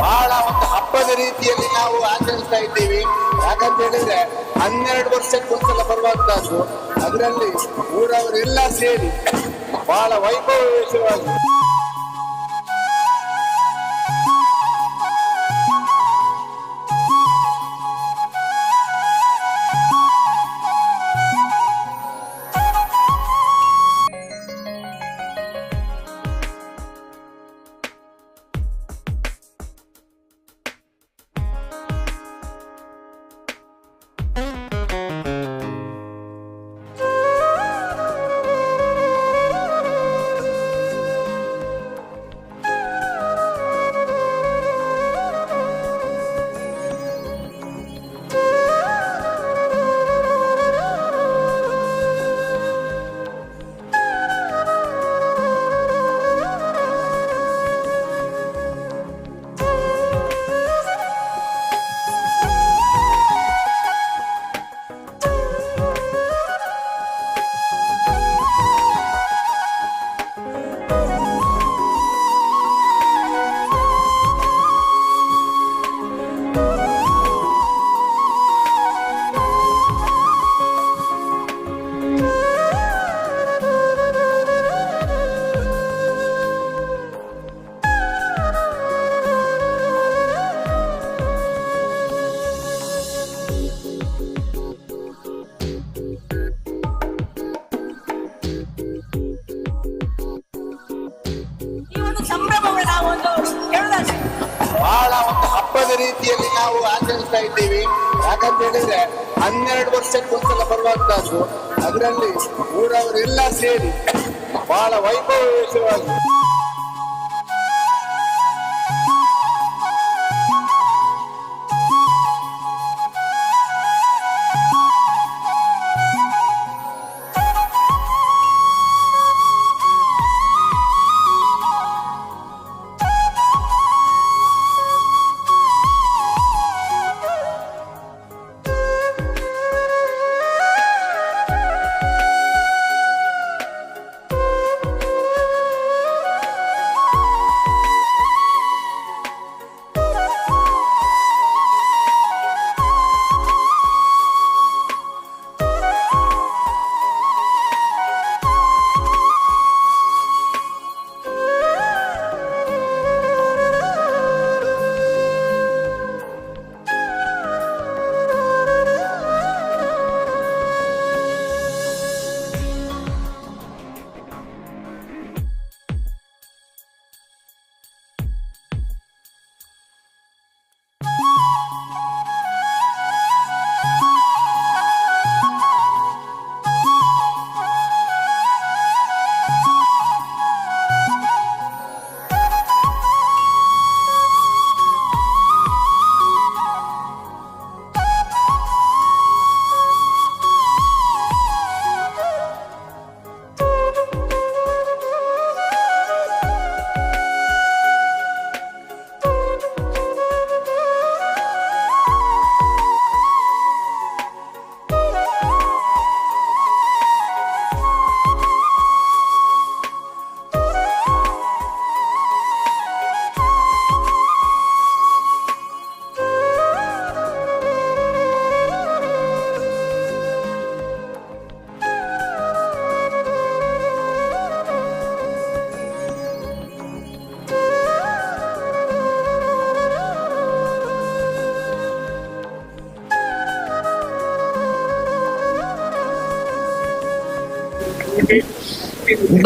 ಬಹಳ ಒಂದು ಹಬ್ಬದ ರೀತಿಯಲ್ಲಿ ನಾವು ಆಚರಿಸ್ತಾ ಇದ್ದೀವಿ. ಯಾಕಂತ ಹೇಳಿದ್ರೆ 12 ವರ್ಷಕ್ಕೊಂದ್ಸಲ ಬರುವಂತಹದ್ದು. ಅದರಲ್ಲಿ ಊರವರೆಲ್ಲ ಸೇರಿ ಬಹಳ ವೈಭವವಾಗಿ. ಈ ಒಂದು ಸಂಭ್ರಮವನ್ನು ನಾವು ಒಂದು ಹೇಳುದಾದ್ರೆ ಬಹಳ ಒಂದು ಹಬ್ಬದ ರೀತಿಯಲ್ಲಿ ನಾವು ಆಚರಿಸ್ತಾ ಇದ್ದೀವಿ. ಯಾಕಂತ ಹೇಳಿದ್ರೆ 12 ವರ್ಷಕ್ಕೊಂದ್ಸಲ ಬರುವಂತಹದ್ದು. ಅದರಲ್ಲಿ ಊರವರೆಲ್ಲ ಸೇರಿ ಬಹಳ ವೈಭವವಾಗಿ.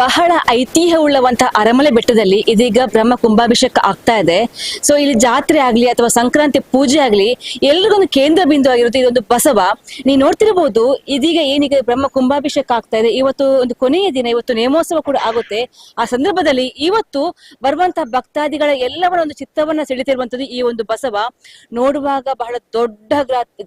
ಬಹಳ ಐತಿಹ್ಯವುಳ್ಳವಂತಹ ಅರಮಲೆ ಬೆಟ್ಟದಲ್ಲಿ ಇದೀಗ ಬ್ರಹ್ಮ ಕುಂಭಾಭಿಷೇಕ ಆಗ್ತಾ ಇದೆ. ಸೊ ಇಲ್ಲಿ ಜಾತ್ರೆ ಆಗ್ಲಿ ಅಥವಾ ಸಂಕ್ರಾಂತಿ ಪೂಜೆ ಆಗ್ಲಿ ಎಲ್ರಿಗೊಂದು ಕೇಂದ್ರ ಬಿಂದು ಆಗಿರುತ್ತೆ ಇದೊಂದು ಬಸವ. ನೀವು ನೋಡ್ತಿರಬಹುದು ಇದೀಗ ಏನೀಗ ಬ್ರಹ್ಮ ಕುಂಭಾಭಿಷೇಕ ಆಗ್ತಾ ಇದೆ. ಇವತ್ತು ಒಂದು ಕೊನೆಯ ದಿನ, ಇವತ್ತು ನೇಮೋತ್ಸವ ಕೂಡ ಆಗುತ್ತೆ. ಆ ಸಂದರ್ಭದಲ್ಲಿ ಇವತ್ತು ಬರುವಂತಹ ಭಕ್ತಾದಿಗಳ ಎಲ್ಲವರ ಒಂದು ಚಿತ್ತವನ್ನ ಸೆಳೆತಿರುವಂತದ್ದು ಈ ಒಂದು ಬಸವ. ನೋಡುವಾಗ ಬಹಳ ದೊಡ್ಡ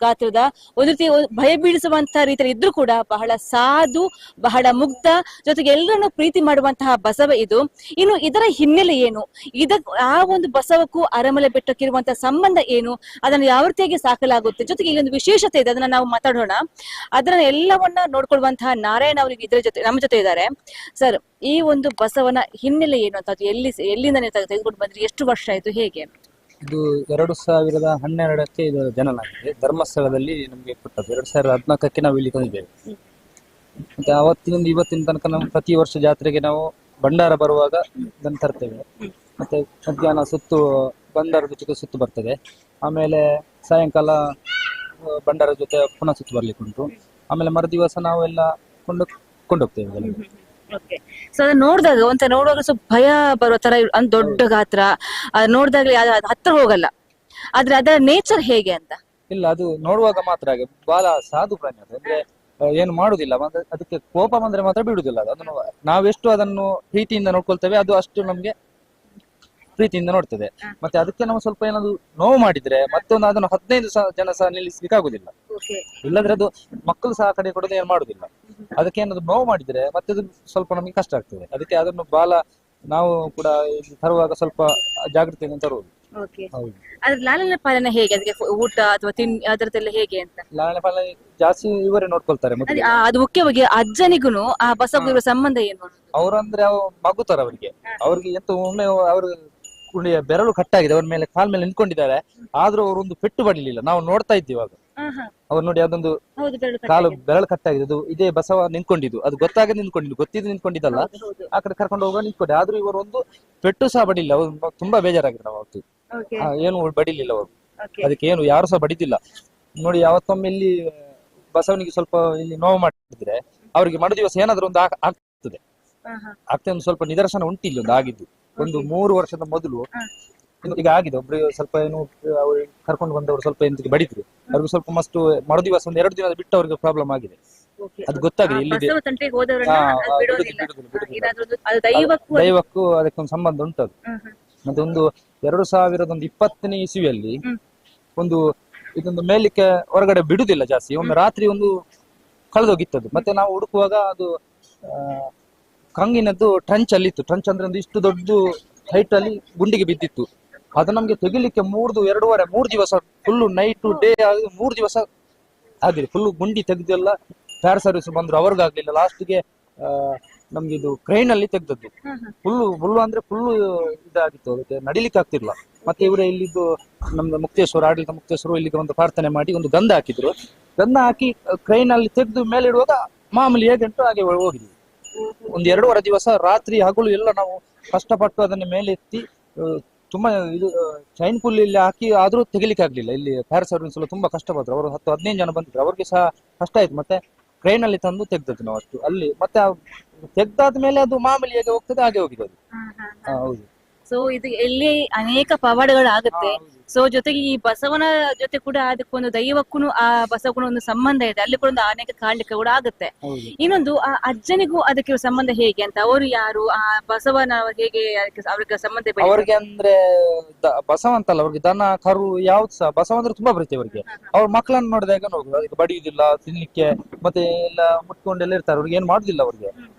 ಗಾತ್ರದ ಒಂದು ರೀತಿ ಭಯ ಬೀಳಿಸುವಂತಹ ರೀತಿಯಲ್ಲಿ ಇದ್ರೂ ಕೂಡ ಬಹಳ ಸಾಧು, ಬಹಳ ಮುಗ್ಧ, ಜೊತೆಗೆ ಎಲ್ಲರನ್ನು ಪ್ರೀತಿ ಮಾಡುವಂತಹ ಬಸವ ಇದು. ಇನ್ನು ಇದರ ಹಿನ್ನೆಲೆ ಏನು, ಆ ಒಂದು ಬಸವಕ್ಕೂ ಅರಮಲೆ ಬೆಟ್ಟಕ್ಕಿರುವಂತಹ ಸಂಬಂಧ ಏನು, ಅದನ್ನು ಯಾವ ರೀತಿಯಾಗಿ ಸಾಕಲಾಗುತ್ತೆ, ಜೊತೆಗೆ ಈ ಒಂದು ವಿಶೇಷತೆ ಇದೆ, ಅದನ್ನ ನಾವು ಮಾತಾಡೋಣ. ಅದನ್ನ ಎಲ್ಲವನ್ನ ನೋಡ್ಕೊಳ್ಳುವಂತಹ ನಾರಾಯಣ ಅವರಿಗೆ ಇದರ ಜೊತೆ ನಮ್ಮ ಜೊತೆ ಇದ್ದಾರೆ. ಸರ್, ಈ ಒಂದು ಬಸವನ ಹಿನ್ನೆಲೆ ಏನು ಅಂತ, ಅದು ಎಲ್ಲಿಂದ ನೀವು ತೆಗೆದುಕೊಂಡು ಬಂದ್ರಿ, ಎಷ್ಟು ವರ್ಷ ಆಯ್ತು, ಹೇಗೆ? ಇದು 2012ಕ್ಕೆ ಇದು ಜನನ ಆಗಿದೆ. ಧರ್ಮಸ್ಥಳದಲ್ಲಿ ನಮಗೆ ಕೊಟ್ಟದ್ದು. 2014ಕ್ಕೆ ನಾವು ಇಲ್ಲಿ ತಂದಿದ್ದೇವೆ. ಮತ್ತೆ ಆವತ್ತಿನಿಂದ ಇವತ್ತಿನ ತನಕ ನಾವು ಪ್ರತಿ ವರ್ಷ ಜಾತ್ರೆಗೆ ನಾವು ಭಂಡಾರ ಬರುವಾಗ ಇದನ್ನು ತರ್ತೇವೆ. ಮತ್ತೆ ಮಧ್ಯಾಹ್ನ ಸುತ್ತು ಭಂಡಾರದ ಜೊತೆ ಸುತ್ತು ಬರ್ತದೆ. ಆಮೇಲೆ ಸಾಯಂಕಾಲ ಭಂಡಾರ ಜೊತೆ ಪುನಃ ಸುತ್ತು ಬರ್ಲಿಕ್ಕೆ ಉಂಟು. ಆಮೇಲೆ ಮರುದಿವಸ ನಾವೆಲ್ಲ ಕೊಂಡೋಗ್ತೇವೆ ಇದೆಲ್ಲ. ಸೊ ಅದನ್ನ ನೋಡಿದಾಗ ಒಂಥರ ನೋಡುವಾಗ ಸ್ವಲ್ಪ ಭಯ ಬರೋ ತರ, ಒಂದ್ ದೊಡ್ಡ ಗಾತ್ರ ಅದ್ ನೋಡಿದಾಗಲೇ ಹತ್ರ ಹೋಗಲ್ಲ. ಆದ್ರೆ ಅದರ ನೇಚರ್ ಹೇಗೆ ಅಂತ? ಇಲ್ಲ, ಅದು ನೋಡುವಾಗ ಮಾತ್ರ ಹಾಗೆ. ಬಹಳ ಸಾಧು ಪ್ರಾಣಿ ಅದು. ಅಂದ್ರೆ ಏನು ಮಾಡುದಿಲ್ಲ. ಅಂದ್ರೆ ಅದಕ್ಕೆ ಕೋಪ ಬಂದ್ರೆ ಮಾತ್ರ ಬಿಡುದಿಲ್ಲ ಅದು. ಅದನ್ನು ನಾವೆಷ್ಟು ಅದನ್ನು ಪ್ರೀತಿಯಿಂದ ನೋಡ್ಕೊಳ್ತೇವೆ ಅದು ಅಷ್ಟು ನಮ್ಗೆ ಪ್ರೀತಿಯಿಂದ ನೋಡ್ತದೆ. ಮತ್ತೆ ಅದಕ್ಕೆ ನಾವು ಸ್ವಲ್ಪ ಏನಾದ್ರು ನೋವು ಮಾಡಿದ್ರೆ ಮತ್ತೊಂದು ಅದನ್ನು 15 ಜನ ಸಹ ನಿಲ್ಲಿಸ್ಲಿಕ್ಕೆ ಆಗುದಿಲ್ಲ. ಇಲ್ಲದ್ರೆ ಅದು ಮಕ್ಕಳು ಸಹ ಆ ಕಡೆ ಕೊಡೋದು ಏನು ಮಾಡುದಿಲ್ಲ. ಅದಕ್ಕೆ ಏನಾದ್ರು ನೋವು ಮಾಡಿದ್ರೆ ಮತ್ತೆ ಅದು ಸ್ವಲ್ಪ ನಮಗೆ ಕಷ್ಟ ಆಗ್ತದೆ. ಅದಕ್ಕೆ ಅದನ್ನು ಬಾಲ ನಾವು ಕೂಡ ಇಲ್ಲಿ ತರುವಾಗ ಸ್ವಲ್ಪ ಜಾಗೃತಿಯಿಂದ ತರುವುದು. ಹೌದು. ಅದ್ರ ಲಾಲನೆ ಪಾಲನೆ ಹೇಗೆ? ಅದಕ್ಕೆ ಊಟ ಅಥವಾ ಅದರದ್ದೆಲ್ಲ ಹೇಗೆ ಅಂತ? ಲಾಲನೆ ಪಾಲನೆ ಜಾಸ್ತಿ ಇವರೇ ನೋಡ್ಕೊಳ್ತಾರೆ ಮೊದಲು. ಅದು ಮುಖ್ಯವಾಗಿ ಅಜ್ಜನಿಗೂ ಆ ಬಸವಗೂ ಇರುವ ಸಂಬಂಧ ಏನು ಅನ್ನೋದು? ಅವ್ರಂದ್ರೆ ಅವ್ ಮಗುತರ ಅವರಿಗೆ. ಅವ್ರಿಗೆ ಎಂತ ಒಮ್ಮೆ ಅವರು ಕುಣಿಯ ಬೆರಳು ಕಟ್ಟಾಗಿದೆ, ಅವ್ರ ಮೇಲೆ ಕಾಲ್ ಮೇಲೆ ನಿಂತ್ಕೊಂಡಿದ್ದಾರೆ. ಆದ್ರೂ ಅವರೊಂದು ಪೆಟ್ಟು ಬಡಿಲಿಲ್ಲ. ನಾವು ನೋಡ್ತಾ ಇದ್ದೀವಿ ಆಗ. ಅವ್ರು ನೋಡಿ ಅದೊಂದು ಬೆರಳು ಕಾಲು ಕಟ್ಟಾಗಿದೆ. ಬೆರಳು ಕಟ್ಟಾಗಿದೆ. ಅದು ಇದೇ ಬಸವ ನಿಂತ್ಕೊಂಡಿದ್ದು, ಅದು ಗೊತ್ತಾಗದೆ ನಿಂತ್ಕೊಂಡಿದ್ದು, ಗೊತ್ತಿದ್ದು ನಿಂತ್ಕೊಂಡಿದ್ದಲ್ಲ. ಆ ಕಡೆ ಕರ್ಕೊಂಡು ಹೋಗುವಾಗ ನಿಂತ್ಕೊಂಡೆ. ಆದ್ರೂ ಇವರು ಒಂದು ಪೆಟ್ಟು ಸಹ ಬಡಿಲಿಲ್ಲ. ಅವ್ರು ತುಂಬಾ ಬೇಜಾರಾಗಿದೆ ನಾವು ಅವತ್ತು. ಏನು ಬಡಿಲಿಲ್ಲ ಅವರು. ಅದಕ್ಕೆ ಏನು ಯಾರು ಸಹ ಬಡಿದಿಲ್ಲ ನೋಡಿ. ಯಾವತ್ತೊಮ್ಮೆ ಇಲ್ಲಿ ಬಸವನಿಗೆ ಸ್ವಲ್ಪ ಇಲ್ಲಿ ನೋವು ಮಾಡಿದ್ರೆ ಅವರಿಗೆ ಮರು ದಿವಸ ಏನಾದ್ರೂ ಒಂದು ಆಗ್ತದೆ. ಆಗ್ತದೆ ಒಂದು ಸ್ವಲ್ಪ ನಿದರ್ಶನ ಉಂಟು ಇಲ್ಲಿ ಒಂದು ಆಗಿದ್ದು. ಒಂದು 3 ವರ್ಷದ ಮೊದಲು ಈಗ ಆಗಿದೆ. ಒಬ್ರು ಸ್ವಲ್ಪ ಏನು ಅವ್ರು ಕರ್ಕೊಂಡು ಬಂದವರು ಸ್ವಲ್ಪ ಎಂತಕ್ಕೆ ಬಡಿದ್ರು, ಅವ್ರಿಗೆ ಸ್ವಲ್ಪ ಮಸ್ತು ಮರು ದಿವಸ ಒಂದು 2 ದಿನ ಬಿಟ್ಟು ಅವ್ರಿಗೆ ಪ್ರಾಬ್ಲಮ್ ಆಗಿದೆ. ಅದು ಗೊತ್ತಾಗಿದೆ ಇಲ್ಲಿದೆ. ಬಸವ ತಂಟೆಗೆ ಹೋದವರನ್ನ ಅದು ಬಿಡೋದಿಲ್ಲ. ಬಿಡುದಿಲ್ಲ, ಬಿಡುದಿಲ್ಲ. ಏನಾದ್ರೂ ಒಂದು ಅದು ದೈವಕ್ಕೂ ಅದು ದೈವಕ್ಕೂ ಅದಕ್ಕೊಂದು ಸಂಬಂಧ ಉಂಟು ಅದು. ಮತ್ತೆ ಒಂದು 2020ನೇ ಇಸುವಿಯಲ್ಲಿ ಒಂದು ಇದೊಂದು ಮೇಲಿಕ್ಕೆ ಹೊರಗಡೆ ಬಿಡುದಿಲ್ಲ ಜಾಸ್ತಿ. ಒಮ್ಮೆ ರಾತ್ರಿ ಒಂದು ಕಳೆದೋಗಿತ್ತದು. ಮತ್ತೆ ನಾವು ಹುಡುಕುವಾಗ ಅದು ಕಂಗಿನದ್ದು ಟ್ರಂಚ್ ಅಲ್ಲಿ ಇತ್ತು. ಟ್ರಂಚ್ ಅಂದ್ರೆ ಒಂದು ಇಷ್ಟು ದೊಡ್ಡ ಹೈಟ್ ಅಲ್ಲಿ ಗುಂಡಿಗೆ ಬಿದ್ದಿತ್ತು. ಅದು ನಮ್ಗೆ ತೆಗಿಲಿಕ್ಕೆ 2.5 3 ದಿವಸ full night day ಆಗಿ 3 ದಿವಸ ಆಗಿದೆ. ಫುಲ್ ಗುಂಡಿ ತೆಗೆದೆಲ್ಲ ಫೈರ್ ಸರ್ವಿಸ್ ಬಂದ್ರು, ಅವ್ರಿಗಾಗ್ಲಿಲ್ಲ. ಲಾಸ್ಟ್ಗೆ ನಮ್ಗೆ ಇದು ಕ್ರೈನ್ ಅಲ್ಲಿ ತೆಗ್ದದ್ದು. ಫುಲ್ಲು ಅಂದ್ರೆ ಫುಲ್ಲು ಇದಾಗಿತ್ತು, ಅದಕ್ಕೆ ನಡಿಲಿಕ್ಕೆ ಆಗ್ತಿರ್ಲಿಲ್ಲ. ಮತ್ತೆ ಇವರೇ ಇಲ್ಲಿದ್ದು ನಮ್ದು ಮುಕ್ತೇಶ್ವರ ಆಡಳಿತ ಮುಕ್ತೇಶ್ವರು ಇಲ್ಲಿಗೆ ಒಂದು ಪ್ರಾರ್ಥನೆ ಮಾಡಿ ಒಂದು ಗಂಧ ಹಾಕಿದ್ರು. ಗಂಧ ಹಾಕಿ ಕ್ರೈನ್ ಅಲ್ಲಿ ತೆಗೆದು ಮೇಲೆ ಇಡುವಾಗ ಮಾಮೂಲಿ ಹೇಗೆ ಉಂಟು ಹಾಗೆ ಹೋಗಿದ್ವಿ. ಒಂದು 2.5 ದಿವಸ ರಾತ್ರಿ ಹಗಲು ಎಲ್ಲ ನಾವು ಕಷ್ಟಪಟ್ಟು ಅದನ್ನ ಮೇಲೆ ಎತ್ತಿ ತುಂಬಾ ಇದು ಚೈನ್ ಪುಲ್ ಇಲ್ಲಿ ಹಾಕಿ ಆದ್ರೂ ತೆಗಿಲಿಕ್ಕೆ ಆಗ್ಲಿಲ್ಲ. ಇಲ್ಲಿ ಫೈರ್ ಸರ್ವಿಸ್ ಎಲ್ಲ ತುಂಬಾ ಕಷ್ಟಪಟ್ರು. ಅವರು 10-15 ಜನ ಬಂದಿದ್ರು, ಅವ್ರಿಗೆ ಸಹ ಕಷ್ಟ ಆಯ್ತು. ಮತ್ತೆ ಕ್ರೈನ್ ಅಲ್ಲಿ ತಂದು ತೆಗ್ದದ್ದು ನಾವು ಅಷ್ಟು ಅಲ್ಲಿ. ಮತ್ತೆ ತೆಗ್ದಾದ ಮೇಲೆ ಅದು ಮಾಮೂಲಿ ಹೇಗೆ ಹೋಗ್ತದೆ ಹಾಗೆ ಹೋಗಿದೆ ಅದು. ಹೌದು. ಸೊ ಇದು ಇಲ್ಲಿ ಅನೇಕ ಪವಾಡಗಳು ಆಗುತ್ತೆ. ಸೊ ಜೊತೆಗೆ ಈ ಬಸವನ ಜೊತೆ ಕೂಡ ಅದಕ್ಕೊಂದು ದೈವಕ್ಕೂ ಆ ಬಸವಕ್ಕೂ ಒಂದು ಸಂಬಂಧ ಇದೆ. ಅಲ್ಲಿ ಕೂಡ ಒಂದು ಅನೇಕ ಕಾರಣಿಕ ಕೂಡ ಆಗುತ್ತೆ. ಇನ್ನೊಂದು ಆ ಅಜ್ಜನಿಗೂ ಅದಕ್ಕೆ ಸಂಬಂಧ ಹೇಗೆ ಅಂತ, ಅವರು ಯಾರು, ಆ ಬಸವನ ಹೇಗೆ ಅದಕ್ಕೆ ಅವ್ರಿಗೆ ಸಂಬಂಧ ಬೆಳೀತದೆ? ಅವ್ರಿಗೆ ಅಂದ್ರೆ ಬಸವ ಅಂತಲ್ಲ, ಅವ್ರಿಗೆ ದನ ಕರು ಯಾವ್ದು ಸಹ ಬಸವ ಅಂದ್ರೆ ತುಂಬಾ ಪ್ರೀತಿ ಅವ್ರಿಗೆ. ಅವ್ರ ಮಕ್ಕಳನ್ನು ನೋಡಿದಾಗ ನೋಡುದು, ಅದಕ್ಕೆ ಬಡಿಯುದಿಲ್ಲ, ತಿನ್ಲಿಕ್ಕೆ ಮತ್ತೆ ಎಲ್ಲ ಮುಟ್ಕೊಂಡೆಲ್ಲ ಇರ್ತಾರೆ. ಅವ್ರಿಗೆ ಏನ್ ಮಾಡುದಿಲ್ಲ ಅವ್ರಿಗೆ.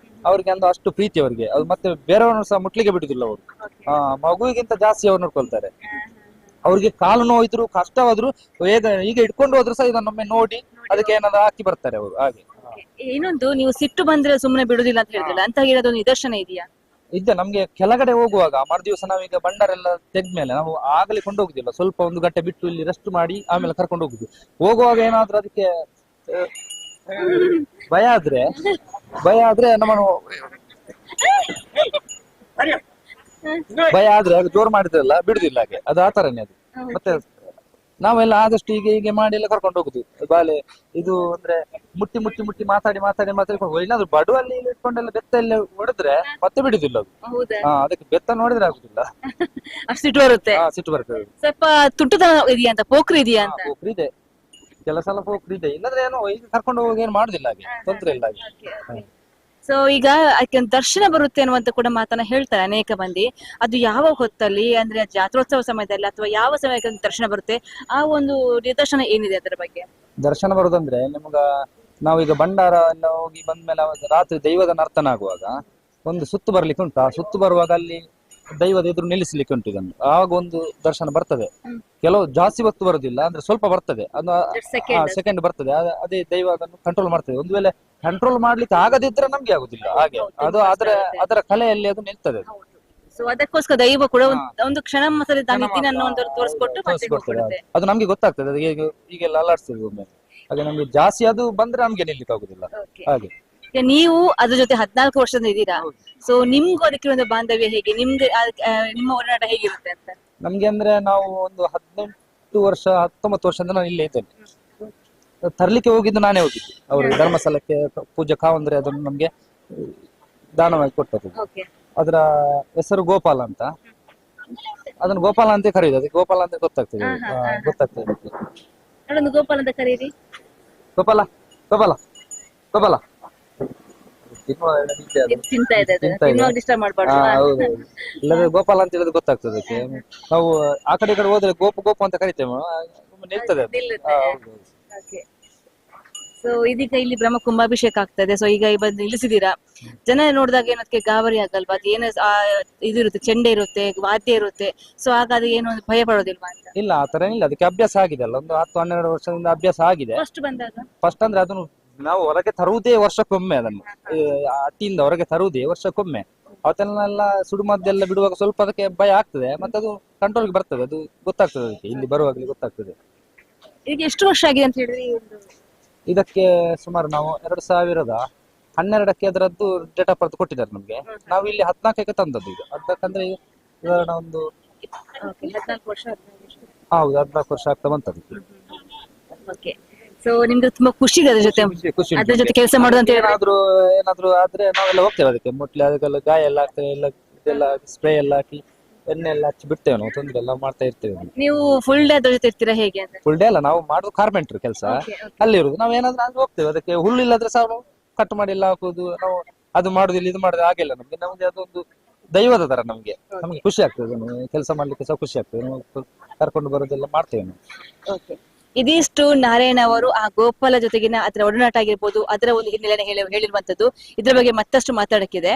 ಅವ್ರಿಗೆ ಅಂದ್ರೆ ಅಷ್ಟು ಪ್ರೀತಿ ಅವ್ರಿಗೆ. ಅದು ಮತ್ತೆ ಬೇರೆಯವ್ರನ್ನ ಸಹ ಮುಟ್ಲಿಕ್ಕೆ ಬಿಡುದಿಲ್ಲ ಅವರು. ಮಗುವಿಗಿಂತ ಜಾಸ್ತಿ ಅವ್ರು ನೋಡ್ಕೊಳ್ತಾರೆ. ಅವ್ರಿಗೆ ಕಾಲು ನೋವಿದ್ರು ಕಷ್ಟವಾದ್ರು ಈಗ ಇಟ್ಕೊಂಡು ಹೋದ್ರು ಸಹ ಇದನ್ನೊಮ್ಮೆ ನೋಡಿ ಅದಕ್ಕೆ ಏನಾದ್ರು ಹಾಕಿ ಬರ್ತಾರೆ ಅವರು. ಹಾಗೆ ಇನ್ನೊಂದು, ನೀವು ಸಿಟ್ಟು ಬಂದ್ರೆ ಸುಮ್ಮನೆ ಬಿಡುದಿಲ್ಲ ಅಂತ ಹೇಳಿದ್ರಲ್ಲ, ಅಂತ ಏನಾದ್ರು ಒಂದು ನಿದರ್ಶನ ಇದೆಯಾ? ಇದ್ದ ನಮ್ಗೆ ಕೆಳಗಡೆ ಹೋಗುವಾಗ ಮರುದಿವಸ ನಾವೀಗ ಭಂಡಾರೆಲ್ಲ ತೆಗ್ದ್ಮೇಲೆ ನಾವು ಆಗಲೇ ಕೊಂಡೋಗುದಿಲ್ಲ, ಸ್ವಲ್ಪ 1 ಗಂಟೆ ಬಿಟ್ಟು ಇಲ್ಲಿ ರೆಸ್ಟ್ ಮಾಡಿ ಆಮೇಲೆ ಕರ್ಕೊಂಡು ಹೋಗುದು. ಹೋಗುವಾಗ ಏನಾದ್ರೂ ಅದಕ್ಕೆ ಭಯ ಆದ್ರೆ ನಮ್ಮನ್ನು ಭಯ ಆದ್ರೆ ಅದು ಜೋರು ಮಾಡಿದ್ರಲ್ಲ ಬಿಡುದಿಲ್ಲ ಹಾಗೆ, ಅದು ಆತರನೇ ಅದು. ಮತ್ತೆ ನಾವೆಲ್ಲ ಆದಷ್ಟು ಹೀಗೆ ಹೀಗೆ ಮಾಡಿ ಎಲ್ಲ ಕರ್ಕೊಂಡು ಹೋಗುದು. ಬಾಲೆ ಇದು ಅಂದ್ರೆ ಮುಟ್ಟಿ ಮುಟ್ಟಿ ಮುಟ್ಟಿ ಮಾತಾಡಿ ಮಾತಾಡಿ ಮಾತಾಡಿ ಇಲ್ಲಾಂದ್ರೆ ಬಡುವಲ್ಲಿ ಇಟ್ಕೊಂಡೆಲ್ಲ ಬೆತ್ತ ಎಲ್ಲ ಹೊಡೆದ್ರೆ ಮತ್ತೆ ಬಿಡುದಿಲ್ಲ ಅದು. ಅದಕ್ಕೆ ಬೆತ್ತ ನೋಡಿದ್ರೆ ಆಗುದಿಲ್ಲ, ಅಷ್ಟು ಸಿಟ್ಟು ಬರುತ್ತೆ. ಸಿಟ್ಟು ಬರ್ತದೆ. ಸ್ವಲ್ಪ ತುಟ್ಟುತನ ಇದೆಯಾ ಅಂತ, ಪೋಖ್ರಿ ಇದೆಯಾ ಅಂತ? ಪೋಖ್ರಿ ಇದೆ, ಕೆಲಸ ಎಲ್ಲ ಪೋಖ್ರಿ ಇದೆ. ಇಲ್ಲಾಂದ್ರೆ ಏನೋ ಈಗ ಕರ್ಕೊಂಡು ಹೋಗಿ ಏನು ಮಾಡುದಿಲ್ಲ ಹಾಗೆ, ತೊಂದ್ರೆ ಇಲ್ಲ ಹಾಗೆ. ಸೊ ಈಗ ಅದಕ್ಕೆ ಒಂದು ದರ್ಶನ ಬರುತ್ತೆ ಅನ್ನುವಂತ ಕೂಡ ಮಾತನ್ನ ಹೇಳ್ತಾರೆ ಅನೇಕ ಮಂದಿ. ಅದು ಯಾವ ಹೊತ್ತಲ್ಲಿ ಅಂದ್ರೆ ಜಾತ್ರೋತ್ಸವ ಸಮಯದಲ್ಲಿ ಅಥವಾ ಯಾವ ಸಮಯಕ್ಕೆ ಒಂದು ದರ್ಶನ ಬರುತ್ತೆ, ಆ ಒಂದು ನಿದರ್ಶನ ಏನಿದೆ ಅದರ ಬಗ್ಗೆ? ದರ್ಶನ ಬರುದಂದ್ರೆ ನಿಮ್ಗ ನಾವೀಗ ಭಂಡಾರ ಎಲ್ಲ ಹೋಗಿ ಬಂದ್ಮೇಲೆ ರಾತ್ರಿ ದೈವದ ನರ್ತನ ಆಗುವಾಗ ಒಂದು ಸುತ್ತು ಬರ್ಲಿಕ್ಕೆ ಉಂಟು. ಆ ಸುತ್ತು ಬರುವಾಗ ಅಲ್ಲಿ ದೈವದ ಎದುರು ನಿಲ್ಲಿಸ್ಲಿಕ್ಕೆ ಉಂಟು ಇದನ್ನು. ಆವಾಗ ಒಂದು ದರ್ಶನ ಬರ್ತದೆ. ಕೆಲವು ಜಾಸ್ತಿ ಹೊತ್ತು ಬರುದಿಲ್ಲ, ಅಂದ್ರೆ ಸ್ವಲ್ಪ ಬರ್ತದೆ, ಅದು ಸೆಕೆಂಡ್ ಬರ್ತದೆ. ಅದೇ ದೈವ ಅದನ್ನು ಕಂಟ್ರೋಲ್ ಮಾಡ್ತದೆ. ಒಂದು ವೇಳೆ ಕಂಟ್ರೋಲ್ ಮಾಡ್ಲಿಕ್ಕೆ ಆಗದಿದ್ರೆ ನಮ್ಗೆ ಆಗುದಿಲ್ಲ ಹಾಗೆ. ಅದು ಅದರ ಅದರ ಕಲೆಯಲ್ಲಿ ಅದು ನಿಲ್ತದೆ. So ಅದಕ್ಕೋಸ್ಕರ ದೈವ ಕೂಡ ಒಂದು ಕ್ಷಣ ಮಾತ್ರ ನಾನು ಇದ್ದೀನಿ ಅನ್ನೋ ಒಂದು ತೋರಿಸ್ಕೊಟ್ಟು ಮತ್ತೆ ಹೋಗ್ಬಿಡುತ್ತೆ. ಅದು ನಮ್ಗೆ ಗೊತ್ತಾಗ್ತದೆ, ಅದು ಈಗ ಈಗೆಲ್ಲ ಅಲ್ಲಾಡ್ಸ್ತದೆ ಒಮ್ಮೆ. ಹಾಗೆ ನಮ್ಗೆ ಜಾಸ್ತಿ ಅದು ಬಂದ್ರೆ ನಮ್ಗೆ ನಿಲ್ಲಿಕ್ಕೆ ಆಗುದಿಲ್ಲ. ಹಾಗೆ ಈಗ ನೀವು ಅದ್ರ ಜೊತೆ 14 ವರ್ಷದಿಂದ ಇದ್ದೀರಾ, ಸೊ ನಿಮ್ಗೂ ಅದಕ್ಕೆ ಒಂದು ಬಾಂಧವ್ಯ ಹೇಗೆ, ನಿಮ್ಗೆ ನಿಮ್ಮ ಒಡನಾಟ ಹೇಗಿರುತ್ತೆ ಅಂತ? ನಮ್ಗೆ ಅಂದ್ರೆ ನಾವು ಒಂದು 18 ವರ್ಷ 19 ವರ್ಷದಿಂದ ನಾನು ಇಲ್ಲೇ ಇದ್ದೇನೆ. ತರ್ಲಿಕ್ಕೆ ಹೋಗಿದ್ದು ನಾನೇ ಹೋಗಿದ್ದು, ಅವರು ಧರ್ಮಸ್ಥಳಕ್ಕೆ ಪೂಜೆ ಕಾವಂದ್ರೆ ಅದನ್ನು ನಮ್ಗೆ ದಾನವಾಗಿ ಕೊಟ್ಟದ್ದು. ಅದರ ಹೆಸರು ಗೋಪಾಲ ಅಂತ, ಅದನ್ನು ಗೋಪಾಲ ಅಂತ ಕರೆಯುದು, ಅದಕ್ಕೆ ಗೋಪಾಲ ಅಂತ ಗೊತ್ತಾಗ್ತದೆ, ಗೊತ್ತಾಗ್ತದೆ. ಗೋಪಾಲ ಅಂತ ಕರೀರಿ. ಗೋಪಾಲ ಗೋಪಾಲ ಗೋಪಾಲ ಇಲ್ಲದ್ರೆ ಗೋಪಾಲ ಅಂತ ಹೇಳಿದ್ರೆ ಗೊತ್ತಾಗ್ತದೆ ಅದಕ್ಕೆ. ನಾವು ಆ ಕಡೆ ಈ ಕಡೆ ಹೋದ್ರೆ ಗೋಪು ಗೋಪು ಅಂತ ಕರಿತೇವೆ, ನಿಲ್ತದೆ. ಸೊ ಇದೀಗ ಇಲ್ಲಿ ಬ್ರಹ್ಮ ಕುಂಭಾಭಿಷೇಕ ಆಗ್ತದೆ. ಸೊ ಈಗ ಬಂದು ನಿಲ್ಲಿಸಿದೀರಾ, ಜನ ನೋಡಿದಾಗ ಏನದಕ್ಕೆ ಗಾಬರಿ ಆಗಲ್ವಾ? ಅದು ಏನು ಇದಿರುತ್ತೆ, ಚೆಂಡೆ ಇರುತ್ತೆ, ವಾದ್ಯ ಇರುತ್ತೆ, ಸೊ ಆಗ ಅದು ಏನು ಭಯ ಪಡೋದಿಲ್ವಾ ಅಂತ? ಇಲ್ಲ, ಆ ತರ ಏನಿಲ್ಲ, ಅದಕ್ಕೆ ಅಭ್ಯಾಸ ಆಗಿದೆ ಅಲ್ಲ, ಒಂದು 10-12 ವರ್ಷದಿಂದ ಅಭ್ಯಾಸ ಆಗಿದೆ. ಫಸ್ಟ್ ಬಂದಾಗ ಫಸ್ಟ್ ಅಂದ್ರೆ ಅದನ್ನು ನಾವು ಹೊರಗೆ ತರುವುದೇ ವರ್ಷಕ್ಕೊಮ್ಮೆ, ಅದನ್ನು ಅಟ್ಟಿಯಿಂದ ಹೊರಗೆ ತರುವುದೇ ವರ್ಷಕ್ಕೊಮ್ಮೆ. ಅವತ್ತೆಲ್ಲ ಸುಡುಮದ್ದೆಲ್ಲ ಬಿಡುವಾಗ ಸ್ವಲ್ಪ ಅದಕ್ಕೆ ಭಯ ಆಗ್ತದೆ, ಮತ್ತೆ ಅದು ಕಂಟ್ರೋಲ್ಗೆ ಬರ್ತದೆ, ಅದು ಗೊತ್ತಾಗ್ತದೆ ಅದಕ್ಕೆ, ಇಲ್ಲಿ ಬರುವಾಗಲೇ ಗೊತ್ತಾಗ್ತದೆ. ಈಗ ಎಷ್ಟು ವರ್ಷ ಆಗಿದೆ ಅಂತ ಹೇಳಿದ್ರೆ? ಇದಕ್ಕೆ ಸುಮಾರು ನಾವು 2012ಕ್ಕೆ ಅದರದ್ದು date of birth ಕೊಟ್ಟಿದ್ದಾರೆ ನಮ್ಗೆ. ನಾವು ಇಲ್ಲಿ 14ಕ್ಕೆ ತಂದದ್ದು. ಈಗ 14 ಅಂದ್ರೆ ಒಂದು 14 ವರ್ಷ. ಹೌದು, 14 ವರ್ಷ ಆಗ್ತಾ ಬಂತದ್ದು. ಸೊ ನಿಮ್ಗೆ ತುಂಬಾ ಖುಷಿ ಇದೆ ಅದ್ರ ಜೊತೆ, ಅದ್ರ ಜೊತೆ ಕೆಲಸ ಮಾಡೋದಂತ ಏನಾದ್ರು ಏನಾದ್ರು ಆದ್ರೆ ನಾವೆಲ್ಲ ಹೋಗ್ತೇವೆ ಅದಕ್ಕೆ, ಮುಟ್ಲಿ ಅದಕ್ಕೆಲ್ಲ ಗಾಯ ಎಲ್ಲ ಆಗ್ತದೆ, ಎಲ್ಲ ಇದೆಲ್ಲ ಸ್ಪ್ರೇ ಎಲ್ಲ ಹಾಕಿ ಎಣ್ಣೆ ಎಲ್ಲ ಹಚ್ಚಿ ಬಿಡ್ತೇವೆ ನಾವು, ತೊಂದ್ರೆ ಎಲ್ಲ ಮಾಡ್ತಾ ಇರ್ತೇವೆ. ನೀವು ಫುಲ್ ಡೇ ಅದ್ರ ಜೊತೆ ಇರ್ತೀರಾ ಹೇಗೆ ಅಂತ? ಫುಲ್ ಡೇ ಅಲ್ಲ, ನಾವು ಮಾಡುದು ಕಾರ್ಪೆಂಟರ್ ಕೆಲಸ, ಅಲ್ಲಿ ಇರುದು. ನಾವು ಏನಾದ್ರೂ ಆದ್ರೆ ಹೋಗ್ತೇವೆ ಅದಕ್ಕೆ, ಹುಲ್ಲು ಇಲ್ಲದ್ರೆ ಸಹ ನಾವು ಕಟ್ ಮಾಡಿ ಎಲ್ಲ ಹಾಕುದು, ನಾವು ಅದು ಮಾಡುದಿಲ್ಲ ಇದು ಮಾಡುದು ಹಾಗೆಲ್ಲ. ನಮ್ಗೆ ನಮ್ಗೆ ಅದೊಂದು ದೈವದ ತರ, ನಮ್ಗೆ ನಮ್ಗೆ ಖುಷಿ ಆಗ್ತದೆ, ಕೆಲಸ ಮಾಡ್ಲಿಕ್ಕೆ ಸಹ ಖುಷಿ ಆಗ್ತದೆ, ನಾವು ಕರ್ಕೊಂಡು ಬರೋದೆಲ್ಲ ಮಾಡ್ತೇವೆ ನಾವು. ಇದಿಷ್ಟು ನಾರಾಯಣ ಅವರು ಆ ಗೋಪಾಲ ಜೊತೆಗಿನ ಅದರ ಒಡನಾಟ ಆಗಿರ್ಬೋದು, ಅದರ ಒಂದು ಹಿನ್ನೆಲೆಯನ್ನು ಹೇಳಿರುವಂತದ್ದು. ಇದ್ರ ಬಗ್ಗೆ ಮತ್ತಷ್ಟು ಮಾತಾಡಕ್ಕಿದೆ.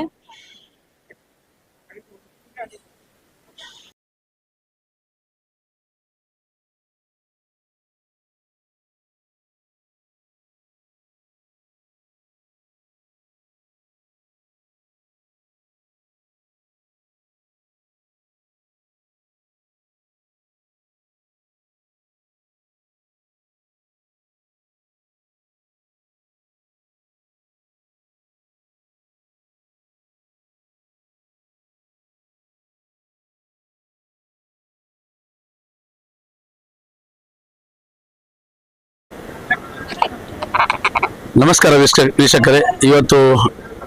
ನಮಸ್ಕಾರ ವೀಕ್ಷಕರೇ, ಇವತ್ತು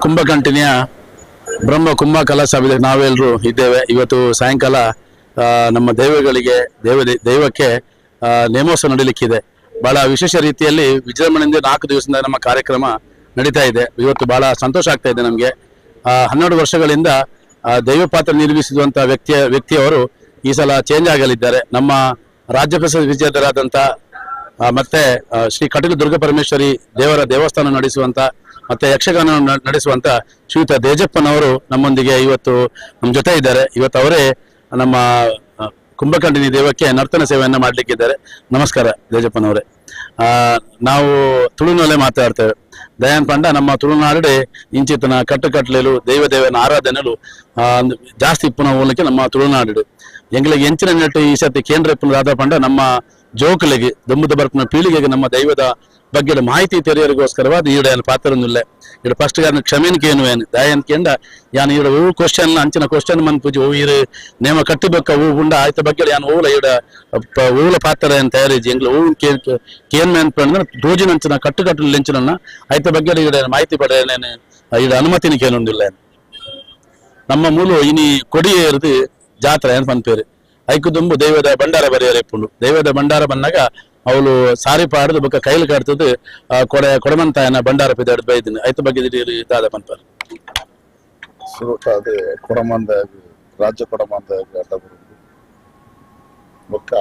ಕುಂಭಕಂಠಿನಿಯ ಬ್ರಹ್ಮ ಕುಂಭ ಕಲಾ ಸಭೆಯಲ್ಲಿ ನಾವೆಲ್ಲರೂ ಇದ್ದೇವೆ. ಇವತ್ತು ಸಾಯಂಕಾಲ ನಮ್ಮ ದೈವಗಳಿಗೆ ದೈವಕ್ಕೆ ನೇಮೋತ್ಸವ ನಡೀಲಿಕ್ಕಿದೆ. ಭಾಳ ವಿಶೇಷ ರೀತಿಯಲ್ಲಿ ವಿಜೃಂಭಣೆಯಿಂದ 4 ದಿವಸದಿಂದ ನಮ್ಮ ಕಾರ್ಯಕ್ರಮ ನಡೀತಾ ಇದೆ. ಇವತ್ತು ಭಾಳ ಸಂತೋಷ ಆಗ್ತಾ ಇದೆ ನಮಗೆ. 12 ವರ್ಷಗಳಿಂದ ದೈವ ಪಾತ್ರ ನಿರ್ಮಿಸಿರುವಂಥ ವ್ಯಕ್ತಿಯವರು ಈ ಸಲ ಚೇಂಜ್ ಆಗಲಿದ್ದಾರೆ. ನಮ್ಮ ರಾಜ್ಯ ಪ್ರಶಸ್ತಿ ವಿಜೇತರಾದಂಥ ಮತ್ತೆ ಶ್ರೀ ಕಟೀಲು ದುರ್ಗಾ ಪರಮೇಶ್ವರಿ ದೇವರ ದೇವಸ್ಥಾನ ನಡೆಸುವಂತ ಮತ್ತೆ ಯಕ್ಷಗಾನ ನಡೆಸುವಂತ ಶ್ರೀಯುತ ದೇಜಪ್ಪನವರು ನಮ್ಮೊಂದಿಗೆ ಇವತ್ತು ನಮ್ಮ ಜೊತೆ ಇದ್ದಾರೆ. ಇವತ್ತು ಅವರೇ ನಮ್ಮ ಕುಂಭಕಂಠಿನಿ ದೇವಕ್ಕೆ ನರ್ತನ ಸೇವೆಯನ್ನು ಮಾಡಲಿಕ್ಕಿದ್ದಾರೆ. ನಮಸ್ಕಾರ ದೇಜಪ್ಪನವರೇ. ನಾವು ತುಳುನಲ್ಲೇ ಮಾತಾಡ್ತೇವೆ. ದಯಾನ್ ಪಂಡ ನಮ್ಮ ತುಳುನಾಡು ಇಂಚಿತನ ಕಟ್ಟುಕಟ್ಟಲು ದೈವ ದೇವನ ಆರಾಧನೆಲು ಜಾಸ್ತಿ ಪುನಃ ಹೋಗ್ಲಿಕ್ಕೆ ನಮ್ಮ ತುಳುನಾಡು ಎಂಗಳಿಗೆ ಎಂಚಿನ ನೆಟ್ಟು ಈ ಸತಿ ಕೇಂದ್ರ ಪುನಃ ಪಂಡ ನಮ್ಮ ಜೋಕುಲಿಗೆ ದುಂಬುದ ಬರ್ಪುನ ಪೀಳಿಗೆಗೆ ನಮ್ಮ ದೈವದ ಬಗ್ಗೆ ಮಾಹಿತಿ ತೆರೆಯರಿಗೋಸ್ಕರವಾದ ಈಡ ಪಾತ್ರನಿಲ್ಲ. ಈಡ ಫಸ್ಟ್ ಯಾನ್ ಕ್ಷಮೆನ್ ಕೇನು ಏನು ದಯನ್ ಕೇಂಡ ಯಾನ್ ಈಡ ಹೂ ಕ್ವಶನ್ ಅಂಚಿನ ಕ್ವಶನ್ ಮನ್ ಪೂಜೆ ಹೂ ಈರು ನೇಮ ಕಟ್ಟಬೇಕ ಹೂ ಉಂಡ ಆಯ್ತ ಬಗ್ಗೆ ಯಾನ್ ಹೂಲ ಈಡ ಹೂಲ ಪಾತ್ರ ಏನ್ ತಯಾರಿಜಿ ಎಂಗ್ಲ ಹೂ ಕೇನ್ ಮೇನ್ ಪಂಡ ದೋಜಿನ ಅಂಚಿನ ಕಟ್ಟು ಕಟ್ಟು ಲೆಂಚಿನ ಆಯ್ತ ಬಗ್ಗೆ ಈಡ ಮಾಹಿತಿ ಪಡೆಯನೇನು ಈಡ ಅನುಮತಿನ ಕೇನುಂಡಿಲ್ಲ. ನಮ್ಮ ಮೂಲ ಇನಿ ಕೊಡಿಯೇರಿದು ಜಾತ್ರೆ ಏನ್ ಪನ್ಪೇರು ಐಕು ದುಂಬು ದೈವದ ಭಂಡಾರ ಬರೆಯರೆ ಇಪ್ಪುಂಡು. ದೈವದ ಭಂಡಾರ ಬಂದಾಗ ಅವಳು ಸಾರಿ ಪಾಡುದು ಬೊಕ್ಕ ಕೈಲು ಕಾಡ್ತದ್ದು ಕೊಡೆ ಕೊಡಮಂತಾಯನ ಭಂಡಾರ ಪಿದಾಡ್ ಬೈದಿನಿ ಐತ ಬಗ್ಗೆ ದಾದ ಪನ್ಪಾರು. ಸುರುಟಾದ ಕೊಡಮಂದ ರಾಜ್ಯ ಕೊಡಮಂದ ಅಡ್ಡ ಬರುದು ಬೊಕ್ಕ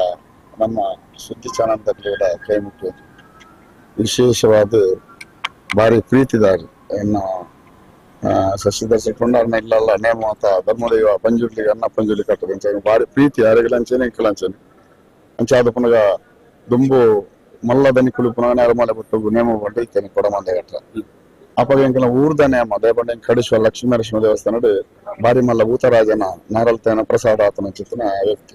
ನಮ್ಮ ಸುದ್ದಿ ಚಾನಲ್ದಲ್ಲಿ ಕೈ ಮುಗಿಯೋದು ವಿಶೇಷವಾದ ಭಾರಿ ಪ್ರೀತಿದಾರ ಎನ್ನ ಶಶಿಧರ್ ಶೆಟ್ಟಿ ಇಲ್ಲಲ್ಲ ನೇಮ ಅಂತ ಧರ್ಮದೈವ ಪಂಜುರ್ಲಿ ಅನ್ನ ಪಂಜುರ್ಲಿ ಕಟ್ಟದ ಅಂಚ ಭಾರಿ ಪ್ರೀತಿ ಯಾರಿಗೆಲ್ಲ ಅಂಚೆನೆ ಇಕ್ಕಲಂಚನೆ ಅಂಚೆ ಆದ ಪುನಗ ದುಂಬು ಮಲ್ಲದನಿ ಕುಳಿ ಪುನಗ ನೇರ ಮಲೆ ಬಿಟ್ಟು ನೇಮ ಬಂಡ ಇತ್ತೇನೆ ಕೊಡಮಂದ ಕಟ್ಟ. ಅಪಗ ಎಂಕಲ್ನ ಊರ್ದ ನೇಮ ದೇಪಂಡ ಕಡಿಸುವ ಲಕ್ಷ್ಮೀ ನರಸಿಂಹ ದೇವಸ್ಥಾನಡ್ ಬಾರಿ ಮಲ್ಲ ಭೂತರಾಜನ ನಾರಲ್ತೇನ ಪ್ರಸಾದ ಆತನ ಚಿತ್ತನ ವ್ಯಕ್ತಿ.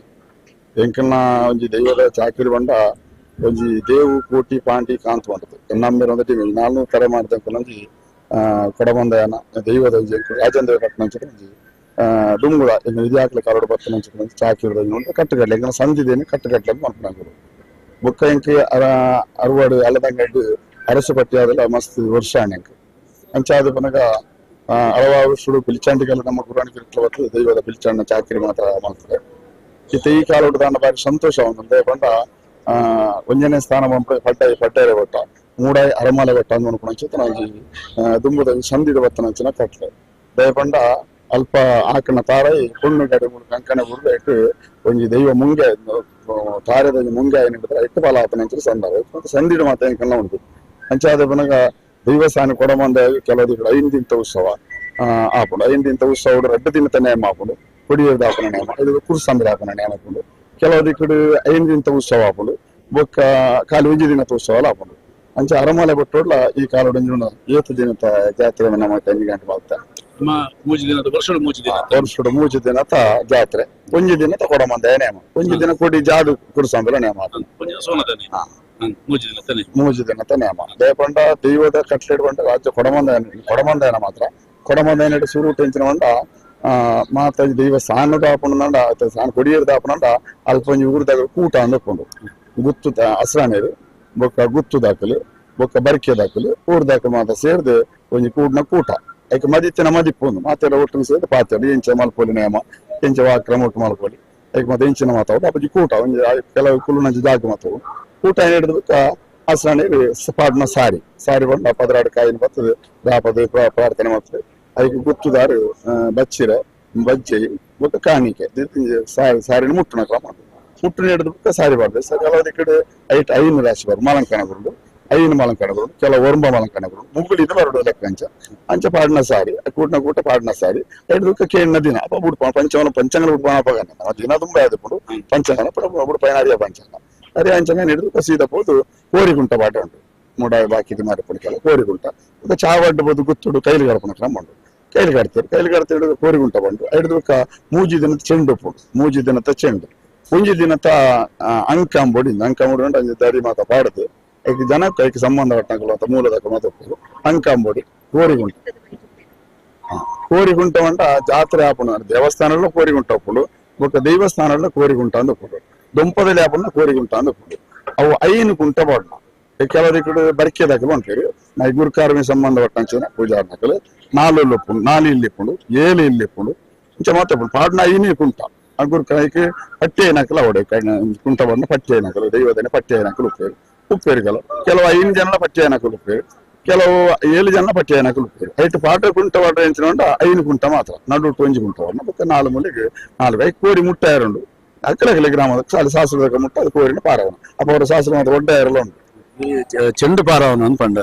ಎಂಕಲ್ನ ಒಂಜಿ ದೈವದ ಚಾಕಿರಿ ಬಂಡ ಒಂಜಿ ದೇವು ಕೋಟಿ ಪಾಂಡಿ ಕಾಂತ ಬಂಡದು ನಮ್ಮೇರ ಒಂದು ಟೀಮ್ ನಾಲ್ನೂರು ತರೆ ಮಾಡಿದ ಒಂಜಿ ಕೊಡಬಂದಯನ ದೈವದ ಒಂಜಿ ರಾಜೇಂದ್ರ ಕಟ್ಟಣ ಒಂಜಿ ಡುಂಗುಳ ಇದು ಹಾಕ್ಲಿಕ್ಕೆ ಕಾಲೋಡು ಬರ್ತನ ಚಾಕಿರಿ ಕಟ್ಟುಗಡ್ಲೆ ಎಂಕಲ್ನ ಸಂಧಿದೇನು ಕಟ್ಟುಗಡ್ಲೆ ಮಲ್ಪನಾಗರು ಬೊಕ್ಕ ಎಂಕ್ ಅರವಾಡು ಅಲ್ಲದಂಗಡ್ಡು ಅರಸು ಪಟ್ಟಿ ಅದೆಲ್ಲ ಮಸ್ತ್ ವರ್ಷ ಎಂಕ್ ಅಂಚಾದ ಪನಗ ಹಲವಾರು ಶುರು ಪಿಲ್ಚಾಂಡಿಗೆಲ್ಲ ನಮ್ಮ ಗುರಾಣಿಗೆ ದೈವದ ಪಿಲ್ಚಾಂಡ ಚಾಕಿರಿ ಮಾತ್ರ ಮಾಡ್ತಾರೆ. ಇತ್ತ ಈ ಕಾಲೋಡು ದಾನ ಬಾರಿ ಸಂತೋಷ ಒಂದು ಪಂಡ ಒಂಜನೇ ಸ್ಥಾನ ಪಡ್ಡಾಯಿ ಪಡ್ಡಾಯ ಕೊಟ್ಟ ಮೂಡಾಯಿ ಅರಮಾಲೆ ಕೊಟ್ಟ ಅಂದ್ ಚಿತ್ತನ ದುಂಬುದ ಸಂಧಿದ ಬತ್ತನಂಚಿನ ಕಟ್ಲೆ ದಯಪಂಡ ಅಲ್ಪ ಆಕಣ ತಾರೈ ಪೊಣ್ಣು ಗಡೆ ಕಂಕಣ ಬುಡ್ದು ಇಟ್ಟು ಒಂಜಿ ದೈವ ಮುಂಗೆ ತಾರೆದ ಮುಂಗೆ ಏನಿಡ್ತಾರೆ ಇಟ್ಟು ಫಲ ಆತನ ಸಂದಾರ ಸಂಧಿಡ ಮಾತ ಎಂಕಲ್ಲ ಉಂಟು. ಅಂಚಾದ ಪನಗ ದೈವಸ್ಥಾನ ಕೊಡಮಂದ ಕೆಲವು 5 ದಿನದ ಉತ್ಸವ ಆಪುಂಡು. 5 ದಿನದ ಉತ್ಸವ 2 ದಿನದ ನೇಮ ಆಪುಂಡು, ಕೊಡಿಯರ್ದ ಆಪುನ ನೇಮ, ಇದು ಕುರುಸಂದ್ರ ಆಪುನ ನೇಮ ಆಪುಂಡು. ಕೆಲವು ದಿಕ್ಕಡು 5 ದಿನದ ಉತ್ಸವ ಆಪುಂಡು, ಬೊಕ್ಕ ಖಾಲಿ 1 ದಿನದ ಉತ್ಸವ ಆಪುಂಡು. ಅಂಚ ಅರಮಾಲೆ ಕೊಟ್ಟೋಡ್ಲ ಈ ಕಾಲೋಡು ಏತು ದಿನದ ಜಾತ್ರೆ ನಮ್ಮ 5 ಗಂಟೆ ಮಾಡ್ತಾರೆ. ವರ್ಷಡು 3 ದಿನದ ಜಾತ್ರೆ, 1 ದಿನದ ಕೊಡಮಂದ ನೇಮ, 1 ದಿನ ಕೊಡಿ ಜಾದು ಕುರುಸಂದ್ರ ನೇಮ, 3 ದಿನದ ನೇಮ. ದೇಪಂಡ ದೈವದ ಕಟ್ಲೆಡ್ ಬಂಡ ರಾಜ್ಯ ಕೊಡಮಂದ ಕೊಡಮಂದಯನ ಮಾತ್ರ ಕೊಡಮಂದಯನ ಸುರು ಟೆಂಚಿನ ಬಂಡ ಮಾತ ದೈವ ಸಾನದ ಆಪುಂಡ ಸಾನ ಕೊಡಿಯರ್ದ ಆಪುಂಡ ಅಲ್ಪ ಒಂಜಿ ಊರ್ದಾಗ ಕೂಟ ಅಂದಕೊಂಡು ಗುತ್ತು ಅಸ್ರಾನೇರು ಬೊಕ್ಕ ಗುತ್ತು ದಾಖಲು ಬೊಕ್ಕ ಬರಿಕೆ ದಾಖಲು ಊರ್ದಾಕ ಮಾತ ಸೇರ್ದು ಒಂಜಿ ಕೂಡ್ನ ಕೂಟ ಐಕ ಮದಿತ್ತಿನ ಮದಿಪ್ಪುಂದು ಮಾತೆಲ್ಲ ಒಟ್ಟು ಸೇರ್ದು ಪಾತೆಲ್ಲ ಎಂಚ ಮಲ್ಪೊಲಿ ನೇಮ ಎಂಚ ವಾಕ್ರಮ ಒಟ್ಟು ಮಲ್ಪೊಲಿ ಐಕ ಮತ್ತೆ ಎಂಚಿನ ಮಾತಾವು ಅಪ್ಪಜಿ ಕೂಟ ಒಂಜಿ ಕೆಲವು ಕುಲ್ಲುನಂಚಿ ಜಾಗ ಮಾತಾವು ಕೂಟ ಹಿಡಿದು ಬೊಕ್ಕ ಅಸ್ರಾನೇರು ಪಾಡ್ನ ಸಾರಿ ಸಾರಿ ಬಂಡ 12 ಕಾಯಿನ ಬರ್ತದೆ ದಾಪದ ಪ್ರಾರ್ಥನೆ ಮಾಡ್ತದೆ. ಅದಕ್ಕೆ ಗುತ್ತುದಾರು ಬಚ್ಚಿರ ಬಜ್ಜೆ ಬೊಕ್ಕ ಕಾಣಿಕೆ ಸಾರಿ ಸಾರಿನ ಮುಟ್ಟುನ ಕ್ರಮ ಮುಟ್ಟುನ ಹಿಡಿದು ಬೊಕ್ಕ ಸಾರಿ ಬಾರ್ದು. ಕೆಲವು ಕಡೆ ಐಟ್ 5 ರಾಶಿ ಬಾರು ಮಲಂಕಣ ಬರುದು, 5 ಮಲಂಕಣ ಬರುದು, ಕೆಲವು ಒರಂಬ ಮಲಂಕಣ ಬರುದು, ಮುಗುಳಿದ ಬರುಡು ಲೆಕ್ಕ ಅಂಚ ಅಂಚ ಪಾಡಿನ ಸಾರಿ ಕೂಟನ ಕೂಟ ಪಾಡಿನ ಸಾರಿ ಹಿಡಿದು ಕೇಳಿನ ದಿನ ಅಪ್ಪ ಬುಡ್ಪ ಪಂಚವನ ಪಂಚಾಂಗನ ಬುಡ್ಪಾನ ಅಪ್ಪಗನ್ನ ದಿನ ತುಂಬ ಆದప్పుడు ಪಂಚಾಂಗನ ಬುಡ್ಪಾಯಿನ ಅರಿಯ ಪಂಚಾಂಗ ಅರಿಯ ಅಂಚಾಂಗ ಹಿಡಿದು ಸೀದಾ ಪೋದು ಕೋರಿಗುಂಟ ಪಾಠ ಉಂಟು ಮೂಡಾಯಿ ಬಾಕಿದು ಮಾರಿಪುಣ ಕೆಲವು ಕೋರಿಗುಂಟ ಚಾವಡ್ಬೋದು ಗುತ್ತುಡು ಕೈಲಿ ಗಡಪನ ಕ್ರಮ ಉಂಟು. ಕೈಲಿ ಕಡ್ತಾರೆ ಕೈಲಿ ಕಡ್ತ ಹಿಡಿದು ಕೋರಿಗುಂಟ ಬಂಡು ಹಿಡಿದು 3 ದಿನದ ಚೆಂಡು ಉಪ್ಪುಂಡು, 3 ದಿನದ ಚೆಂಡು 1 ದಿನದ ಅಂಕಾಂಬೊಡಿ ಅಂಕಾಂಬೊಡಿ ಉಂಟು ಅಂಜಿ ದರಿ ಮಾತ ಪಾಡದು ಐಕ್ ಜನಕ್ಕೆ ಐಕ್ ಸಂಬಂಧ ಪಟ್ಟಣಗಳು ಅಂತ ಮೂಲದ ಮಾತ ಅಂಕಾಂಬೊಡಿ ಕೋರಿಗುಂಟ ಕೋರಿಗುಂಟ వంట ಜಾತ್ರೆ ಆಪುಂಡು. ದೇವಸ್ಥಾನలో ಕೋರಿಗುಂಟ ಉಪ್ಪುಂಡು, ಬೊಕ್ಕ ದೇವಸ್ಥಾನలో ಕೋರಿಗುಂಟ ಅಂದ್ ಉಪ್ಪುಂಡು, ದೊಂಪದಲ್ಲಿ ಆಪುಂಡು ಕೋರಿಗುಂಟ ಅಂದ್ ಉಪ್ಪುಂಡು. ಅವು 5 ಕುಂಟ ಪಾಡ್ನ ಕೆಲವು ದಿಕ್ಕಡು ಬರಿಕೆ ದಾಖಲು ಉಂಟು. ನಾ ಗುರುಕಾರ್ಮಿ ಸಂಬಂಧ ಪಟ್ಟಂಚಿನ ಪೂಜಾರ್ನಕಲು 4 ಉಪ್ಪುಂಡು, 4 ಇಲ್ಲಿ ಉಪ್ಪುಂಡು, 7 ಇಲ್ಲಿ ಉಪ್ಪುಂಡು, ಇಂಚ ಮಾತ್ರ ಉಪ್ಪುಂಡು ಪಾಡ್ನ 5 ಕುಂಟ ಆ ಗುರುಕಾಯ್ಕೆ ಪಟ್ಟಿ ಏನಕಲ ಅವಡೆ ಕುಂಟ ಬಂದ ಪಟ್ಟಿ ಏನಕಲು ದೈವದನೆ ಪಟ್ಟಿ ಏನಕಲು ಉಪ್ಪೇರು ಉಪ್ಪೇರು ಕೆಲವು ಕೆಲವು 5 ಜನ ಪಟ್ಟಿ ಏನಕಲು ಉಪ್ಪೇರು, ಕೆಲವು 7 ಜನ ಪಟ್ಟಿ ಏನಕಲು ಉಪ್ಪೇರು. ಐಟು ಪಾಠ ಕುಂಟ ಪಾಠ ಎಂಚಿನ 5 ಕುಂಟ ಮಾತ್ರ ನಡು 1 ಕುಂಟ ಬೊಕ್ಕ 4 ಮೂಲೆಗೆ 4 ಐದು ಕೋರಿ ಮುಟ್ಟಾಯರುಂಡು. ಅಕ್ಕಲಕಲೆ ಗ್ರಾಮದ ಶಾಸ್ತ್ರದ ಮುಟ್ಟ ಅದು ಕೋರಿನ ಪಾರವನ ಅಪ್ಪ ಅವರ ಶಾಸ್ತ್ರ ಮಾತ್ರ ಒಡ್ಡಾಯರಲ್ಲ ಉಂಟು. ಚೆಂಡು ಪಾರವನ ಅಂತ ಪಂಡ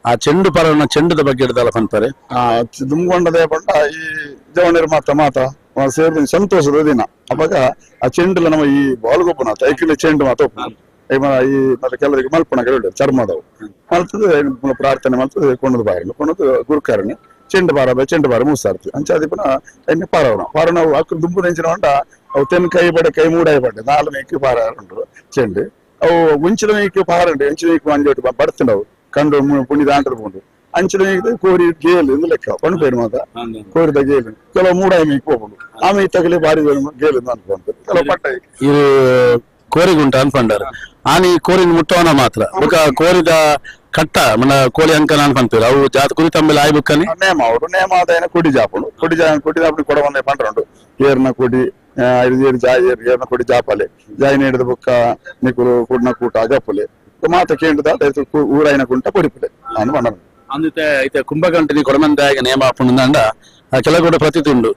ಆ ಚೆಂಡು ಪಾರವನ ಚೆಂಡದ ಬಗ್ಗೆ ಹಿಡ್ದಲ್ಲ ಪನ್ಪರೆ ದುಮ್ಗೊಂಡದೇ ಪಂಡ ಈ ಜವನರು ಮಾತ ಮಾತ ಸೇರಿದ ಸಂತೋಷದ ದಿನ ಅವಾಗ ಆ ಚೆಂಡುಲ ನಮ್ಮ ಈ ಬಾಲ್ಗೊಬ್ಬನ ಐಕಿಲ ಚೆಂಡು ಮಾತ ಈ ಮತ್ತೆ ಕೆಲವರಿಗೆ ಮಲ್ಪಣ ಕೆಲವು ಚರ್ಮದವು ಮಲ್ತದೆ ಪ್ರಾರ್ಥನೆ ಮಲ್ತದೆ ಕೊಂಡದು ಬಾರಿನ ಕೊಂಡದು ಗುರುಕಾರನೆ ಚೆಂಡು ಬಾರ ಚೆಂಡು ಬಾರ ಮೂಸಾರ್ತಿ ಅಂಚಾದಿ ಪುನಃ ಎಣ್ಣೆ ಪಾರವನ ಪಾರನ ಅಕ್ಕ ದುಂಬು ನೆಂಚಿನ ಉಂಟ ಅವು ತೆನ್ಕಾಯಿ ಬಡೆ ಕೈ ಮೂಡಾಯಿ ಬಡೆ 4 ಮೇಕೆ ಪಾರ ಉಂಟು ಚೆಂಡು ಅವು ಮುಂಚಿನ ಮೇಕೆ ಪಾರಂಡು ಎಂಚಿನ ಮೇಕೆ ಮಂಜೋಟು ಬಡ್ತಿಂಡವು ಕಂಡು ಪುಣಿದ ಆಂಟದ ಪುಂಡು ಅಂಚಿನ ಮೇಕೆ ಕೋರಿ ಗೇಲು ಎಂದು ಲೆಕ್ಕ ಪಣಪೇರು ಮಾತ ಕೋರಿದ ಗೇಲು ಕೆಲವು ಮೂಡಾಯಿ ಮೇಕೆ ಹೋಗುಂಡು ಆಮೇಲೆ ತಗಲಿ ಬಾರಿ ಗೇಲು ಅನ್ಕೊಂಡು ಕೆಲವು ಪಟ್ಟ ಇದು ಕೋರಿಗುಂಟ ಅನ್ಪಂಡಾರ ಆನಿ ಕೋರಿನ ಮುಟ್ಟವನ ಮಾತ್ರ ಬೊಕ ಕೋರಿದ ಕಟ್ಟ ಮನ ಕೋಳಿ ಅಂಕನ ಅನ್ಪಂತೀರ ಅವು ಜಾತ ಕುರಿ ತಂಬೆಲ ಆಯ್ಬುಕ್ಕನಿ ನೇಮ ಅವರು ನೇಮ ಆದಾಯನ ಕೊಡಿ ಜಾಪುಂಡು ಕೊಡಿ ಜಾ ಕೊಡಿ ಜಾಪುಂಡು ಕೊಡ ಬಂದೆ ಪಂಡ್ರಂಡು ಏರ್ನ ಕೊಡಿ ಏರು ಜಾ ಏರು ಏರ್ನ ಕೊಡಿ ಜಾಪಲೆ ಜಾಯಿನ ಹಿಡಿದ ಬೊಕ್ಕ ನಿಕುಲು ಕುಡ್ನ ಕೂಟ ಅಗಪುಲೆ ಮಾತ ಕೇಂದ್ರದ ಊರಾಯಿನ ಕುಂಟ ಕೊಡಿಪುಲೆ ನಾನು ಪಂಡನು ಅಂದಿತ್ತೆ ಐತೆ ಕುಂಭಗಂಟಿನಿ ಕೊಡಮಂದಾಯ ನೇಮ ಆಪುಂಡು ಕೆಲವು ಕೂಡ ಪ್ರತಿ ಉಂಡು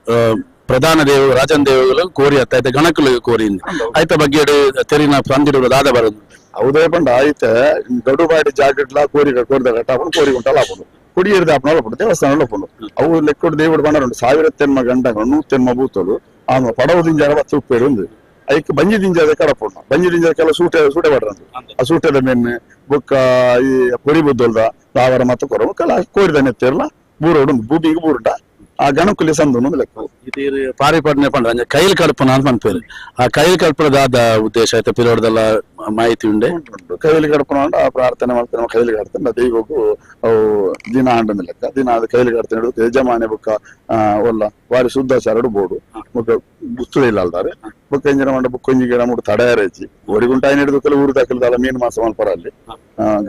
ಪ್ರಧಾನ ದೇವ ರಾಜನ್ ದೇವಗಳು ಕೋರಿ ಅತ್ತ ಐತೆ ಗಣಕುಲು ಕೋರಿ ಆಯ್ತ ಬಗ್ಗೆ ತೆರಿನ ತಂದಿಡುವ ದಾದ ಬರೋದು ಹೌದೇ ಪಂಡ ಐತೆ ಗಡುಬಾಡಿ ಜಾಕೆಟ್ಲ ಕೋರಿ ಕೋರಿದ ಕಟ್ಟ ಆಪುಂಡು ಕೋರಿ ಗುಂಟಲ ಆಪುಂಡು ಕುಡಿಯರ್ದ ಆಪುಂಡು ಅಲ್ಲಪುಂಡು ದೇವಸ್ಥಾನ ಅಲ್ಲಪುಂಡು ಅವು ಲೆಕ್ಕೊಡು ದೇವುಡು ಬಂಡರುಂಡು 1000 ತೆನ್ಮ ಗಂಡಗಳು 100 ತೆನ್ಮ ಬೂತಲು ಆಮ ಪಡವದಿಂದ ಜನ ಬತ್ತು ಉಪ್ಪೇರು ಒಂದು ಐಕ್ ಬಂಜಿ ದಿಂಜದ ಕಡಪುಂಡು ಬಂಜಿ ದಿಂಜದ ಕೆಲವು ಸೂಟೆ ಸೂಟೆ ಪಡ್ರಂದು ಆ ಸೂಟೆದ ಮೆನ್ನು ಬೊಕ್ಕ ಈ ಪೊರಿ ಬುದ್ದೊಲ್ದ ದಾವರ ಮತ್ತ ಕೊರವು ಕೆಲ ಕೋರಿದ ನೆತ್ತಿರ್ಲ ಬೂರೋಡು ಭೂಮಿಗೆ ಬೂರುಂಡ ಆ ಗಣಕುಲಿ ಸಂದು ಲೆಕ್ಕ ಇದು ಪಾರಿ ಪಡ್ನೆ ಪಂಡ ಅಂಚ ಕೈಲ್ ಕಡ್ಪನ ಅಂತ ಪನ್ಪೇರು ಆ ಕೈಲ್ ಕಡ್ಪದ ಉದ್ದೇಶ ಆಯ್ತ ಪಿರೋಡ್ದೆಲ್ಲ ಮಾಹಿತಿ ಉಂಡೆ ಕೈಲಿ ಕಡ್ಪನ ಆ ಪ್ರಾರ್ಥನೆ ಮಾಡ್ತಾರೆ ನಮ್ಮ ಕೈಲಿ ಕಡ್ತಾನೆ ದೈವಕ್ಕೂ ಅವು ದಿನ ಆಂಡನ ಲೆಕ್ಕ ದಿನ ಅದು ಕೈಲಿ ಕಡ್ತಾನೆ ಹಿಡಿದು ಯಜಮಾನೆ ಬುಕ್ಕ ಒಲ್ಲ ವಾರಿ ಶುದ್ಧಾಚಾರಡು ಬೋಡು ಬೊಕ್ಕ ಗುಸ್ತುಳು ಇಲ್ಲ ಅಲ್ದಾರೆ ಬೊಕ್ಕ ಇಂಜಿನ ಮಂಡ ಬುಕ್ಕ ಒಂಜಿ ಗಿಡ ಮುಟ್ಟು ತಡೆಯರೇಜಿ ಒರಿಗುಂಟ ಐನ ಹಿಡಿದು ಕೆಲವು ಊರು ದಾಖಲಿದಾಲ ಮೀನು ಮಾಸ ಮಲ್ಪರ ಅಲ್ಲಿ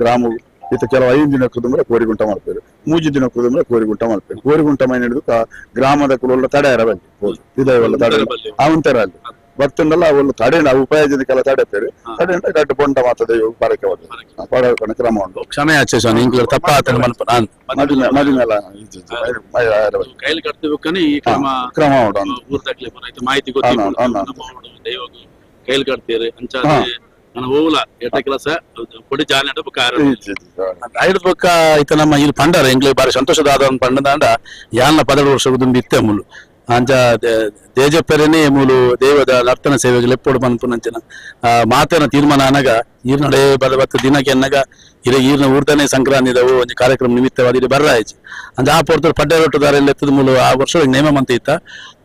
ಗ್ರಾಮ ಇತ್ತ ಕೆಲವು 5 ದಿನ ಕುದುಂದ್ರೆ ಕೋರಿಗುಂಟ ಮಾಡ್ತಾರೆ 3 ದಿನ ಕುದುಂದ್ರೆ ಕೋರಿಗುಂಟ ಮಾಡ್ತಾರೆ ಕೋರಿಗುಂಟ ಮೈನ ಹಿಡಿದು ಗ್ರಾಮದ ಕುಲ ತಡೆಯರ ಬಲ್ಲಿ ಇದೆಲ್ಲ ತಡೆ ಅವಂತರ ಅಲ್ಲಿ ಭಕ್ತಂದಲ್ಲ ಅವಳು ತಡೆ ಆ ಉಪಾಯಜನಕ್ಕೆಲ್ಲ ತಡೆಪೇರು ತಡೆ ಗಡ್ಡ ಪೊಂಡ ಮಾತದ ಪರಕೆ ಪರಕೆ ಕ್ರಮ ಉಂಟು ಕ್ಷಮೆ ಆಚೆ ಸ್ವಾಮಿ ಇಂಕ್ಲ ತಪ್ಪ ಆತನ ಮಲ್ಪ ಮದಿಮೆಲ್ಲ ಕೈಲಿ ಕಟ್ತಿಬೇಕನೆ ಈ ಕ್ರಮ ಕ್ರಮ ಉಂಟು ಊರ್ ದಾಖಲೆ ಮಾಹಿತಿ ಗೊತ್ತಿಲ್ಲ ಕೈಲಿ ಕಟ್ತೀರಿ ಅಂಚ ನನ್ನ ಹೋಗಲ ಎಟ್ಟ ಕೆಲಸ ಕೊಡಿ ಜಾನೆ ಐದು ಪಕ್ಕ ಇತ್ತ ನಮ್ಮ ಇಲ್ಲಿ ಪಂಡಾರ ಎಂಗ್ಲಿ ಬಾರಿ ಸಂತೋಷದ ಆದ ಪಂಡದಾಂಡ ಯಾನ್ನ 12 ವರ್ಷ ದುಂಬಿ ಇತ್ತೆ ಮುಲು ಅಂಚ ದೇಜಪ್ಪರನೇ ಮೂಲು ದೇವದ ನರ್ತನ ಸೇವೆಗೆ ಲೆಪ್ಪೋಡು ಪನ್ಪುನಂಚಿನ ಮಾತೇನ ತೀರ್ಮಾನ ಅನಗ ಈರ್ನಡೆ ಬದ ಬತ್ತ ದಿನಕ್ಕೆ ಎನ್ನಗ ಇರ ಈರ್ನ ಊರ್ದನೆ ಸಂಕ್ರಾಂತಿದವು ಒಂಜಿ ಕಾರ್ಯಕ್ರಮ ನಿಮಿತ್ತವಾದ ಇಲ್ಲಿ ಬರ್ರಾಯ್ತು ಅಂಚ ಆ ಪೊರ್ತರು ಪಡ್ಡೆ ರೊಟ್ಟುದಾರ ಎತ್ತದ ಮೂಲು ಆ ವರ್ಷ ನೇಮ ಮಂತ ಇತ್ತ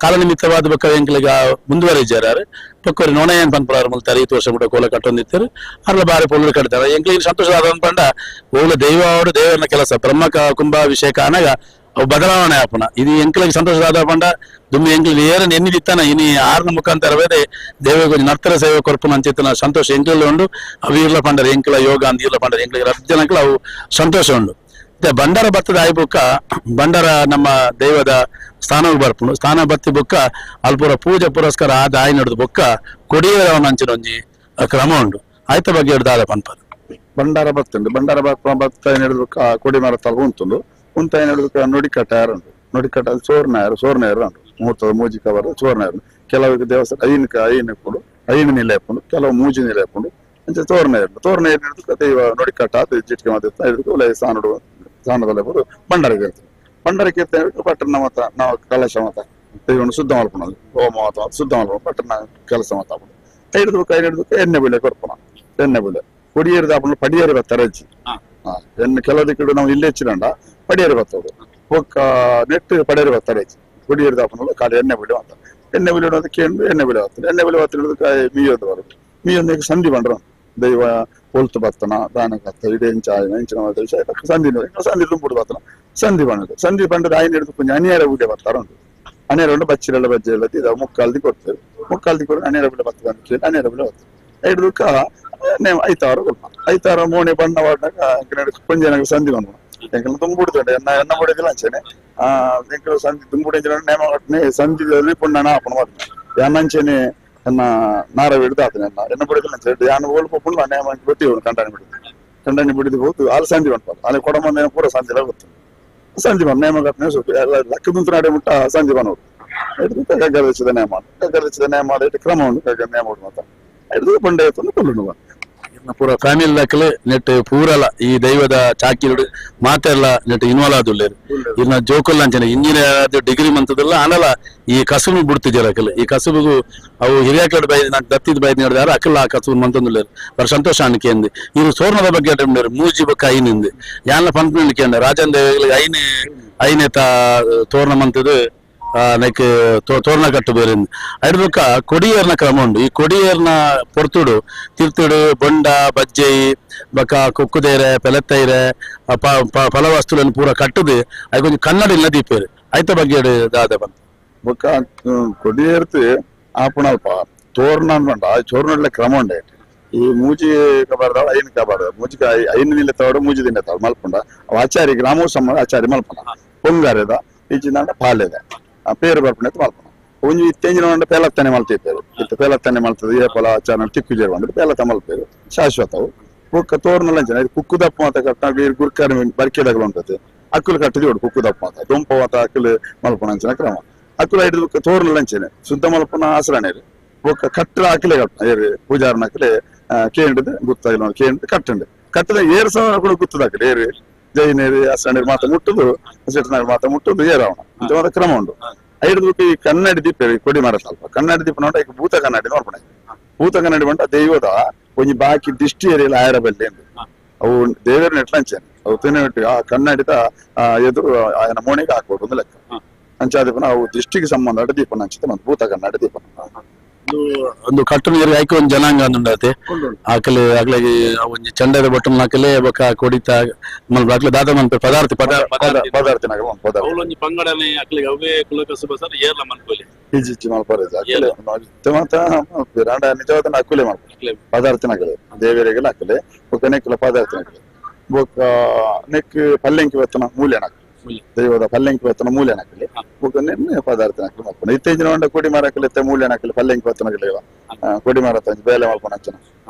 ಕಾಲ ನಿಮಿತ್ತವಾದ ಬಕ್ಕ ಎಂಕ್ಲಿಗ ಮುಂದುವರಿಜಾರು ಪಕ್ಕೋರಿ ನೋಣಯ್ಯನ್ ಪನ್ಪುಲಾರ ಮುಲ್ತಾರೆ ಈ ವರ್ಷ ಕೂಡ ಕೋಲ ಕಟ್ಟೊಂದಿತ್ತಾರೆ ಅರ್ಲ ಬಾರಿ ಪೊಳ್ಳು ಕಟ್ತಾರೆ ಎಂಕ್ಲಿಗೆ ಸಂತೋಷ ಆದ ಪಂಡ ಓಲ ದೈವ ಅವರು ದೇವರನ್ನ ಕೆಲಸ ಬ್ರಹ್ಮ ಕುಂಭಾಭಿಷೇಕ ಅನಗ ಅವು ಬದಲಾವಣೆ ಆಪುನ ಇದು ಎಂಕ್ಲಿಗೆ ಸಂತೋಷ ಆದ ಪಂಡ ದುಮ್ಮಿ ಎಂಕ್ಲಿಗೆ ಏರನ್ ಎನ್ನಿದಿತ್ತಾನ ಇನಿ ಆರ್ನ ಮುಖಾಂತರವೇ ದೇವ ನರ್ತನ ಸೇವೆ ಕೊರ್ಪುನ ಅಂಚಿತ್ತನ ಸಂತೋಷ ಎಂಕ್ಲಲ್ಲಿ ಉಂಡು ಅವು ಇರ್ಲ ಪಂಡರ ಎಂಕ್ಲ ಯೋಗ ಅಂತ ಇರ್ಲ ಪಂಡರ ಎಂಕ್ಲಿಗೆ ರಬ್ಜನಕ್ಲ ಅವು ಸಂತೋಷ ಉಂಡು ಮತ್ತೆ ಬಂಡಾರ ಭತ್ತದ ಆಯ್ಬುಕ್ಕ ಬಂಡಾರ ನಮ್ಮ ದೈವದ ಸ್ಥಾನಕ್ಕೆ ಬರ್ಪುಂಡು ಸ್ಥಾನ ಬತ್ತಿ ಬುಕ್ಕ ಅಲ್ಪುರ ಪೂಜೆ ಪುರಸ್ಕಾರ ಆದ ಆಯ್ ನಡ್ದು ಬೊಕ್ಕ ಕೊಡಿಯರವನ ಅಂಚಿನ ಒಂಜಿ ಕ್ರಮ ಉಂಡು ಆಯ್ತ ಬಗ್ಗೆ ಹಿಡ್ದಾದ ಪನ್ಪದು ಬಂಡಾರ ಭತ್ತುಂಡು ಬಂಡಾರ ಭತ್ತ ಹಿಡಿದು ಕೊಡಿ ಮರ ತಲ ಉಂಟುಂಡು ಉಂತ ಹಿಡಿದು ನುಡಿಕಟ್ಟ ಯಾರುಂಟು ನುಡಿಕಟ್ಟ ಸೋರ್ನಾಯರು ಸೋರ್ನಾಯರು ಉಂಟು ಮುಹೂರ್ತದ ಮೂಜಿ ಕವರ್ ಸೋರ್ನಾಯರು ಕೆಲವು ದೇವಸ್ಥಾನ ಐನಕ್ಕೆ ಐನ ಪುಂಡು ಐನು ನಿಲೆ ಪುಂಡು ಕೆಲವು ಮೂಜಿ ನಿಲೆ ಪುಂಡು ಅಂಚ ತೋರ್ನಾಯರು ತೋರ್ನಾಯರು ಹಿಡಿದು ದೈವ ನುಡಿಕಟ್ಟ ಅದು ಜಿಟ್ಕೆ ಮಾತಾಡ್ತಾ ಹಿಡಿದು ಒಳ್ಳೆ ಸಾನುಡು ಸಾನದಲ್ಲೇ ಬರು ಬಂಡಾರಕ್ಕೆ ಇರ್ತದೆ ಬಂಡಾರಕ್ಕೆ ಇರ್ತದೆ ಪಟ್ಟಣ ಮತ ನಾವು ಕಲಶ ಮತ ದೈವವನ್ನು ಶುದ್ಧ ಮಾಡ್ಕೊಳೋದು ಹೋಮ ಮಾತ ಶುದ್ಧ ಮಾಡ್ಕೊಂಡು ಪಟ್ಟಣ ಕೆಲಸ ಮಾತಾಡೋದು ಕೈ ಹಿಡಿದು ಕೈ ಹಿಡಿದು ಎಣ್ಣೆ ಬಿಳೆ ಕೊರ್ಪಣ ಎಣ್ಣೆ ಬಿಳೆ ಕೊಡಿಯೇರಿದ ಆಪಣ ಪಡಿಯೇರಿ ಬರ್ತಾರೆ ಅಜ್ಜಿ ಎಣ್ಣೆ ಕೆಲವು ದಿಕ್ಕಿಡು ನಾವು ಇಲ್ಲೇ ಹೆಚ್ಚಿರಂಡ ಪಡಿಯೇರಿ ಬರ್ತದೆ ಬೊಕ್ಕ ನೆಟ್ಟು ಪಡಿಯೇರಿ ಬರ್ತಾರೆ ಅಜ್ಜಿ ಕೊಡಿಯೇರಿದ ಆಪಣ ಖಾಲಿ ಎಣ್ಣೆ ಬಿಳೆ ಅಂತ ಎಣ್ಣೆ ಬಿಳೆ ಕೇಂದ್ರ ಎಣ್ಣೆ ಬಿಳೆ ಬರ್ತದೆ ಎಣ್ಣೆ ಬಿಳೆ ಬರ್ತಾರೆ ಮೀಯೋದು ಬರುತ್ತೆ ಮೀಯೊಂದಿಗೆ ಸಂಧಿ ಬಂಡ್ರು ದೈವ ಒಲ್ತು ಬರ್ತನ ದಾನಕತ್ತ ಇಡೇ ಇಂಚ ಇಂಚಿನ ಸಂಧಿ ಸಂಧಿ ತುಂಬಿಡು ಬರ್ತನ ಸಂಧಿ ಬಂಡದು ಸಂಧಿ ಬಂಡದ ಆಯ್ನ ಹಿಡಿದು ಕೊಂಚ ಅನಿಯಾರ ಊಟ ಬರ್ತಾರ ಉಂಟು ಅನೇರ ಉಂಟು ಬಚ್ಚಿರೆಲ್ಲ ಬಜ್ಜೆ ಎಲ್ಲ ಇದು ಮುಕ್ಕಾಲ್ದಿ ಕೊಡ್ತೇವೆ ಮುಕ್ಕಾಲ್ದಿ ಕೊಡು ಅನೇರ ಬಿಡ ಬರ್ತದೆ ಅಂತ ಕೇಳಿ ಅನೇರ ಬಿಡ ಬರ್ತದೆ ಹಿಡಿದುಕ್ಕ ಐತಾರು ಕೊಲ್ಪ ಐತಾರ ಮೋಣೆ ಬಣ್ಣ ವಾಡ್ನಾಗ ಕೊಂಚ ಸಂಧಿ ಬಂದ ಎಂಕಲ್ ತುಂಬಿಡ್ತಂಡೆ ಎನ್ನ ಎನ್ನ ಬಿಡೋದಿಲ್ಲ ಅಂಚೆನೆ ಆ ಎಂಕಲ್ ಸಂಧಿ ತುಂಬಿಡಿ ನೇಮ ಕಟ್ಟನೆ ಸಂಧಿ ಪುಣ್ಣನ ಆಪಣ ಮಾಡ್ತಾನೆ ಯಾನಂಚೆನೆ ಎನ್ನ ನಾರ ಹಿಡಿದು ಆತನೆ ಎನ್ನ ಎನ್ನ ಬಿಡೋದಿಲ್ಲ ಅಂಚೆ ಯಾನ ಒಲ್ಪ ಪುಣ್ಣ ನೇಮ ಗೊತ್ತಿ ಕಂಡಾಣಿ ಬಿಡುದು ಕಂಡಾಣಿ ಬಿಡಿದು ಹೋಗ್ತು ಅಲ್ಲಿ ಸಂಧಿ ಬಂತ ಅಲ್ಲಿ ಕೊಡಮಂದ ಪೂರ ಸಂಧಿ ಎಲ್ಲ ಗೊತ್ತು ಸಂಧಿ ಬಂದ ನೇಮ ಕಟ್ಟನೆ ಸ್ವಲ್ಪ ಎಲ್ಲ ಲಕ್ಕದಂತ ನಾಡೆ ಮುಟ್ಟ ಸಂಧಿ ಬಂದವರು ಹಿಡಿದು ಕಗ್ಗರಿಸಿದ ನೇಮ ಕಗ್ಗರಿಸಿದ ನೇಮ ಮಾಡಿ ಕ್ರಮ ಉಂಟು ಕಗ್ಗ ನೇಮ ಉಂಟು ಮಾತ್ರ ಹಿಡಿದು ಬಂಡೆ ತಂದು ಕೊಲ್ಲುವ ಪೂರ ಫ್ಯಾಮಿಲಿ ದಾಖಲೆ ನೆಟ್ ಪೂರಲ ಈ ದೈವದ ಚಾಕಿರುಡು ಮಾತೆಲ್ಲ ನೆಟ್ ಇನ್ವಾಲ್ವ್ ಆದುಲ್ಲೇರು ಇರ್ನ ಜೋಕುಲ್ ಅಂಚನೆ ಇಂಜಿನಿಯರ್ ಡಿಗ್ರಿ ಮಂತದಲ್ಲ ಆನಲ ಈ ಕಸುಬು ಬಿಡ್ತಿದ್ದೀರ ಅಕಲ್ ಈ ಕಸುಬುಗು ಅವು ಹಿರಿಯ ಬೈ ನಾಕ್ ದತ್ತಿದ ಬೈದ್ ನಡೆದಾರ ಅಕಲ್ ಆ ಕಸುಬು ಮಂತಂದುಲ್ಲೇರು ಬರ ಸಂತೋಷ ಅಣಿಕೆ ಇವರು ಸೋರ್ಣದ ಬಗ್ಗೆ ಮೂಜಿ ಬೊಕ್ಕ ಐನಿಂದು ಯಾನ್ಲ ಪಂಪ್ನಿಕೆ ರಾಜನ್ ದೇವಿಗಳಿಗೆ ಐನೆ ಐನೆ ತೋರ್ಣ ಮಂತದ್ದು ಲೈಕ್ ತೋರಣ ಕಟ್ಟು ಬೇರೆ ಐದು ಕೊಡಿಯೇರ್ನ ಕ್ರಮ ಉಂಡು ಈ ಕೊಡಿಯೇರ್ನ ಪೊರ್ತುಡು ತಿರ್ತುಡು ಬೊಂಡ ಬಜ್ಜೈ ಬೊಕ್ಕ ಕುಕ್ಕುದೇರೆ ಪೆಲತ್ತೈರೆ ಫಲವಸ್ತುಗಳನ್ನು ಪೂರ ಕಟ್ಟುದು ಐಕೊಂಚ ಕನ್ನಡ ಇಲ್ಲ ದೀಪೇರು ಐತ ಬಗ್ಗೆ ದಾದ ಬಂತು ಬೊಕ್ಕ ಕೊಡಿಯೇರ್ತು ಆಪುಣಲ್ಪ ತೋರಣ ಅನ್ಕೊಂಡ ಆ ತೋರಣಲ್ಲ ಕ್ರಮ ಉಂಡೆ ಈ ಮೂಜಿ ಕಬಾರ್ದಾಳ ಐನ್ ಕಬಾರ್ದ ಮೂಜಿ ಐನ್ ನಿಲ್ಲ ತಾವಡು ಮೂಜಿ ದಿನ ತಾವಡು ಮಲ್ಪುಂಡ ಅವು ಆಚಾರಿ ಗ್ರಾಮೋತ್ಸವ ಆಚಾರಿ ಮಲ್ಪುಣ ಪೊಂಗಾರದ ಈಚಿನ ಪಾಲೆದ ಪೇರು ಬರ್ಪುಣ ಮಲ್ಪುಣ ಒಂಜಿ ಇತ್ತೆಂಜಿನ ಉಂಡ ಪೇಲತ್ತನೆ ಮಲ್ತಿದ್ದೇವೆ ಇತ್ತ ಪೇಲತ್ತನೆ ಮಲ್ತದೆ ಏಪಲ ಆಚಾರ ತಿಕ್ಕು ಜೇರು ಪೇಲತ್ತ ಮಲ್ಪೇರು ಶಾಶ್ವತವು ಬೊಕ್ಕ ತೋರ್ನಲ್ಲ ಅಂಚನೆ ಕುಕ್ಕುದಪ್ಪ ಮಾತ ಕಟ್ಟ ಗುರ್ಕಾರ ಬರ್ಕೆದಾಗಲು ಉಂಟದೆ ಅಕ್ಕುಲು ಕಟ್ಟದಿ ಉಂಟು ಕುಕ್ಕುದಪ್ಪ ಮಾತ ದೊಂಪ ಮಾತ ಅಕ್ಕಲು ಮಲ್ಪುಣ ಅಂಚಿನ ಕ್ರಮ ಅಕ್ಕುಲು ಹಿಡಿದು ತೋರ್ನಲ್ಲ ಅಂಚನೆ ಶುದ್ಧ ಮಲ್ಪುಣ ಆಸರಣೆ ಬೊಕ್ಕ ಕಟ್ಟಡ ಅಕ್ಕಲೆ ಕಟ್ಟ ಏರು ಪೂಜಾರನ ಅಕ್ಕಲೆ ಕೇಂದ್ರದ ಗುತ್ತಾಗಿಲ್ಲ ಕೇಂದ್ರ ಕಟ್ಟಂಡು ಕಟ್ಟದ ಏರು ಸಹ ಕೂಡ ಗುತ್ತದಾಕಲೆ ಏರು ಜೈನೇರು ಆಸರಣೆ ಮಾತ ಮುಟ್ಟುದು ಸೆಟ್ನಾಗ ಮಾತ ಮುಟ್ಟುದು ಏರವಣ ಅಂತ ಕ್ರಮ ಉಂಟು. ಐದು ಈ ಕನ್ನಡಿ ದೀಪ ಕೊಡಿ ಮರ ಸ್ವಲ್ಪ ಕನ್ನಡಿ ದೀಪ ನೋಡ ಈಗ ಭೂತ ಕನ್ನಡಿ ನೋಡ್ಪಣ. ಭೂತ ಕನ್ನಡಿ ಬಂಟ ದೈವದ ಒಂಜಿ ಬಾಕಿ ದಿಷ್ಟಿ ಏರಿಯಲ್ಲ ಆಯರ ಬಲ್ಲಿ ಎಂದು ಅವು ದೇವರ ನೆಟ್ಲಂಚೇನೆ ಅವು ತಿನ್ನಿಟ್ಟು ಆ ಕನ್ನಡಿದ ಎದುರು ಆಯನ ಮೋಣಿಗೆ ಹಾಕ್ಬೋದು ಒಂದು ಲೆಕ್ಕ. ಅಂಚಾದೀಪನ ಅವು ದಿಷ್ಟಿಗೆ ಸಂಬಂಧ ದೀಪನ ಅಂಚಿತ ಮತ್ತು ಭೂತ ಕನ್ನಡಿ ದೀಪನ ಒಂದು ಕಟ್ಟು ನೀರು ಹಾಕಿ ಒಂದು ಜನಾಂಗ ಅಂದುಂಡತೆ ಆಕಲೆ ಅಕ್ಲೆಗ್ ಒಂಜಿ ಚಂಡದ ಬೊಟ್ಟನ್ ಹಾಕಲೆ ಬೊಕ ಕೊಡಿತ ಮಲ್ಪ ಅಕ್ಲೆ ದಾದ ಮನ್ಪೆ ಪದಾರ್ಥ ಪದಾರ್ಥ ಪದಾರ್ಥ ಪದಾರ್ಥ ಅವ್ಲೊಂಜಿ ಪಂಗಡನೆ ಅಕ್ಲೆಗ್ ಅವೇ ಕುಲಕಸುಬ ಸರ್ ಏರ್ಲ ಮನ್ಪೊಲಿ. ಇಜ್ಜಿ ಮಲ್ಪರೆ ಅಕ್ಕಲೆ ಮಾತ ರಾಂಡ ನಿಜವಾದ ಅಕ್ಕುಲೆ ಮಲ್ಪರೆ ಪದಾರ್ಥನ ಅಕಲೆ ದೇವರಿಗೆಲ್ಲ ಅಕ್ಕಲೆ ಬೊಕ ನೆಕ್ಲ ಪದಾರ್ಥನ ಅಕಲೆ ಬೊಕ ನೆಕ್ ಪಲ್ಲೆಂಕಿ ಬತ್ತನ ಮೂಲ್ಯನ ದೈವದ ಪಲ್ಲೆಂಕಿ ಬತ್ತನ ಮೂಲ್ಯನ ಹಾಕಲಿ ಬೊಕ ನೆನ್ನೆ ಪದಾರ್ಥನ ಹಾಕಲಿ ಮಲ್ಪನ. ಇತ್ತೀಚಿನ ಒಂಡ ಕೊಡಿ ಮರ ಹಾಕಲಿ ಮೂಲ್ಯನ ಹಾಕಲಿ ಪಲ್ಲೆಂಕಿ ಬತ್ತನ ಕೊಡಿ ಮರ ಬೇಲೆ ಮಲ್ಪನ ಅಂಚನ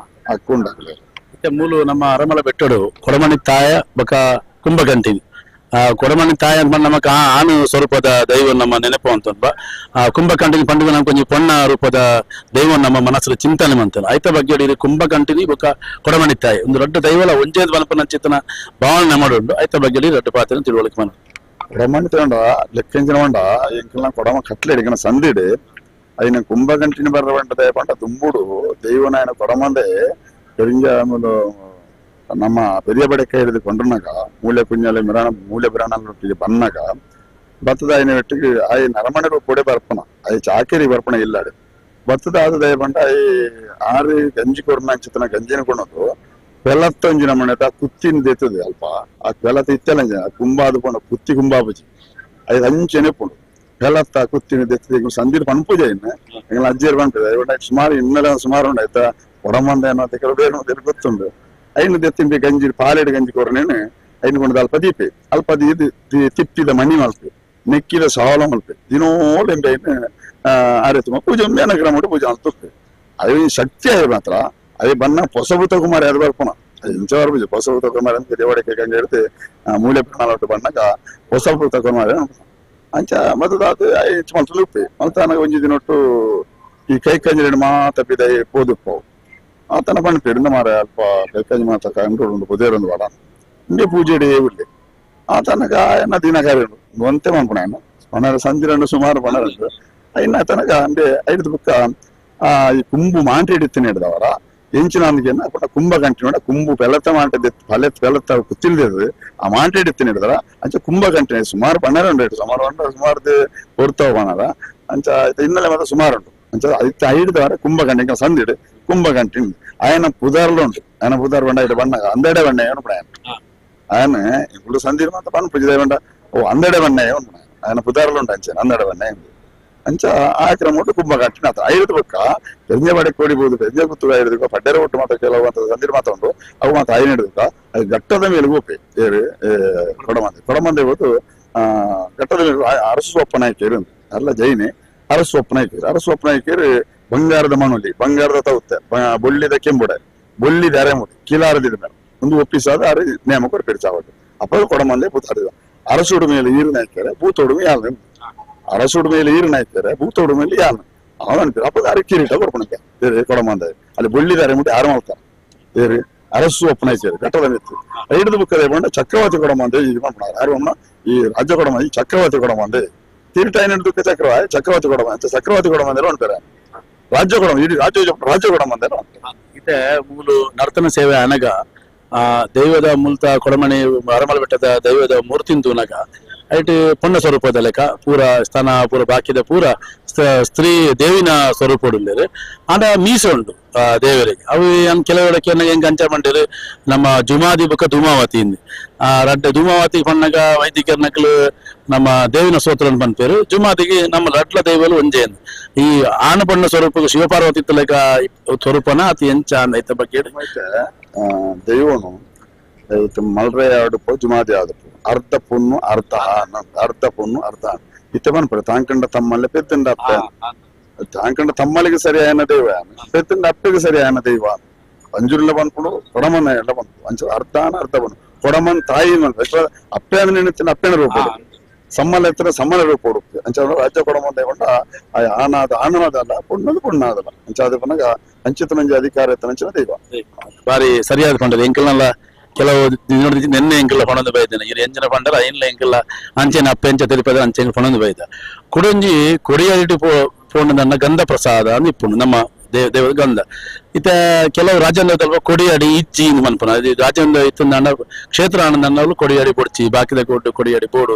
ಅಕ್ಕುಂಡಾಕಲೆ. ಮತ್ತೆ ಮೂಲು ನಮ್ಮ ಅರಮಲ ಬೆಟ್ಟಡು ಕೊಡಮಣಿ ತಾಯ ಬೊಕ ಕುಂಭಕಂಟಿನಿ. ಆ ಕೊಡಮಣಿ ತಾಯ ಅಂತ ನಮಕ್ ಆ ಆನು ಸ್ವರೂಪದ ದೈವ ನಮ್ಮ ನೆನಪು ಅಂತ ಆ ಕುಂಭಕಂಟಿನಿ ಪಂಡುಗ ನಮ್ಗೆ ಒಂಜಿ ಪೊಣ್ಣ ರೂಪದ ದೈವ ನಮ್ಮ ಮನಸ್ಸು ಚಿಂತನೆ ಮಂತಲ್ಲ. ಐತ ಬಗ್ಗೆ ಇದು ಕುಂಭಕಂಟಿನಿ ಬೊಕ ಕೊಡಮಣಿ ತಾಯಿ ಒಂದು ದೊಡ್ಡ ದೈವಲ ಒಂಜೇದ್ ಮನಪನ ಚಿಂತನ ಭಾವನೆ ಮಾಡುಂಡು. ಐತ ಬಗ್ಗೆ ದೊಡ್ಡ ಪಾತ್ರ ತಿಳುವಳಿಕೆ ಮನ ಕೊಡಮಣಿ ತಗೊಂಡ ಲೆಕ್ಕಿಂಚಿನ వంಡ ಎಂಕಲ್ನ ಕೊಡಮ ಕಟ್ಲೆ ಇಡಿಕನ ಸಂದಿಡು అయిన కుంభకంటిని బర్ర పంట ದುಂಬುಡು ದೈವನಾಯನ ಕೊಡಮಂದೆ பெரிஞ்ச ನಮ್ಮ பெரிய ಬಡಕ ಹಿಡಿದು ಕೊಂಡ್ರನಾಗ ಮೂಲೆ ಕುಂಜಾಲೆ ಮಿರಾಣ ಮೂಲೆ ಬಿರಾಣ ಬನ್ನಾಗ ಭತ್ತದ ಆಯ್ನ வெಟ್ಟಿಗೆ ಆಯ್ ನರಮಣೆ ಕೊಡೆ ಬರ್ಪಣ ಆಯ್ ಚಾಕರಿ ಬರ್ಪಣ ಇಲ್ಲಾಡು ಭತ್ತದ ಆದ ದಯ ಬಂಡ ಆಯ್ ಆರು ಗಂಜಿ ಕೊರ್ನ ಅಂಚಿತನ ಗಂಜಿನ ಕೊಣದು ಬೆಲತ್ತೊಂಜಿ ನಮ್ಮನೆ ಕುತ್ತಿನ ದೇತದೆ ಅಲ್ಪ ಆ ಬೆಲತ್ತ ಇತ್ತೆಲ್ಲ ಆ ಕುಂಬ ಅದು ಪೋಣ ಕುತ್ತಿ ಕುಂಬಾಬುಜಿ ಐದು ಅಂಚೆನೆ ಪೋಣು ಬೆಲತ್ತ ಕುತ್ತಿನ ದೇತದೆ ಸಂದಿರ ಪನ್ಪೂಜೆ ಇನ್ನು ಎಂಗ್ಲ ಅಜ್ಜಿಯರ್ ಪನ್ಪುಜೆ ಸುಮಾರು ಇನ್ನೆಲ್ಲ ಸುಮಾರು ಉಂಡು ಆಯ್ತಾ ಕೊಡಮಂದ ಏನೋ ಅಂತ ಕೆಲವು ಬೇರೆ ಗೊತ್ತುಂಡು. ಐನು ದೆತ್ತಿಂಬಿ ಗಂಜಿ ಪಾಲೆಡು ಗಂಜಿ ಕೊರನೇನೆ ಐನು ಕೊಂಡು ಅಲ್ಪ ದೀಪೆ ಅಲ್ಪ ಇದು ತಿಪ್ಪಿದ ಮಣಿ ಮಲ್ಪೆ ನೆಕ್ಕಿದ ಸಾಲ ಮಲ್ಪೆ ದಿನೋಲ್ ಎಂಬೆ ಐನು ಆರೆ ತುಂಬ ಪೂಜೆ ಮೇನಗ್ರ ಮಾಡಿ ಪೂಜೆ ಅಂತ ಅದೇ ಶಕ್ತಿ ಆಯ್ತು ಮಾತ್ರ ಅದೇ ಬಣ್ಣ ಹೊಸಭೂತ ಕುಮಾರಿ ಅದು ಬರ್ಪಣ ಇಂಚವಾರ ಪೂಜೆ ಹೊಸಭೂತ ಕುಮಾರಿ ಅಂತ ದೇವಡಿಕೆ ಗಂಜಿ ಹಿಡಿದು ಮೂಲೆ ಪ್ರಣಾಳ ಬಣ್ಣಗ ಹೊಸಭೂತ ಕುಮಾರಿ ಅಂಚ ಮತ್ತು ಅದು ಮಲ್ತು ಉಪ್ಪೆ ಮಲ್ತಾನ ಒಂಜಿ ದಿನೊಟ್ಟು ಈ ಕೈ ಕಂಜಿ ಮಾತ ಪಿದೈ ಪೋದುಪ್ಪವು ಆತನ ಬಣ್ಣ ಪೆಡಿನ ಮಾರ ಅಲ್ಪ ಕೈಕಂಜಿ ಮಾತ ಕಂಡು ಪುದೇರೊಂದು ವಾಡ ಇಂಡೆ ಪೂಜೆ ಇಡೇ ಆತನಗ ಆಯನ ದಿನ ಕಾರ್ಯ ಒಂತೆ ಮನ್ಪುಣ ఆయన ಪಣರ ಸಂಜಿರಂಡು ಸುಮಾರು ಪಣರಂಡು ಐನ ತನಕ ಅಂಡೆ ಐದು ಬುಕ್ಕ ಆ ಈ ಕುಂಬು ಮಾಂಟಿ ಹಿಡಿತೀನಿ ಹಿಡ್ದವರ ಎಂಚಿನ ಅಂದಿಗೆನ ಪುನಃ ಕುಂಭ ಗಂಟಿನ ಕುಂಬು ಬೆಲತ ಮಾಂಟೆ ಫಲೆ ಬೆಲತ ಕುತ್ತಿಲ್ದದು ಆ ಮಾಂಟೆ ಹಿಡಿತೀನಿ ಹಿಡಿದ್ರ ಅಂಚ ಕುಂಭ ಗಂಟಿನ ಸುಮಾರು ಪಣರ ಉಂಟು ಸುಮಾರು ಉಂಟು ಸುಮಾರು ಹೊರ್ತಾವ ಪಣರ ಅಂಚ ಇನ್ನೆಲ್ಲ ಮಾತ್ರ ಸುಮಾರು ಉಂಟು ಅಂಚ ಐದು ಹಿಡಿದವರ ಕುಂಭ ಗಂಟೆ ಸಂದಿಡು ಕುಂಭ ಗಂಟಿನ ఆయన ಪುದಾರ್ಲು ಉಂಟು ఆయన ಪುದಾರ್ ಬಂಡ ಇಡು ಬಣ್ಣ ಅಂದಡೆ ಬಣ್ಣ ಏನು ఆయన ఆయన ఇప్పుడు సంధి మాత్రం పన్ను పూజ ಬಂಡ ಓ ಅಂದಡೆ ಬಣ್ಣ ಏನು ఆయన ಪುದಾರ್ಲು ಉಂಟು ಅಂಚೆ ಅಂದಡೆ ಬಣ್ಣ ಅಂಚ ಆ ಕ್ರಮ ಉಂಟು ಕುಂಭ ಕಟ್ಟಿನ ಐದು ಪಕ್ಕ ಬೆಂಜ ಬಡೆ ಕೊಡಿಬಹುದು ಬೆಂಜ ಗುತ್ತು ಐದು ಪಡ್ಡೆರ ಒಟ್ಟು ಮಾತ್ರ ಕೆಲವು ಅಂತ ಸಂದಿರ ಮಾತ್ರ ಉಂಟು ಅವು ಮಾತ್ರ ಐನ ಹಿಡಿದಕ್ಕ ಅದು ಘಟ್ಟದ ಮೇಲೆ ಗೋಪೆ ಏರು ಕೊಡಮಂದೆ ಕೊಡಮಂದೆ ಹೋದು ಆ ಘಟ್ಟದ ಮೇಲೆ ಅರಸು ಒಪ್ಪನಾಯ್ಕೇರು ಅಲ್ಲ ಜೈನೆ ಅರಸು ಒಪ್ಪನಾಯ್ಕೇರು ಅರಸು ಒಪ್ಪನಾಯ್ಕೇರು ಬಂಗಾರದ ಮಣುಲಿ ಬಂಗಾರದ ತೌತೆ ಬೊಳ್ಳಿದ ಕೆಂಬುಡೆ ಬೊಳ್ಳಿದ ಅರೆಮುಡಿ ಕೀಲಾರದಿದ ಮೇಲೆ ಒಂದು ಒಪ್ಪಿಸಾದ ಅರೆ ನೇಮ ಕೊಡ್ಪೇರು ಚಾವಟ್ಟು ಅಪ್ಪ ಕೊಡಮಂದೆ ಪುತ್ತಾಡಿದ ಅರಸುಡು ಮೇಲೆ ಈರು ನಾಯ್ತಾರೆ ಭೂತೋಡು ಯಾಲ್ ಅರಸುಡು ಮೇಲೆ ಈರು ನಾಯ್ತಾರೆ ಭೂತೋಡು ಮೇಲೆ ಯಾಲ್ ಅವನು ಅನ್ಪಿರ ಅಪ್ಪ ಅರೆ ಕಿರೀಟ ಕೊಡ್ಪಣಕ್ಕೆ ಬೇರೆ ಕೊಡಮಂದೆ ಅಲ್ಲಿ ಬೊಳ್ಳಿದ ಅರೆಮುಡಿ ಆರು ಮಾಡ್ತಾರೆ ಬೇರೆ ಅರಸು ಒಪ್ಪನಾಯ್ತಾರೆ ಘಟ್ಟದ ಮೆತ್ತು ಐದು ಬುಕ್ಕದೆ ಬಂಡ ಚಕ್ರವರ್ತಿ ಕೊಡಮಂದೆ ಇದು ಮಾಡ್ಪಣ ಯಾರು ಈ ರಾಜ್ಯ ಕೊಡಮ ಈ ಚಕ್ರವರ್ತಿ ಕೊಡಮಂದೆ ಕಿರೀಟ ಏನಿಡ್ದಕ್ಕೆ ಚಕ್ರವರ್ತಿ ಚಕ್ರವರ್ತಿ ಕೊಡಮ ಚಕ್ರವರ್ತಿ ಕೊಡಮಂದೆ ಅಂತಾರೆ ರಾಜ್ಯ ಕೊಡಮ ಇಡೀ ರಾಜ್ಯ ರಾಜ್ಯ ಕೊಡಮಂದೆ ಇತ್ತೆ ಮೂಲು ನರ್ತನ ಸೇವೆ ಅನಗ ಆ ದೈವದ ಮುಲ್ತ ಕೊಡಮಣಿ ಅರಮಲ ಬೆಟ್ಟದ ದೈವದ ಮೂರ್ತಿನ ತೂನಗ ಐಟ್ ಪೊಣ್ಣ ಸ್ವರೂಪದ ಲೆಕ್ಕ ಪೂರ ಸ್ಥಾನ ಪೂರ ಬಾಕಿದ ಪೂರ ಸ್ತ್ರೀ ದೇವಿನ ಸ್ವರೂಪ ಉಳ್ಳೇರು. ಆಂಡ ಮೀಸೆ ಉಂಟು ದೇವರಿಗೆ ಅವು ಏನ್ ಕೆಲವು ಹೆಂಗ್ ಅಂಚ ಮಂಡೇರು ನಮ್ಮ ಜುಮಾದಿ ಬೊಕ್ಕ ಧೂಮಾವತಿ ಇಂದ್ ಆ ರಡ್ಡ ಧೂಮಾವತಿ ಪಣ್ಣಗ ವೈದಿಕರ ನಕಲು ನಮ್ಮ ದೇವಿನ ಸ್ತೋತ್ರ ಪನ್ಪೇರು ಜುಮಾದಿಗೆ ನಮ್ಮ ರಡ್ಲ ದೈವಲು ಒಂಜೇ ಈ ಆಣ ಪಣ್ಣ ಸ್ವರೂಪ ಶಿವಪಾರ್ವತಿ ಲೆಕ್ಕ ಸ್ವರೂಪನ ಅತಿ ಎಂಚ ಐತ ಬಗ್ಗೆ ದೈವನು ಮಲ್ರೆ ಆಡುಪು ಜುಮಾದಿ ಆಡುಪು ಅರ್ಧ ಪುಣ್ಣು ಅರ್ಧ ಅರ್ಧ ಪುಣ್ಣು ಅರ್ಧ ಇತ್ತೆ ಪನ್ಪುಡು ತಾಂಕಂಡ ತಮ್ಮಲ್ಲೆ ಪೆತ್ತಂಡ ಅಪ್ಪೆ ತಾಂಕಂಡ ತಮ್ಮಲಿಗೆ ಸರಿಯಾಯನ ದೈವ ಪೆತ್ತಂಡ ಅಪ್ಪೆಗೆ ಸರಿಯಾಯನ ದೈವ ಪಂಜುರ್ಲ ಪನ್ಪುಡು ಕೊಡಮನ ಎಲ್ಲ ಪನ್ಪು ಅಂಚ ಅರ್ಧಾನ ಅರ್ಧ ಪನ್ನು ಕೊಡಮನ್ ತಾಯಿ ಮನ್ಪು ಅಪ್ಪೆ ನೆನೆತ್ತಿನ ಅಪ್ಪೆನ ರೂಪ ಸಮ್ಮಲ ಎತ್ತರ ಸಮ್ಮಲ ರೂಪ ಉಡುಪು ಅಂಚ ರಾಜ್ಯ ಕೊಡಮನ್ ದೈವಂಡ ಆನಾದ ಆನವಾದಲ್ಲ ಪುಣ್ಣದು ಪುಣ್ಣಾದಲ್ಲ ಅಂಚ ಅದು ಪನಗ ಅಂಚಿತ ನಂಜಿ ಅಧಿಕಾರ ಎತ್ತನಂಚಿನ ದೈವ ಬಾರಿ ಸರಿಯಾದ ಪಂಡದು ಎಂಕಲ್ನಲ್ಲ ಕೆಲವು ನೋಡಿದ ನೆನ್ನೆ ಎಂಕಲ್ಲ ಪಣೊಂದು ಬೈದೇನೆ ಇರು ಎಂಚಿನ ಪಂಡರ ಐನ್ಲ ಎಂಕಲ್ಲ ಅಂಚೆನ ಅಪ್ಪೆ ಎಂಚ ತಿರುಪದ ಅಂಚೆ ಪಣೊಂದು ಬೈದ ಕುಡೊಂಜಿ ಕೊಡಿಯಡಿಟ್ ಪೋಂಡದನ್ನ ಗಂಧ ಪ್ರಸಾದ ಅಂದ್ ಇಪ್ಪುಂಡು ನಮ್ಮ ದೇವ ಗಂಧ ಇತ್ತೆ ಕೆಲವು ರಾಜೇಂದ್ರ ಕೊಡಿಯಡಿ ಇಜ್ಜಿ ಇಂದ್ ಮನ್ಪುನ ಅದು ರಾಜೇಂದ್ರ ಇತ್ತಂದ ಕ್ಷೇತ್ರ ಆನಂದ ಕೊಡಿಯಡಿ ಪೊಡ್ಚಿ ಬಾಕಿದ ಕೊಟ್ಟು ಕೊಡಿಯಡಿ ಬೋಡು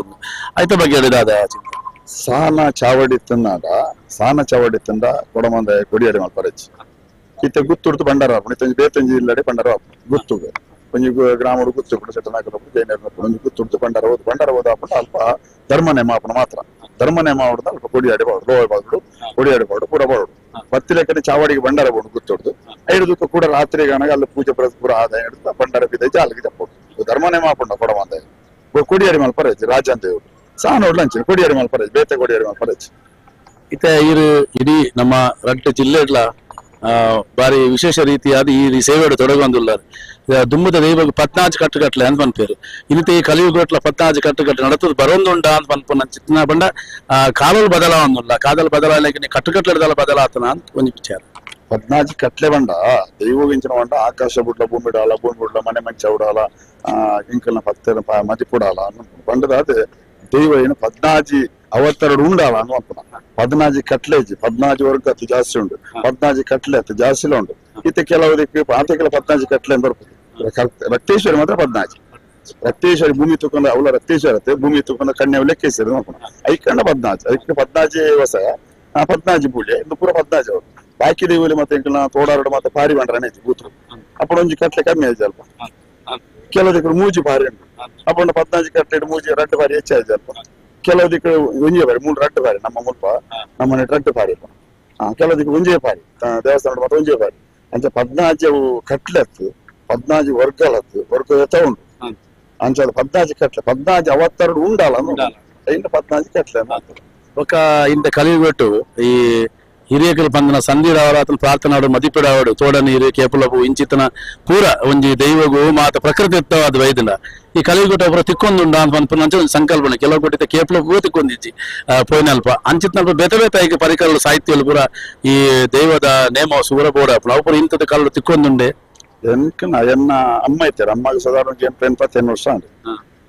ಐತ ಬಗ್ಗೆ ಹೇಳಿದ ಸಾನ ಚಾವಡಿ ತಿನ್ನಾಡ ಸಾನ ಚಾವಡಿ ತಿಂದ ಕೊಡಮಂದ ಕೊಡಿಯಡಿ ಮಲ್ಪರಚ್ಚಿ ಇತ್ತೆ ಗುತ್ತುಡ್ದು ಬಂಡಾರ ಆಪುಂಡು ಇತ್ತೆ ಒಂಜಿ ಬೇತೊಂಜಿ ಇಲ್ಲಡೆ ಬಂಡಾರ ಆಪುಂಡು ಗುತ್ತುಗೆ ಒಂಜಿ ಗ್ರಾಮಡು ಗುತ್ತು ಉಪ್ಪುಂಡು ಸೆಟ್ಟನಾಕಲು ಜೈನರ್ನ ಒಂಜಿ ಗುತ್ತುಡ್ದು ಬಂಡಾರ ಹೋದು ಬಂಡಾರ ಹೋದ ಆಪುಂಡು ಅಲ್ಪ ಧರ್ಮ ನೇಮ ಆಪುಂಡು ಮಾತ್ರ ಧರ್ಮ ನೇಮ ಆವಡ್ದು ಅಲ್ಪ ಕೊಡಿಯಾಡಿ ಬಾಡು ಲೋಯ ಬಾಡು ಕೊಡಿಯಾಡಿ ಬಾಡು ಪೂರ ಬಾಡು ಬತ್ತಿ ಲೆಕ್ಕನೆ ಚಾವಡಿಗೆ ಬಂಡಾರ ಬೋಡು ಗುತ್ತುಡ್ದು ಐದು ಕೂಡ ರಾತ್ರಿ ಗಣಗ ಅಲ್ಲಿ ಪೂಜೆ ಪೂರ ಆದಾಯ ಹಿಡಿದು ಬಂಡಾರ ಬಿದ್ದ ಜಾಲಿಗೆ ತಪ್ಪುಡು ಧರ್ಮ ನೇಮ ಆಪುಂಡು ಕೊಡಮಂದ ಕೊಡಿಯಾಡಿ ಮಲ್ಪರಜ್ಜಿ ರಾಜನ್ ದೇವರು ಸಾನ ಅಂಚಿನ ಕೊಡಿಯಾಡಿ ಮಲ್ಪರಜ್ಜಿ ಬೇತೆ ಕೊಡಿಯಾಡಿ ಮಲ್ಪರಜ್ಜಿ ಇತ್ತೆ ಇರು ಇಡೀ ನಮ್ಮ ರಡ್ಡ್ ಜಿಲ್ಲೆಡ್ಲ ಬಾರಿ ವಿಶೇಷ ರೀತಿಯಾದ ಈ ಸೇವೆಡು ತೊಡಗೊಂದುಲ್ಲಾರ್ ದುಮ್ಮದ ದೈವಗ್ ಪತ್ನಾಜ್ ಕಟ್ಟುಕಟ್ಲೆ ಅಂತ ಪನ್ಪೇರು ಇನ್ನಿತ ಈ ಕಲಿಯುಗಟ್ಲ ಪತ್ನಾಜ್ ಕಟ್ಟುಕಟ್ಲೆ ನಡತದ ಬರೋಂದುಂಡ ಅಂತ ಪನ್ಪುನ ಚಿತ್ನ ಬಂಡ ಕಾಲಲ್ ಬದಲಾವೊಂದುಲ್ಲ ಕಾದಲ್ ಬದಲಾವಣೆ ಕಟ್ಟುಕಟ್ಲೆದಲ್ಲ ಬದಲಾತನ ಅಂತ ಒಂಜಿ ವಿಚಾರ. ಪದ್ನಾಜಿ ಕಟ್ಲೆ ಬಂಡ ದೈವಗಿಂಚಿನ ಬಂಡ ಆಕಾಶ ಬುಡ್ಲ ಭೂಮಿ ಡಾಲ ಭೂಮಿ ಬುಡ್ಲ ಮನೆ ಮಂಚ ಉಡಾಲ ಇಂಕಲ್ನ ಪತ್ತೆ ಮದಿಪುಡಾಲ ಬಂಡದ ಅದೇ ದೈವ ಏನು ಪದ್ನಾಜಿ ಅವತ್ತೆರಡು ಉಂಡಾಲ ಅನ್ಪುನ ಪದ್ನಾಜಿ ಕಟ್ಲೇಜಿ ಪದ್ನಾಜಿ ವರ್ಗ ಅತಿ ಜಾಸ್ತಿ ಉಂಡು ಪದ್ನಾಜಿ ಕಟ್ಲೆ ಅತಿ ಜಾಸ್ತಿ ಉಂಡು ಇತ್ತೆ ಕೆಲವು ದಿಕ್ಕು ಆತ ಪದ್ನಾಜಿ ಕಟ್ಲೆ ಅಂತ ಬರ್ಪುದು. ರಕ್ತೇಶ್ವರಿ ಮಾತ್ರ ಪದ್ನಾಜಿ ರಕ್ತೇಶ್ವರಿ ಭೂಮಿ ತಕೊಂಡ ಅವಳ ರಕ್ತೇಶ್ವರ ಅತ್ತೆ ಭೂಮಿ ತಕೊಂಡ ಕನ್ಯಾ ಲೆಕ್ಕೇಶ್ವರಿ ಅನ್ಪುನ ಐಕಂಡ ಪದ್ನಾಜಿ ಐಕ ಪದ್ನಾಜಿ ವಸ ಆ ಪದ್ನಾಜಿ ಪೂಜೆ ಇದು ಪೂರ ಪದ್ನಾಜಿ ಅವರು ಬಾಕಿ ದೇವಲಿ ಮತ್ತೆ ಎಂಕಲ್ನ ತೋಡಾರಡು ಮತ್ತೆ ಪಾರಿ ಬಂಡ್ರನೆ ಕೂತ್ರು ಅప్పుడు ಒಂಜಿ ಕಟ್ಲೆ ಕಮ್ಮಿ ಆಯ್ತು ಅಲ್ಪ ಕೆಲವು ದಿಕ್ಕು ಮೂಜಿ ಪಾರಿ ಉಂಟು ಅప్పుడు ಪದ್ನಾಜಿ ಕಟ್ಲೆ ಮೂಜಿ ರಡ್ಡು ಪಾರಿ ಹೆಚ್ಚಾಯ್ತು ಅಲ್ಪ ಕೆಲವು ದಿಕ್ಕು ಒಂಜೇ ಬಾರಿ ಮೂರು ರಡ್ಡು ಬಾರಿ ನಮ್ಮ ಮುಲ್ಪ ನಮ್ಮನೆ ರಡ್ಡು ಪಾರಿ ಕೆಲವು ದಿಕ್ಕು ಒಂಜೇ ಪಾರಿ ದೇವಸ್ಥಾನ ಮತ್ತೆ ಒಂಜೇ ಪಾರಿ ಅಂಚ ಪದ್ನಾಜಿ ಅವು ಕಟ್ಲೆತ್ತು ಪದ್ನಾಜಿ ವರ್ಗಲತ್ತು ವರ್ಗ ಎತ್ತ ಉಂಟು ಅಂಚ ಅದು ಪದ್ನಾಜಿ ಕಟ್ಲೆ ಪದ್ನಾಜಿ ಅವತ್ತೆರಡು ಉಂಡಾಲ ಇನ್ನು ಪದ್ನಾಜಿ ಕಟ್ಲೆ ఒక ಇಂత ಕಲಿಯುಗಟ್ಟು ಈ ಹಿರಿಯಕರು ಪಂದನ ಸಂಧಿಡಾವರ ಆತನ ಪ್ರಾರ್ಥನಾಡು ಮದಿಪಿಡಾವಡು ತೋಡ ನೀರು ಕೇಪುಲಪು ಇಂಚಿತನ ಪೂರ ಒಂಜಿ ದೈವಗು ಮಾತ ಪ್ರಕೃತಿ ಇತ್ತವಾದ ವೈದ್ಯನ ಈ ಕಲಿಯುಗಟ್ಟು ಒಬ್ಬರು ತಿಕ್ಕೊಂದುಂಡ ಅಂತ ಪನ್ಪುನ ಅಂಚ ಒಂಜಿ ಸಂಕಲ್ಪನೆ ಕೆಲವು ಕೊಟ್ಟಿದ್ದ ಕೇಪುಲಪು ತಿಕ್ಕೊಂದಿಜ್ಜಿ ಪೋಯಿನಲ್ಪ ಅಂಚಿತ್ನಲ್ಪ ಬೇತೆ ಬೇತೆ ಐಕ ಪರಿಕರಲು ಸಾಹಿತ್ಯಲು ಪೂರ ಈ ದೈವದ ನೇಮ ಸೂರ ಬೋಡ ಅವು ಪೂರ ಇಂಥದ ಕಾಲು ತಿಕ್ಕೊಂದುಂಡೆ ಎನ್ಕ ಎನ್ನ ಅಮ್ಮ ಇತ್ತಾರೆ ಅಮ್ಮಗೆ ಸಾಧಾರಣ 85 ವರ್ಷ ಉಂಟು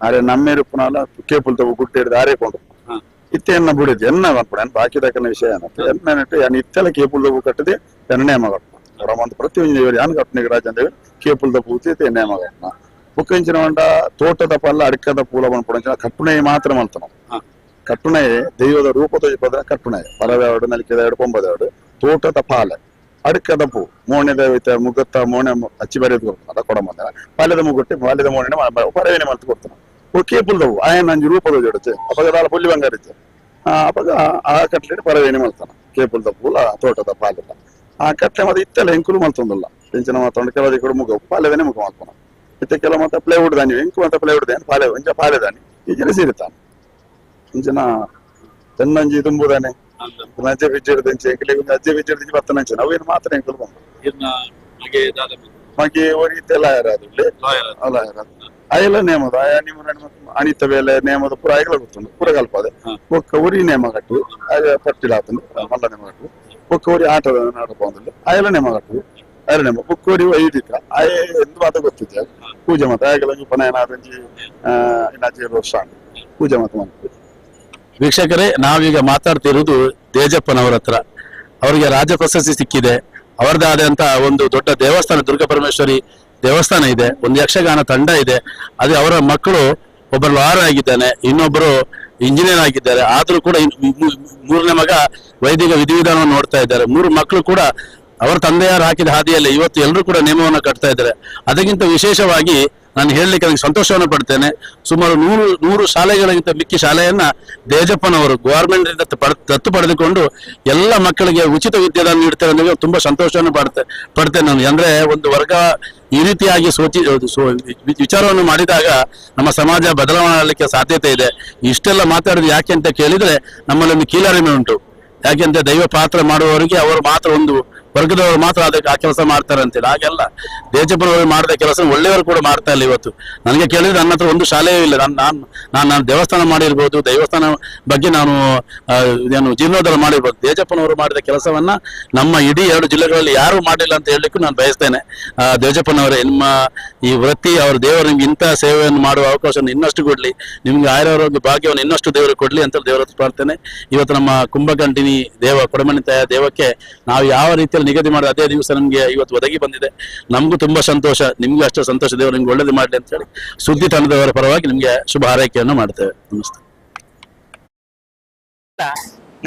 ಅರೆ ನಮ್ಮೇರು ಪುನಾಲ ಕೇಪುಲ್ ತಗೋ ಗುಟ್ಟಿ ಹಿಡಿದು ಆರೇ ಕೊಂಡು ಇತ್ತೆ ಎನ್ನ ಬಿಡಿದ್ದು ಎನ್ನ ಪನ್ಪುಣ ಬಾಕಿ ದಕ್ಕನ ವಿಷಯ ಏನಪ್ಪ ಎನ್ನ ನೆಟ್ಟು ಯಾನ್ ಇತ್ತೆಲ್ಲ ಕೇಪುಲ್ ತಗೋ ಕಟ್ಟದೆ ಎನ್ನ ನೇಮ ಕಟ್ಟುನ ಒಂದು ಪ್ರತಿಯೊಂದು ದೇವರು ಯಾನ್ ಕಟ್ಟನಿಗೆ ರಾಜನ್ ದೇವರು ಕೇಪುಲ್ the ಪೂತಿ ನೇಮ ಕಟ್ಟುನ ಬುಕ್ಕಿಂಚಿನ వంట ತೋಟದ ಪಲ್ಲ ಅಡ್ಕದ ಪೂಲ ಪನ್ಪುಣ ಕಟ್ಟುಣೆ ಮಾತ್ರ ಮಲ್ತನ ಕಟ್ಟುಣೆ ದೈವದ ರೂಪದ ಪದ ಕಟ್ಟುಣೆ ಪರವೆರಡು ನಲಿಕೆದ ಪೊಂಬದೆರಡು ತೋಟದ ಪಾಲೆ ಅಡ್ಕದ ಪೂ ಮೋಣೆದ ಮುಗತ್ತ ಮೋಣೆ ಅಚ್ಚಿ ಬರೆದು ಕೊಡ್ತಾನ ಕೊಡಮಂದ ಪಾಲ್ಯದ ಮುಗುಟ್ಟಿ ಪಾಲ್ಯದ ಮೋಣೆ ಪರವೇನೆ ಮಲ್ತು ಕೊಡ್ತಾನ ಕೇಪುಲ್ದವು ಆಯನ ಅಂಜಿ ರೂಪದ ಜೊಡತೆ ಅಪಗ ದಾಲ ಪುಲ್ಲಿ ಬಂಗಾರಿತ್ತೆ ಅಪಗ ಆ ಕಟ್ಲೆ ಪರವೇನೆ ಮಲ್ತಾನ ಕೇಪುಲ್ದ ಪೂಲ ತೋಟದ ಪಾಲೆದ ಆ ಕಟ್ಲೆ ಮತ್ತೆ ಇತ್ತೆಲ್ಲ ಎಂಕುಲು ಮಲ್ತೊಂದಲ್ಲ ಎಂಚಿನ ಮಾತೊಂಡು ಕೆಲವು ಕೂಡ ಮುಗ ಪಾಲೆದನೆ ಮುಗ ಮಲ್ಪನ ಇತ್ತೆ ಕೆಲವು ಮತ್ತೆ ಪ್ಲೇವುಡ್ ದಾನಿ ಎಂಕು ಮತ್ತೆ ಪ್ಲೇವುಡ್ ದಾನಿ ಪಾಲೆ ಒಂಜ ಪಾಲೆ ದಾನಿ ಈ ಸೇರಿತಾನೆ ಇಂಚಿನ ತೆನ್ನಂಜಿ ತುಂಬುದಾನೆ ಅಜ್ಜೆ ಬಿಜ್ಜಿಡ್ದಂಚೆ ಎಂಕುಲಿಗೆ ಅಜ್ಜೆ ಬಿಜ್ಜಿಡ್ದಂಚೆ ಬತ್ತನಂಚೆ ಅವೇನು ಮಾತ್ರ ಎಂಕುಲು ಬಂದು ಮಗೆ ಒರಿತೆಲ್ಲ ಯಾರಾದಿಲ್ಲ ಅಲ್ಲ ಅಯಲ ನೇಮದ ಆಯಾ ನಿಮ್ಮ ಅಣಿತ ಬೇಲೆ ನೇಮದ ಪೂರ ಆಯಗಳ ಗೊತ್ತುಂಡು ಪೂರ ಕಲ್ಪದೆ ಒಕ್ಕ ಉರಿ ನೇಮ ಕಟ್ಟು ಆಯ ಪಟ್ಟಿಲ ಆತಂದು ಮಲ್ಲ ನೇಮ ಕಟ್ಟು ಒಕ್ಕ ಉರಿ ಆಟದ ನಾಟಕ ಬಂದಿಲ್ಲ ಆಯಲ ನೇಮ ಕಟ್ಟು ಅಯಲ ನೇಮ ಬೊಕ್ಕ ಉರಿ ವೈದಿಕ ಆಯ ಎಂದು ಮಾತ ಗೊತ್ತಿದ್ದೆ ಪೂಜೆ ಮಾತ ಆಯಗಳ ಉಪನಯನ ಆದಂಜಿ ಇನ್ನಾಜಿ ವರ್ಷ ಪೂಜೆ ಮಾತ ಮಾಡ್ತೀವಿ. ವೀಕ್ಷಕರೇ, ನಾವೀಗ ಮಾತಾಡ್ತಿರುವುದು ದೇಜಪ್ಪನವರ ಹತ್ರ. ಅವರಿಗೆ ರಾಜ್ಯ ಪ್ರಶಸ್ತಿ ಸಿಕ್ಕಿದೆ. ಅವರದ್ದಾದಂತ ಒಂದು ದೊಡ್ಡ ದೇವಸ್ಥಾನ, ದುರ್ಗಾ ಪರಮೇಶ್ವರಿ ದೇವಸ್ಥಾನ ಇದೆ, ಒಂದು ಯಕ್ಷಗಾನ ತಂಡ ಇದೆ. ಅದೇ ಅವರ ಮಕ್ಕಳು ಒಬ್ಬರು ಲಾಯರ್ ಆಗಿದ್ದಾನೆ, ಇನ್ನೊಬ್ಬರು ಇಂಜಿನಿಯರ್ ಆಗಿದ್ದಾರೆ. ಆದ್ರೂ ಕೂಡ ಮೂರನೇ ಮಗ ವೈದಿಕ ವಿಧಿವಿಧಾನವನ್ನು ನೋಡ್ತಾ ಇದ್ದಾರೆ. ಮೂರು ಮಕ್ಕಳು ಕೂಡ ಅವರ ತಂದೆಯವರು ಹಾಕಿದ ಹಾದಿಯಲ್ಲಿ ಇವತ್ತು ಎಲ್ಲರೂ ಕೂಡ ನೇಮವನ್ನು ಕಟ್ತಾ ಇದ್ದಾರೆ. ಅದಕ್ಕಿಂತ ವಿಶೇಷವಾಗಿ ನಾನು ಹೇಳಲಿಕ್ಕೆ ನನಗೆ ಸಂತೋಷವನ್ನು ಪಡ್ತೇನೆ. ಸುಮಾರು 100 ಶಾಲೆಗಳಿಗಿಂತ ಮಿಕ್ಕಿ ಶಾಲೆಯನ್ನ ದೇಜಪ್ಪನವರು ಗವರ್ಮೆಂಟ್ ಇಂದ ದತ್ತು ಪಡೆದುಕೊಂಡು ಎಲ್ಲ ಮಕ್ಕಳಿಗೆ ಉಚಿತ ವಿದ್ಯಾದಾನ ನೀಡ್ತಾರೆ ಅಂದ್ರೆ ತುಂಬಾ ಸಂತೋಷವನ್ನು ಪಡ್ತೇನೆ ನಾನು. ಅಂದ್ರೆ ಒಂದು ವರ್ಗ ಈ ರೀತಿಯಾಗಿ ವಿಚಾರವನ್ನು ಮಾಡಿದಾಗ ನಮ್ಮ ಸಮಾಜ ಬದಲಾವಣೆ ಆಗಲಿಕ್ಕೆ ಸಾಧ್ಯತೆ ಇದೆ. ಇಷ್ಟೆಲ್ಲ ಮಾತಾಡಿದ ಯಾಕೆ ಅಂತ ಕೇಳಿದ್ರೆ ನಮ್ಮಲ್ಲಿ ಒಂದು ಕೀಳರಿಮೆ ಉಂಟು. ಯಾಕೆಂದ್ರೆ ದೈವ ಪಾತ್ರ ಮಾಡುವವರಿಗೆ ಅವರು ಮಾತ್ರ ಒಂದು ವರ್ಗದವರು ಮಾತ್ರ ಅದಕ್ಕೆ ಆ ಕೆಲಸ ಮಾಡ್ತಾರೆ ಅಂತೇಳಿ. ಹಾಗೆಲ್ಲ ದೇಜಪ್ಪನವರು ಮಾಡಿದ ಕೆಲಸ ಒಳ್ಳೆಯವರು ಕೂಡ ಮಾಡ್ತಾ ಇಲ್ಲ. ಇವತ್ತು ನನಗೆ ಕೇಳಿದ್ರೆ ನನ್ನ ಹತ್ರ ಒಂದು ಶಾಲೆಯೂ ಇಲ್ಲ. ನಾನು ನಾನು ನಾನು ನಾನು ದೇವಸ್ಥಾನ ಮಾಡಿರ್ಬೋದು, ದೇವಸ್ಥಾನ ಬಗ್ಗೆ ನಾನು ಏನು ಜೀರ್ಣೋದ್ಧಾರ ಮಾಡಿರ್ಬೋದು. ದೇಜಪ್ಪನವರು ಮಾಡಿದ ಕೆಲಸವನ್ನ ನಮ್ಮ ಇಡೀ 2 ಜಿಲ್ಲೆಗಳಲ್ಲಿ ಯಾರು ಮಾಡಿಲ್ಲ ಅಂತ ಹೇಳಲಿಕ್ಕೂ ನಾನು ಬಯಸ್ತೇನೆ. ದೇಜಪ್ಪನವರೇ, ನಿಮ್ಮ ಈ ವೃತ್ತಿ ಅವರ ದೇವರು ನಿಮ್ಗೆ ಇಂಥ ಸೇವೆಯನ್ನು ಮಾಡುವ ಅವಕಾಶವನ್ನು ಇನ್ನಷ್ಟು ಕೊಡ್ಲಿ, ನಿಮ್ಗೆ ಆಯುರಾರೋಗ್ಯ ಭಾಗ್ಯವನ್ನು ಇನ್ನಷ್ಟು ದೇವರು ಕೊಡ್ಲಿ ಅಂತ ದೇವರ ಹತ್ರ ಪ್ರಾರ್ಥನೆ. ಇವತ್ತು ನಮ್ಮ ಕುಂಭಕಂಠಿನಿ ದೇವ ಕೊಡಮಣಿ ತಾಯ ದೇವಕ್ಕೆ ನಾವು ಯಾವ ರೀತಿಯಲ್ಲಿ ನಿಗದಿ ಮಾಡಿದ ಅದೇ ದಿವಸ ನಮ್ಗೆ ಇವತ್ತು ಒದಗಿ ಬಂದಿದೆ. ನಮಗೂ ತುಂಬಾ ಸಂತೋಷ, ನಿಮ್ಗೂ ಅಷ್ಟೇ ಸಂತೋಷ. ದೇವರು ನಿಮ್ಗೆ ಒಳ್ಳೇದು ಮಾಡ್ಲಿ ಅಂತ ಹೇಳಿ ಸುದ್ದಿ ತಂಡದವರ ಪರವಾಗಿ ನಿಮ್ಗೆ ಶುಭ ಹಾರೈಕೆಯನ್ನು ಮಾಡ್ತೇವೆ. ನಮಸ್ತೆ.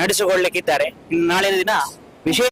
ನಡೆಸಿಕೊಳ್ಳಲಿಕ್ಕಿದ್ದಾರೆ. ಇನ್ನು ನಾಳಿನ ದಿನ ವಿಶೇಷ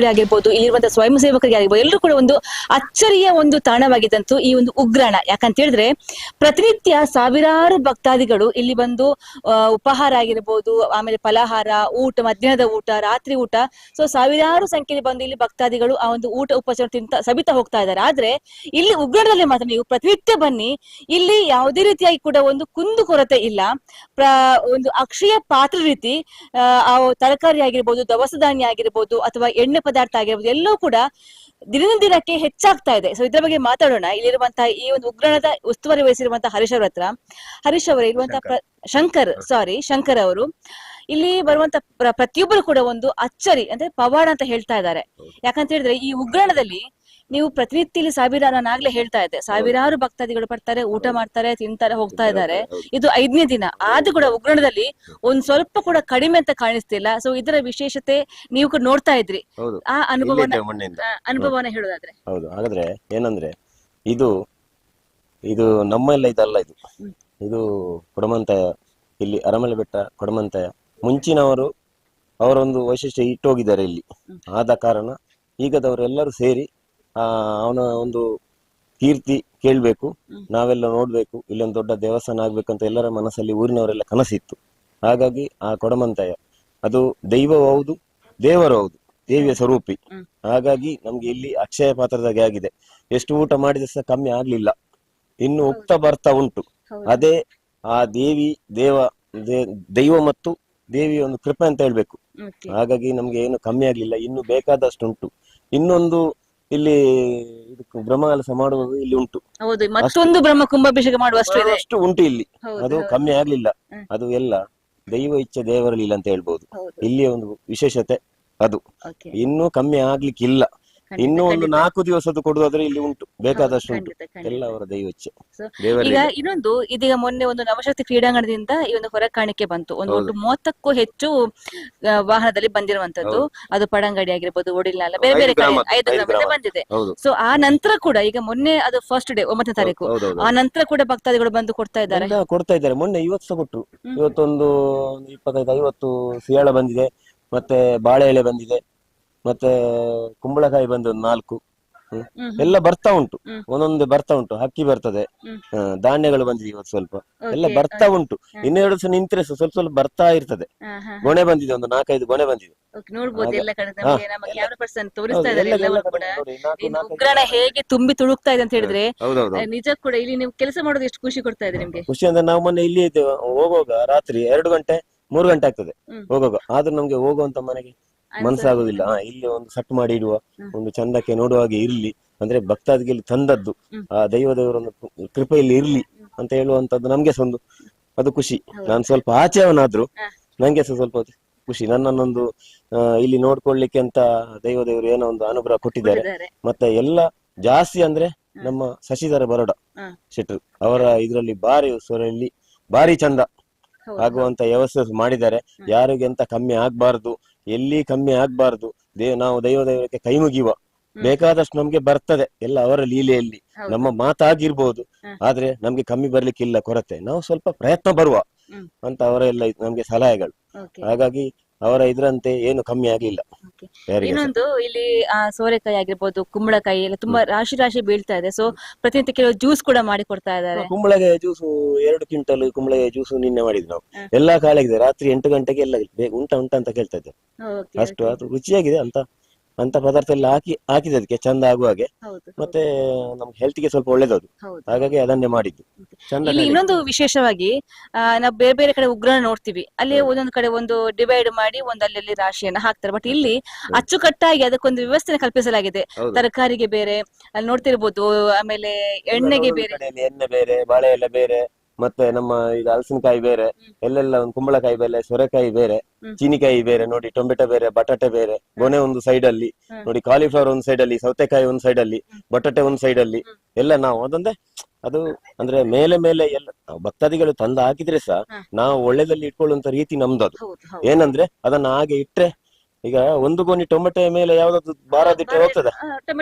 ಆಗಿರ್ಬೋದು, ಇಲ್ಲಿರುವಂತಹ ಸ್ವಯಂ ಸೇವಕರಿಗೆ ಆಗಿರ್ಬೋದು, ಎಲ್ಲರೂ ಕೂಡ ಒಂದು ಅಚ್ಚರಿಯ ಒಂದು ತಾಣವಾಗಿದ್ದಂತೂ ಈ ಒಂದು ಉಗ್ರಾಣ. ಯಾಕಂತ ಹೇಳಿದ್ರೆ ಪ್ರತಿನಿತ್ಯ ಸಾವಿರಾರು ಭಕ್ತಾದಿಗಳು ಇಲ್ಲಿ ಬಂದು ಉಪಹಾರ ಆಗಿರ್ಬೋದು, ಆಮೇಲೆ ಫಲಾಹಾರ, ಊಟ, ಮಧ್ಯಾಹ್ನದ ಊಟ, ರಾತ್ರಿ ಊಟ, ಸೊ ಸಾವಿರಾರು ಸಂಖ್ಯೆಯಲ್ಲಿ ಬಂದು ಇಲ್ಲಿ ಭಕ್ತಾದಿಗಳು ಆ ಒಂದು ಊಟ ಉಪಚಾರ ತಿಂತ ಸಬಿತಾ ಹೋಗ್ತಾ ಇದ್ದಾರೆ. ಆದ್ರೆ ಇಲ್ಲಿ ಉಗ್ರಾಣದಲ್ಲಿ ಮಾತ್ರ ನೀವು ಪ್ರತಿನಿತ್ಯ ಬನ್ನಿ, ಇಲ್ಲಿ ಯಾವುದೇ ರೀತಿಯಾಗಿ ಕೂಡ ಒಂದು ಕುಂದು ಕೊರತೆ ಇಲ್ಲ. ಒಂದು ಅಕ್ಷಯ ಪಾತ್ರ ರೀತಿ ಆ ತರಕಾರಿ ಆಗಿರ್ಬೋದು, ದವಸ ಧಾನ್ಯ ಆಗಿರ್ಬೋದು, ಅಥವಾ ಎಣ್ಣೆ ಪದಾರ್ಥ ಆಗಿರ್ಬೋದು, ಎಲ್ಲವೂ ಕೂಡ ದಿನದಿಂದ ದಿನಕ್ಕೆ ಹೆಚ್ಚಾಗ್ತಾ ಇದೆ. ಸೊ ಇದ್ರ ಬಗ್ಗೆ ಮಾತಾಡೋಣ. ಇಲ್ಲಿರುವಂತಹ ಈ ಒಂದು ಉಗ್ರಾಣದ ಉಸ್ತುವಾರಿ ವಹಿಸಿರುವಂತಹ ಹರೀಶ್ ಅವರ ಹತ್ರ. ಹರೀಶ್ ಅವರೇ, ಇರುವಂತಹ ಶಂಕರ್ ಅವರು ಇಲ್ಲಿ ಬರುವಂತ ಪ್ರತಿಯೊಬ್ಬರು ಕೂಡ ಒಂದು ಅಚ್ಚರಿ ಅಂದ್ರೆ ಪವಾಡ ಅಂತ ಹೇಳ್ತಾ ಇದ್ದಾರೆ. ಯಾಕಂತ ಹೇಳಿದ್ರೆ ಈ ಉಗ್ರಾಣದಲ್ಲಿ ನೀವು ಪ್ರತಿನಿತ್ಯ ಇಲ್ಲಿ ಸಾವಿರಾರು, ನಾನು ಆಗ್ಲೇ ಹೇಳ್ತಾ ಇದ್ದೆ, ಸಾವಿರಾರು ಭಕ್ತಾದಿಗಳು ಬರ್ತಾರೆ, ಊಟ ಮಾಡ್ತಾರೆ, ತಿಂತಾರೆ, ಹೋಗ್ತಾ ಇದ್ದಾರೆ. ಇದು 5ನೇ ದಿನ ಆದ್ರೂ ಕೂಡ ಉಗ್ರಾಣದಲ್ಲಿ ಒಂದ್ ಸ್ವಲ್ಪ ಕೂಡ ಕಡಿಮೆ ಅಂತ ಕಾಣಿಸ್ತಿಲ್ಲ. ಸೊ ಇದರ ವಿಶೇಷತೆ ನೀವು ಕೂಡ ನೋಡ್ತಾ ಇದ್ರಿ, ಆ ಅನುಭವನ ಹೇಳೋದಾದ್ರೆ. ಹೌದು, ಹಾಗಾದ್ರೆ ಏನಂದ್ರೆ ಇದು ಇದು ನಮ್ಮೆಲ್ಲ ಇದಲ್ಲ, ಇದು ಇದು ಕೊಡಮಂತಾಯ, ಇಲ್ಲಿ ಅರಮಲೆ ಬೆಟ್ಟ ಕೊಡಮಂತಾಯ ಮುಂಚಿನವರು ಅವರೊಂದು ವೈಶಿಷ್ಟ್ಯ ಇಟ್ಟೋಗಿದ್ದಾರೆ ಇಲ್ಲಿ. ಆದ ಕಾರಣ ಈಗದವರೆಲ್ಲರೂ ಸೇರಿ ಅವನ ಒಂದು ಕೀರ್ತಿ ಕೇಳ್ಬೇಕು, ನಾವೆಲ್ಲ ನೋಡ್ಬೇಕು, ಇಲ್ಲೊಂದು ದೊಡ್ಡ ದೇವಸ್ಥಾನ ಆಗ್ಬೇಕಂತ ಎಲ್ಲರ ಮನಸ್ಸಲ್ಲಿ ಊರಿನವರೆಲ್ಲ ಕನಸಿತ್ತು. ಹಾಗಾಗಿ ಆ ಕೊಡಮಂತಾಯ ಅದು ದೈವವೂ ಹೌದು, ದೇವರು ಹೌದು, ದೇವಿಯ ಸ್ವರೂಪಿ. ಹಾಗಾಗಿ ನಮ್ಗೆ ಇಲ್ಲಿ ಅಕ್ಷಯ ಪಾತ್ರದಾಗೆ ಆಗಿದೆ. ಎಷ್ಟು ಊಟ ಮಾಡಿದ ಸಹ ಕಮ್ಮಿ ಆಗ್ಲಿಲ್ಲ, ಇನ್ನು ಉಕ್ತ ಬರ್ತಾ ಉಂಟು. ಅದೇ ಆ ದೇವಿ ದೇವ ದೈವ ಮತ್ತು ದೇವಿಯ ಒಂದು ಕೃಪೆ ಅಂತ ಹೇಳ್ಬೇಕು. ಹಾಗಾಗಿ ನಮ್ಗೆ ಏನು ಕಮ್ಮಿ ಆಗ್ಲಿಲ್ಲ, ಇನ್ನು ಬೇಕಾದಷ್ಟು ಉಂಟು. ಇನ್ನೊಂದು ಇಲ್ಲಿ ಬ್ರಹ್ಮಕಲಶ ಮಾಡುವುದು ಇಲ್ಲಿ ಉಂಟು. ಮತ್ತೊಂದು ಬ್ರಹ್ಮ ಕುಂಭಾಭಿಷೇಕ ಮಾಡುವಷ್ಟು ಉಂಟು ಇಲ್ಲಿ, ಅದು ಕಮ್ಮಿ ಆಗ್ಲಿಲ್ಲ. ಅದು ಎಲ್ಲ ದೈವ ಇಚ್ಛೆ ದೇವರಲ್ಲಿ ಅಂತ ಹೇಳ್ಬೋದು. ಇಲ್ಲಿಯ ಒಂದು ವಿಶೇಷತೆ ಅದು, ಇನ್ನೂ ಕಮ್ಮಿ ಆಗ್ಲಿಕ್ಕಿಲ್ಲ. ಇನ್ನೂ ಒಂದು 4 ದಿವಸದ್ದು ಕೊಡುವುದಾದ್ರೆ ಇಲ್ಲಿ ಉಂಟು, ಬೇಕಾದಷ್ಟು ಉಂಟು. ಎಲ್ಲ ಅವರ ದೈವ ಇಚ್ಛೆ. ಈಗ ಇನ್ನೊಂದು, ಇದೀಗ ಮೊನ್ನೆ ಒಂದು ನವಶಕ್ತಿ ಕ್ರೀಡಾಂಗಣದಿಂದ ಈ ಒಂದು ಹೊರ ಕಾಣಿಕೆ ಬಂತು, ಒಂದು ಒಟ್ಟು 30ಕ್ಕೂ ಹೆಚ್ಚು ವಾಹನದಲ್ಲಿ ಬಂದಿರುವಂತದ್ದು. ಅದು ಪಡಂಗಡಿ ಆಗಿರ್ಬೋದು, ಒಡಿಲ್ನಾಲ, ಬೇರೆ ಬೇರೆ ಕಡೆ 5 ಗ್ರಾಮದಿಂದ ಬಂದಿದೆ. ಸೊ ಆ ನಂತರ ಕೂಡ ಈಗ ಮೊನ್ನೆ ಅದು ಫಸ್ಟ್ ಡೇ 9ನೇ ತಾರೀಕು, ಆ ನಂತರ ಕೂಡ ಭಕ್ತಾದಿಗಳು ಬಂದು ಕೊಡ್ತಾ ಇದ್ದಾರೆ, ಕೊಡ್ತಾ ಇದ್ದಾರೆ. ಮೊನ್ನೆ ಇವತ್ತು ಸಹ ಕೊಟ್ಟರು. ಇವತ್ತೊಂದು 25-50 ಸಿಯಾಳ ಬಂದಿದೆ, ಮತ್ತೆ ಬಾಳೆ ಎಲೆ ಬಂದಿದೆ, ಮತ್ತೆ ಕುಂಬಳಕಾಯಿ ಬಂದು 4, ಎಲ್ಲ ಬರ್ತಾ ಉಂಟು. ಒಂದೊಂದು ಬರ್ತಾ ಉಂಟು. ಅಕ್ಕಿ ಬರ್ತದೆ, ಧಾನ್ಯಗಳು ಬಂದಿದೆ ಇವತ್ತು ಸ್ವಲ್ಪ, ಎಲ್ಲ ಬರ್ತಾ ಉಂಟು. ಇನ್ನೆರಡು ದಿವಸ ನಿಂತ್ರೆ ಸ್ವಲ್ಪ ಸ್ವಲ್ಪ ಬರ್ತಾ ಇರ್ತದೆ. ಗೊನೆ ಬಂದಿದೆ, ಒಂದು 4-5 ಗೊನೆ ಬಂದಿದೆ. ಉಗ್ರಾಣ ಹೇಗೆ ತುಂಬಿ ತುಳುಕ್ತಾ ಇದೆ ಅಂತ ಹೇಳಿದ್ರೆ ನಿಜ ಕೂಡ ಇಲ್ಲಿ ನೀವು ಕೆಲಸ ಮಾಡೋದು ಎಷ್ಟು ಖುಷಿ ಕೊಡ್ತಾ ಇದೆ ನಿಮ್ಗೆ? ಖುಷಿ ಅಂದ್ರೆ ನಾವು ಮೊನ್ನೆ ಇಲ್ಲಿ ಇದ್ದೇವೆ, ಹೋಗುವಾಗ ರಾತ್ರಿ 2 ಗಂಟೆ 3 ಗಂಟೆ ಆಗ್ತದೆ ಹೋಗುವಾಗ. ಆದ್ರೂ ನಮ್ಗೆ ಹೋಗುವಂತ ಮನೆಗೆ ಮನಸ್ಸಾಗುದಿಲ್ಲ. ಇಲ್ಲಿ ಒಂದು ಸಟ್ ಮಾಡಿ ಇಡುವ, ಒಂದು ಚಂದಕ್ಕೆ ನೋಡುವ ಹಾಗೆ ಇರ್ಲಿ ಅಂದ್ರೆ ಭಕ್ತಾದಿಗೆ ತಂದದ್ದು ಆ ದೈವ ದೇವರ ಒಂದು ಕೃಪೆಯಲ್ಲಿ ಇರ್ಲಿ ಅಂತ ಹೇಳುವಂತದ್ದು ನಮ್ಗೆ ಸಹ ಒಂದು ಅದು ಖುಷಿ. ನಾನು ಸ್ವಲ್ಪ ಆಚೆಯವನಾದ್ರು ನಂಗೆ ಸಹ ಸ್ವಲ್ಪ ಖುಷಿ. ನನ್ನನ್ನೊಂದು ಇಲ್ಲಿ ನೋಡ್ಕೊಳ್ಳಿಕ್ಕೆ ಅಂತ ದೈವ ದೇವರು ಏನೋ ಒಂದು ಅನುಗ್ರಹ ಕೊಟ್ಟಿದ್ದಾರೆ. ಮತ್ತೆ ಎಲ್ಲ ಜಾಸ್ತಿ ಅಂದ್ರೆ ನಮ್ಮ ಶಶಿಧರ ಬರೋಡ ಶೆಟ್ರು ಅವರ ಇದರಲ್ಲಿ ಬಾರಿ ಸ್ವರಲ್ಲಿ ಬಾರಿ ಚಂದ ಆಗುವಂತ ವ್ಯವಸ್ಥೆ ಮಾಡಿದ್ದಾರೆ. ಯಾರಿಗೆ ಎಂತ ಕಮ್ಮಿ ಆಗ್ಬಾರ್ದು, ಎಲ್ಲಿ ಕಮ್ಮಿ ಆಗ್ಬಾರ್ದು, ನಾವು ದೈವ ದೈವಕ್ಕೆ ಕೈ ಮುಗಿಯುವ, ಬೇಕಾದಷ್ಟು ನಮ್ಗೆ ಬರ್ತದೆ ಎಲ್ಲ ಅವರ ಲೀಲೆಯಲ್ಲಿ. ನಮ್ಮ ಮಾತಾಗಿರ್ಬೋದು, ಆದ್ರೆ ನಮ್ಗೆ ಕಮ್ಮಿ ಬರ್ಲಿಕ್ಕಿಲ್ಲ, ಕೊರತೆ, ನಾವು ಸ್ವಲ್ಪ ಪ್ರಯತ್ನ ಬರುವ ಅಂತ ಅವರೆಲ್ಲ ನಮ್ಗೆ ಸಲಹೆಗಳು. ಹಾಗಾಗಿ ಅವರ ಇದ್ರಂತೆ ಏನು ಕಮ್ಮಿ ಆಗಿಲ್ಲ. ಇನ್ನೊಂದು ಇಲ್ಲಿ ಸೋರೆಕಾಯಿ ಆಗಿರ್ಬೋದು, ಕುಂಬಳಕಾಯಿ ಎಲ್ಲ ತುಂಬಾ ರಾಶಿ ರಾಶಿ ಬೀಳ್ತಾ ಇದೆ. ಸೊ ಪ್ರತಿನಿತ್ಯ ಕೆಲವು ಜ್ಯೂಸ್ ಕೂಡ ಮಾಡಿ ಕೊಡ್ತಾ ಇದ್ದಾರೆ. ಕುಂಬಳಕಾಯಿ ಜ್ಯೂಸ್ 2 ಕ್ವಿಂಟಲ್ ಕುಂಬಳಕಾಯಿ ಜ್ಯೂಸ್ ನಿನ್ನೆ ಮಾಡಿದ್ವಿ ನಾವು. ಎಲ್ಲಾ ಕಾಲಾಗಿದೆ, ರಾತ್ರಿ 8 ಗಂಟೆಗೆ ಎಲ್ಲ ಬೇಗ ಉಂಟ ಉಂಟ ಅಂತ ಕೇಳ್ತಾ ಇದ್ದೇವೆ. ಅಷ್ಟು ಅದು ರುಚಿಯಾಗಿದೆ ಅಂತ ಅಂತ ಪದಾರ್ಥ ಎಲ್ಲ ಹಾಕಿದೆ ಅದಕ್ಕೆ ಚಂದ ಆಗುವ ಹಾಗೆ. ಮತ್ತೆ ನಮ್ಗೆ ಹೆಲ್ತ್ ಗೆ ಸ್ವಲ್ಪ ಒಳ್ಳೇದದು, ಹಾಗಾಗಿ ಅದನ್ನೇ ಮಾಡಿದ್ದು. ಇಲ್ಲಿ ಇನ್ನೊಂದು ವಿಶೇಷವಾಗಿ ನಾವು ಬೇರೆ ಬೇರೆ ಕಡೆ ಉಗ್ರಾಣ ನೋಡ್ತೀವಿ, ಅಲ್ಲಿ ಒಂದೊಂದು ಕಡೆ ಒಂದು ಡಿವೈಡ್ ಮಾಡಿ ಒಂದು ಅಲ್ಲಿ ರಾಶಿಯನ್ನ ಹಾಕ್ತಾರೆ. ಬಟ್ ಇಲ್ಲಿ ಅಚ್ಚುಕಟ್ಟಾಗಿ ಅದಕ್ಕೊಂದು ವ್ಯವಸ್ಥೆ ಕಲ್ಪಿಸಲಾಗಿದೆ. ತರಕಾರಿಗೆ ಬೇರೆ ಅಲ್ಲಿ ನೋಡ್ತಿರ್ಬೋದು, ಆಮೇಲೆ ಎಣ್ಣೆಗೆ ಬೇರೆ, ಎಣ್ಣೆ ಬೇರೆ, ಬಾಳೆ ಎಲೆ ಬೇರೆ, ಮತ್ತೆ ನಮ್ಮ ಈಗ ಹಲಸಿನಕಾಯಿ ಬೇರೆ, ಎಲ್ಲೆಲ್ಲ ಒಂದು ಕುಂಬಳಕಾಯಿ ಬೇರೆ, ಸೊರೆಕಾಯಿ ಬೇರೆ, ಚೀನಿಕಾಯಿ ಬೇರೆ, ನೋಡಿ ಟೊಮೆಟೊ ಬೇರೆ, ಬಟಾಟೆ ಬೇರೆ, ಗೊನೆ ಒಂದು ಸೈಡ್ ಅಲ್ಲಿ ನೋಡಿ, ಕಾಲಿಫ್ಲವರ್ ಒಂದು ಸೈಡ್ ಅಲ್ಲಿ, ಸೌತೆಕಾಯಿ ಒಂದು ಸೈಡ್ ಅಲ್ಲಿ, ಬಟಾಟೆ ಒಂದು ಸೈಡ್ ಅಲ್ಲಿ, ಎಲ್ಲ ನಾವು ಅದಂದ್ರೆ ಅದು ಅಂದ್ರೆ ಮೇಲೆ ಮೇಲೆ ಎಲ್ಲ ಭಕ್ತಾದಿಗಳು ತಂದು ಹಾಕಿದ್ರೆ ಸಹ ನಾವು ಒಳ್ಳೇದಲ್ಲಿ ಇಟ್ಕೊಳ್ಳುವಂತ ರೀತಿ ನಮ್ದು ಅದು. ಏನಂದ್ರೆ ಅದನ್ನ ಹಾಗೆ ಇಟ್ರೆ, ಈಗ ಒಂದು ಗೋಣಿ ಟೊಮೆಟೊ ಮೇಲೆ ಯಾವ್ದಾದ್ರು ಬಾರದಿಟ್ಟರೆ ಹೋಗ್ತದೆ,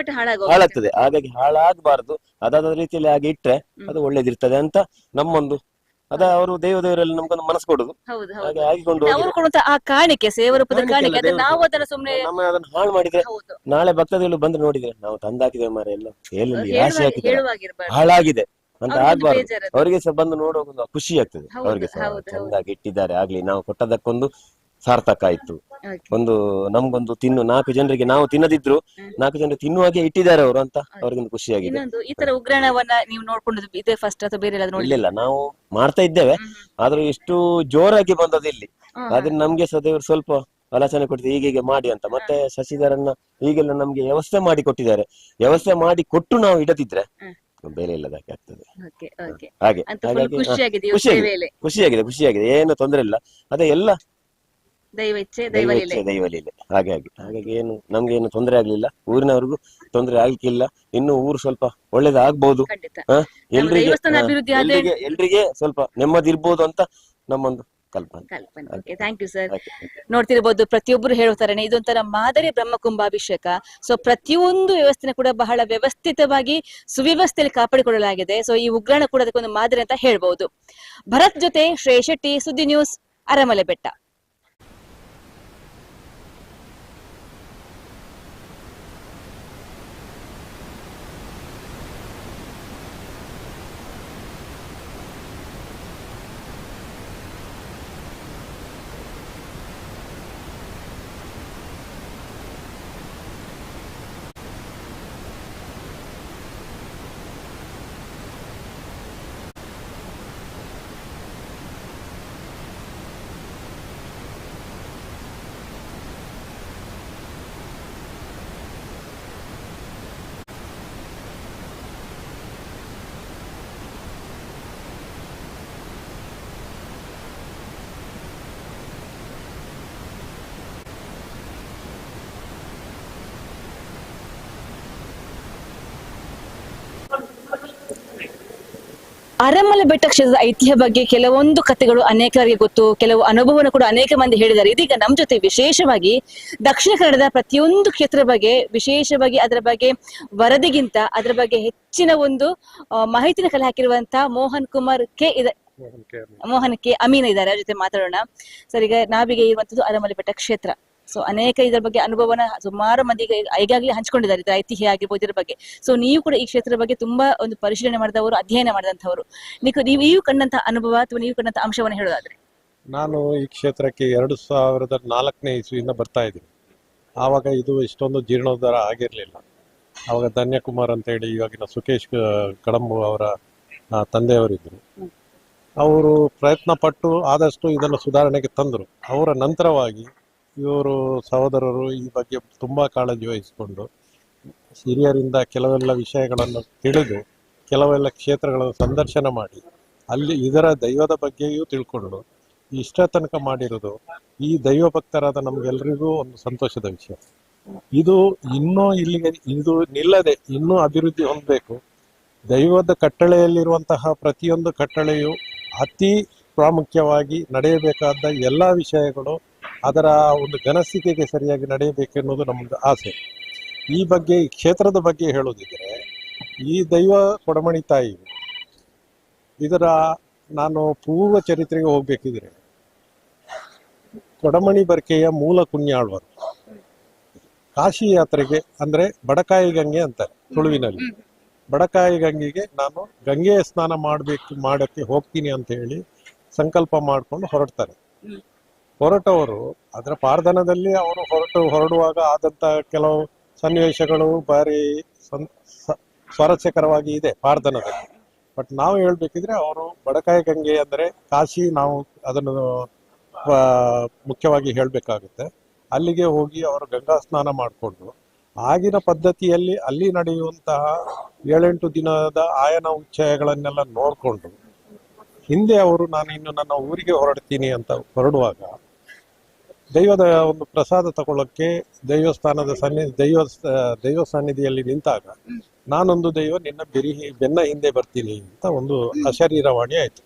ಹಾಳಾಗ್ತದೆ. ಹಾಗಾಗಿ ಹಾಳಾಗಬಾರ್ದು, ಅದಾದ ರೀತಿಯಲ್ಲಿ ಹಾಗೆ ಇಟ್ರೆ ಅದು ಒಳ್ಳೇದಿರ್ತದೆ ಅಂತ ನಮ್ಮೊಂದು ಅದ ಅವರು ದೇವ ದೇವರಲ್ಲಿ ನಮ್ಗೊಂದು ಮನಸ್ಸು ಕೊಡುದು. ಹಾಗೆ ಆಗಿಕೊಂಡು ಕಾಣಿಕೆ ಸೇವರೂಪದ ಕಾಣಿಕೆ, ನಾವು ಅದನ್ನ ಹಾಳು ಮಾಡಿದ್ರೆ ನಾಳೆ ಭಕ್ತಾದಿಗಳು ಬಂದ್ರೆ ನೋಡಿದ್ರೆ ನಾವು ತಂದಾಕಿದ್ದೇವೆ ಮಾರೆ, ಎಲ್ಲ ಎಲ್ಲೆಲ್ಲಿ ರಾಶಿ ಹಾಕಿದ್ರೆ ಹಾಳಾಗಿದೆ ಅಂತ ಆಗ್ಬಾರ್ದು. ಅವರಿಗೆ ಸಹ ಬಂದು ನೋಡುವಾಗ ಖುಷಿ ಆಗ್ತದೆ, ಅವ್ರಿಗೆ ಸಹ ಚಂದಾಗಿ ಇಟ್ಟಿದ್ದಾರೆ, ಆಗ್ಲಿ ನಾವು ಕೊಟ್ಟದಕ್ಕೊಂದು ಸಾರ್ಥಕ ಆಯ್ತು, ಒಂದು ನಮ್ಗೊಂದು ತಿನ್ನು 4 ಜನರಿಗೆ ನಾವು ತಿನ್ನದಿದ್ರು 4 ಜನರು ತಿನ್ನುವಾಗೆ ಇಟ್ಟಿದ್ದಾರೆ ಅವರು ಅಂತ ಅವ್ರಿಗೊಂದು ಖುಷಿಯಾಗಿದೆ. ಈ ತರ ಉಗ್ರಾಣವನ್ನ ನೀವು ನೋಡ್ಕೊಂಡು ಇದೇ ಫಸ್ಟ್ ಅಥವಾ ಬೇರೆ ಇಲ್ಲ ಇಲ್ಲ, ನಾವು ಮಾಡ್ತಾ ಇದ್ದೇವೆ, ಆದ್ರೂ ಇಷ್ಟು ಜೋರಾಗಿ ಬಂದದ್ದು ಇಲ್ಲಿ. ಆದ್ರೆ ನಮ್ಗೆ ಸಹ ದೇವರು ಸ್ವಲ್ಪ ಆಲೋಚನೆ ಕೊಟ್ಟಿದೆ ಹೀಗೆ ಮಾಡಿ ಅಂತ. ಮತ್ತೆ ಶಶಿಧರನ್ನ ಈಗೆಲ್ಲ ನಮ್ಗೆ ವ್ಯವಸ್ಥೆ ಮಾಡಿ ಕೊಟ್ಟಿದ್ದಾರೆ. ವ್ಯವಸ್ಥೆ ಮಾಡಿ ಕೊಟ್ಟು ನಾವು ಇಡದಿದ್ರೆ ಬೆಲೆ ಇಲ್ಲದಾಗೆ ಆಗ್ತದೆ. ಹಾಗೆ ಖುಷಿಯಾಗಿದೆ, ಖುಷಿಯಾಗಿದೆ, ಏನು ತೊಂದರೆ ಇಲ್ಲ. ಅದೇ ಎಲ್ಲ ದೈವ ಇಚ್ಛೆ, ದೈವಲೀಲೆ. ಹಾಗಾಗಿ ಹಾಗಾಗಿ ಏನು ನಮ್ಗೆ ಏನು ತೊಂದರೆ ಆಗ್ಲಿಲ್ಲ, ಊರಿನವ್ರಿಗೂ ತೊಂದರೆ ಆಗ್ಲಿಕ್ಕಿಲ್ಲ. ಇನ್ನು ಊರು ಸ್ವಲ್ಪ ಒಳ್ಳೇದಾಗ್ಬೋದು, ಎಲ್ರಿಗೆ ಎಲ್ರಿಗೆ ಸ್ವಲ್ಪ ನೆಮ್ಮದಿ ಇರ್ಬೋದು ಅಂತ ನಮ್ಮೊಂದು ಕಲ್ಪನೆ. Thank you sir. ನೋಡ್ತಿರ್ಬೋದು ಪ್ರತಿಯೊಬ್ಬರು ಹೇಳ್ತಾರೆ ಇದೊಂಥರ ಮಾದರಿ ಬ್ರಹ್ಮಕುಂಭಾಭಿಷೇಕ. ಸೊ ಪ್ರತಿಯೊಂದು ವ್ಯವಸ್ಥೆನ ಕೂಡ ಬಹಳ ವ್ಯವಸ್ಥಿತವಾಗಿ ಸುವ್ಯವಸ್ಥೆಯಲ್ಲಿ ಕಾಪಾಡಿಕೊಳ್ಳಲಾಗಿದೆ. ಸೊ ಈ ಉಗ್ರಾಣ ಕೂಡ ಅದಕ್ಕೊಂದು ಮಾದರಿ ಅಂತ ಹೇಳ್ಬಹುದು. ಭರತ್ ಜೊತೆ ಶ್ರೇಯಸ್ ಶೆಟ್ಟಿ, ಸುದ್ದಿ ನ್ಯೂಸ್, ಅರಮಲೆ ಬೆಟ್ಟ. Aramale ಬೆಟ್ಟ ಕ್ಷೇತ್ರದ ಐತಿಹ್ಯ ಬಗ್ಗೆ ಕೆಲವೊಂದು ಕಥೆಗಳು ಅನೇಕರಿಗೆ ಗೊತ್ತು, ಕೆಲವು ಅನುಭವನ ಕೂಡ ಅನೇಕ ಮಂದಿ ಹೇಳಿದ್ದಾರೆ. ಇದೀಗ ನಮ್ಮ ಜೊತೆ ವಿಶೇಷವಾಗಿ ದಕ್ಷಿಣ ಕನ್ನಡದ ಪ್ರತಿಯೊಂದು ಕ್ಷೇತ್ರದ ಬಗ್ಗೆ ವಿಶೇಷವಾಗಿ ಅದರ ಬಗ್ಗೆ ವರದಿಗಿಂತ ಅದರ ಬಗ್ಗೆ ಹೆಚ್ಚಿನ ಒಂದು ಮಾಹಿತಿನ ಕಲೆ ಹಾಕಿರುವಂತಹ ಮೋಹನ್ ಕುಮಾರ್ ಕೆ ಇದೆ, ಮೋಹನ್ ಕೆ ಅಮೀನ್ ಇದ್ದಾರೆ, ಅವ್ರ ಜೊತೆ ಮಾತಾಡೋಣ. ಸರ್, ಈಗ ನಾವೀಗ ಇರುವಂತದ್ದು ಅರಮಲೆ ಬೆಟ್ಟ ಕ್ಷೇತ್ರ. ಸೊ ಅನೇಕ ಇದರ ಬಗ್ಗೆ ಅನುಭವನ ಸುಮಾರು ಮಂದಿ ಈಗಾಗಲೇ ಹಂಚ್ಕೊಂಡಿದ್ದಾರೆ, ಇದರ ಐತಿಹ್ಯ ಆಗಿರ್ಬೋದು ಇದರ ಬಗ್ಗೆ. ಸೊ ನೀವು ಕೂಡ ಈ ಕ್ಷೇತ್ರದ ಬಗ್ಗೆ ತುಂಬಾ ಒಂದು ಪರಿಶೀಲನೆ ಮಾಡಿದವರು, ಅಧ್ಯಯನ ಮಾಡಿದಂಥವರು. ನೀವು ಕಂಡಂತಹ ಅನುಭವ ಅಥವಾ ನೀವು ಕಂಡಂತಹ ಅಂಶವನ್ನು ಹೇಳೋದಾದ್ರೆ? ನಾನು ಈ ಕ್ಷೇತ್ರಕ್ಕೆ 2004ನೇ ಇಸ್ವಿಯಿಂದ ಬರ್ತಾ ಇದ್ದೀನಿ. ಆವಾಗ ಇದು ಇಷ್ಟೊಂದು ಜೀರ್ಣೋದ್ಧಾರ ಆಗಿರಲಿಲ್ಲ. ಆವಾಗ ಧನ್ಯಕುಮಾರ್ ಅಂತ ಹೇಳಿ ಇವಾಗಿನ ಸುಕೇಶ್ ಕಡಂಬು ಅವರ ತಂದೆಯವರಿದ್ದರು. ಅವರು ಪ್ರಯತ್ನ ಪಟ್ಟು ಆದಷ್ಟು ಇದನ್ನು ಸುಧಾರಣೆಗೆ ತಂದರು. ಅವರ ನಂತರವಾಗಿ ಇವರು ಸಹೋದರರು ಈ ಬಗ್ಗೆ ತುಂಬ ಕಾಳಜಿ ವಹಿಸಿಕೊಂಡು ಹಿರಿಯರಿಂದ ಕೆಲವೆಲ್ಲ ವಿಷಯಗಳನ್ನು ತಿಳಿದು ಕೆಲವೆಲ್ಲ ಕ್ಷೇತ್ರಗಳನ್ನು ಸಂದರ್ಶನ ಮಾಡಿ ಅಲ್ಲಿ ಇದರ ದೈವದ ಬಗ್ಗೆಯೂ ತಿಳ್ಕೊಂಡು ಇಷ್ಟ ತನಕ ಮಾಡಿರೋದು ಈ ದೈವ ಭಕ್ತರಾದ ನಮಗೆಲ್ಲರಿಗೂ ಒಂದು ಸಂತೋಷದ ವಿಷಯ. ಇದು ಇನ್ನೂ ಇಲ್ಲಿಗೆ ಇದು ನಿಲ್ಲದೆ ಇನ್ನೂ ಅಭಿವೃದ್ಧಿ ಹೊಂದಬೇಕು. ದೈವದ ಕಟ್ಟಳೆಯಲ್ಲಿರುವಂತಹ ಪ್ರತಿಯೊಂದು ಕಟ್ಟಳೆಯು ಅತಿ ಪ್ರಾಮುಖ್ಯವಾಗಿ ನಡೆಯಬೇಕಾದ ಎಲ್ಲ ವಿಷಯಗಳು ಅದರ ಒಂದು ಘನಸ್ಥಿತಿಗೆ ಸರಿಯಾಗಿ ನಡೆಯಬೇಕೆನ್ನುವುದು ನಮ್ಮದು ಆಸೆ. ಈ ಬಗ್ಗೆ ಈ ಕ್ಷೇತ್ರದ ಬಗ್ಗೆ ಹೇಳೋದಿದ್ರೆ, ಈ ದೈವ ಕೊಡಮಣಿ ತಾಯಿ, ಇದರ ನಾನು ಪೂರ್ವ ಚರಿತ್ರೆಗೆ ಹೋಗ್ಬೇಕಿದ್ರೆ ಕೊಡಮಣಿ ಬರ್ಕೆಯ ಮೂಲ ಕುಣ್ಯಾಳ್ವರು ಕಾಶಿ ಯಾತ್ರೆಗೆ, ಅಂದರೆ ಬಡಕಾಯಿ ಗಂಗೆ ಅಂತಾರೆ ತುಳುವಿನಲ್ಲಿ, ಬಡಕಾಯಿ ಗಂಗೆಗೆ ನಾನು ಗಂಗೆಯ ಸ್ನಾನ ಮಾಡೋಕ್ಕೆ ಹೋಗ್ತೀನಿ ಅಂತ ಹೇಳಿ ಸಂಕಲ್ಪ ಮಾಡಿಕೊಂಡು ಹೊರಡ್ತಾರೆ. ಹೊರಟವರು ಅದರ ಪಾರ್ಧನದಲ್ಲಿ ಅವರು ಹೊರಡುವಾಗ ಆದಂಥ ಕೆಲವು ಸನ್ನಿವೇಶಗಳು ಭಾರಿ ಸ್ವಾರಸ್ಯಕರವಾಗಿ ಇದೆ ಪಾರ್ಧನದಲ್ಲಿ. ಬಟ್ ನಾವು ಹೇಳ್ಬೇಕಿದ್ರೆ ಅವರು ಬಡಕಾಯಿ ಗಂಗೆ ಅಂದರೆ ಕಾಶಿ, ನಾವು ಅದನ್ನು ಮುಖ್ಯವಾಗಿ ಹೇಳಬೇಕಾಗುತ್ತೆ. ಅಲ್ಲಿಗೆ ಹೋಗಿ ಅವರು ಗಂಗಾ ಸ್ನಾನ ಮಾಡಿಕೊಂಡು ಆಗಿನ ಪದ್ಧತಿಯಲ್ಲಿ ಅಲ್ಲಿ ನಡೆಯುವಂತಹ 7-8 ದಿನದ ಆಯನ ಉಚ್ಚಯಗಳನ್ನೆಲ್ಲ ನೋಡಿಕೊಂಡು ಹಿಂದೆ ಅವರು ನಾನು ಇನ್ನು ನನ್ನ ಊರಿಗೆ ಹೊರಡ್ತೀನಿ ಅಂತ ಹೊರಡುವಾಗ ದೈವದ ಒಂದು ಪ್ರಸಾದ ತಗೊಳ್ಳೋಕ್ಕೆ ದೈವಸ್ಥಾನದ ದೈವ ಸನ್ನಿಧಿಯಲ್ಲಿ ನಿಂತಾಗ ನಾನೊಂದು ದೈವ ನಿನ್ನ ಬೆನ್ನ ಹಿಂದೆ ಬರ್ತೀನಿ ಅಂತ ಒಂದು ಅಶರೀರವಾಣಿ ಆಯಿತು.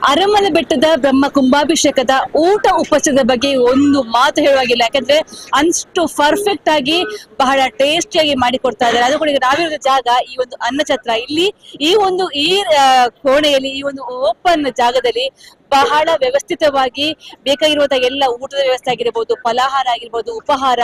ಅರಮನೆ ಬೆಟ್ಟದ ಬ್ರಹ್ಮ ಕುಂಭಾಭಿಷೇಕದ ಊಟ ಉಪಚಾರದ ಬಗ್ಗೆ ಒಂದು ಮಾತು ಹೇಳುವಾಗಿಲ್ಲ. ಯಾಕಂದ್ರೆ ಅಷ್ಟು ಪರ್ಫೆಕ್ಟ್ ಆಗಿ ಬಹಳ ಟೇಸ್ಟಿಯಾಗಿ ಮಾಡಿಕೊಡ್ತಾ ಇದ್ದಾರೆ. ಅದು ಕೂಡ ಈಗ ನಾವಿರೋ ಜಾಗ ಈ ಒಂದು ಅನ್ನಛತ್ರ, ಇಲ್ಲಿ ಈ ಒಂದು ಈ ಕೋಣೆಯಲ್ಲಿ ಈ ಒಂದು ಓಪನ್ ಜಾಗದಲ್ಲಿ ಬಹಳ ವ್ಯವಸ್ಥಿತವಾಗಿ ಬೇಕಾಗಿರುವಂತಹ ಎಲ್ಲ ಊಟದ ವ್ಯವಸ್ಥೆ ಆಗಿರ್ಬೋದು, ಫಲಾಹಾರ ಆಗಿರ್ಬೋದು, ಉಪಹಾರ,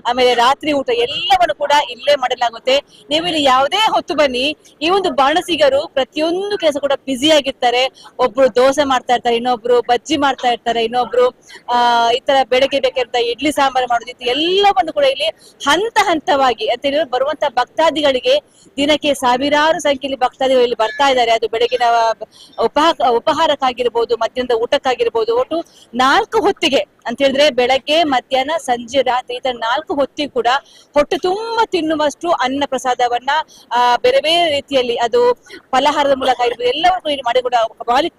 ಆಮೇಲೆ ರಾತ್ರಿ ಊಟ ಎಲ್ಲವನ್ನು ಕೂಡ ಇಲ್ಲೇ ಮಾಡಲಾಗುತ್ತೆ. ನೀವು ಇಲ್ಲಿ ಯಾವುದೇ ಹೊತ್ತು ಬನ್ನಿ, ಈ ಒಂದು ಬಾಣಸಿಗರು ಪ್ರತಿಯೊಂದು ಕೆಲಸ ಕೂಡ ಬ್ಯುಸಿ ಆಗಿರ್ತಾರೆ. ಒಬ್ರು ದೋಸೆ ಮಾಡ್ತಾ ಇರ್ತಾರೆ, ಇನ್ನೊಬ್ರು ಬಜ್ಜಿ ಮಾಡ್ತಾ ಇರ್ತಾರೆ, ಇನ್ನೊಬ್ರು ಈ ತರ ಬೆಳಗ್ಗೆ ಬೇಕಾಗಿರ್ತ ಇಡ್ಲಿ ಸಾಂಬಾರು ಮಾಡೋದಿತ್ತು, ಎಲ್ಲವನ್ನು ಕೂಡ ಇಲ್ಲಿ ಹಂತ ಹಂತವಾಗಿ ಅಂತ ಹೇಳಿದ್ರೆ ಬರುವಂತ ಭಕ್ತಾದಿಗಳಿಗೆ ದಿನಕ್ಕೆ ಸಾವಿರಾರು ಸಂಖ್ಯೆಯಲ್ಲಿ ಭಕ್ತಾದಿಗಳು ಇಲ್ಲಿ ಬರ್ತಾ ಇದ್ದಾರೆ. ಅದು ಬೆಳಗಿನ ಉಪಹಾರಕ್ಕಾಗಿರ್ಬೋದು, ಮಧ್ಯಾಹ್ನದ ಊಟಕ್ಕಾಗಿರ್ಬೋದು, ಒಟ್ಟು 4 ಹೊತ್ತಿಗೆ ಅಂತ ಹೇಳಿದ್ರೆ ಬೆಳಗ್ಗೆ, ಮಧ್ಯಾಹ್ನ, ಸಂಜೆ, ರಾತ್ರಿ ಈ ತರ 4 ಹೊತ್ತಿಗೆ ಕೂಡ ಹೊಟ್ಟೆ ತುಂಬಾ ತಿನ್ನುವಷ್ಟು ಅನ್ನ ಪ್ರಸಾದವನ್ನ ಬೇರೆ ಬೇರೆ ರೀತಿಯಲ್ಲಿ ಅದು ಫಲಹಾರದ ಮೂಲಕ ಆಗಿರ್ಬೋದು ಎಲ್ಲವನ್ನೂ ಇಲ್ಲಿ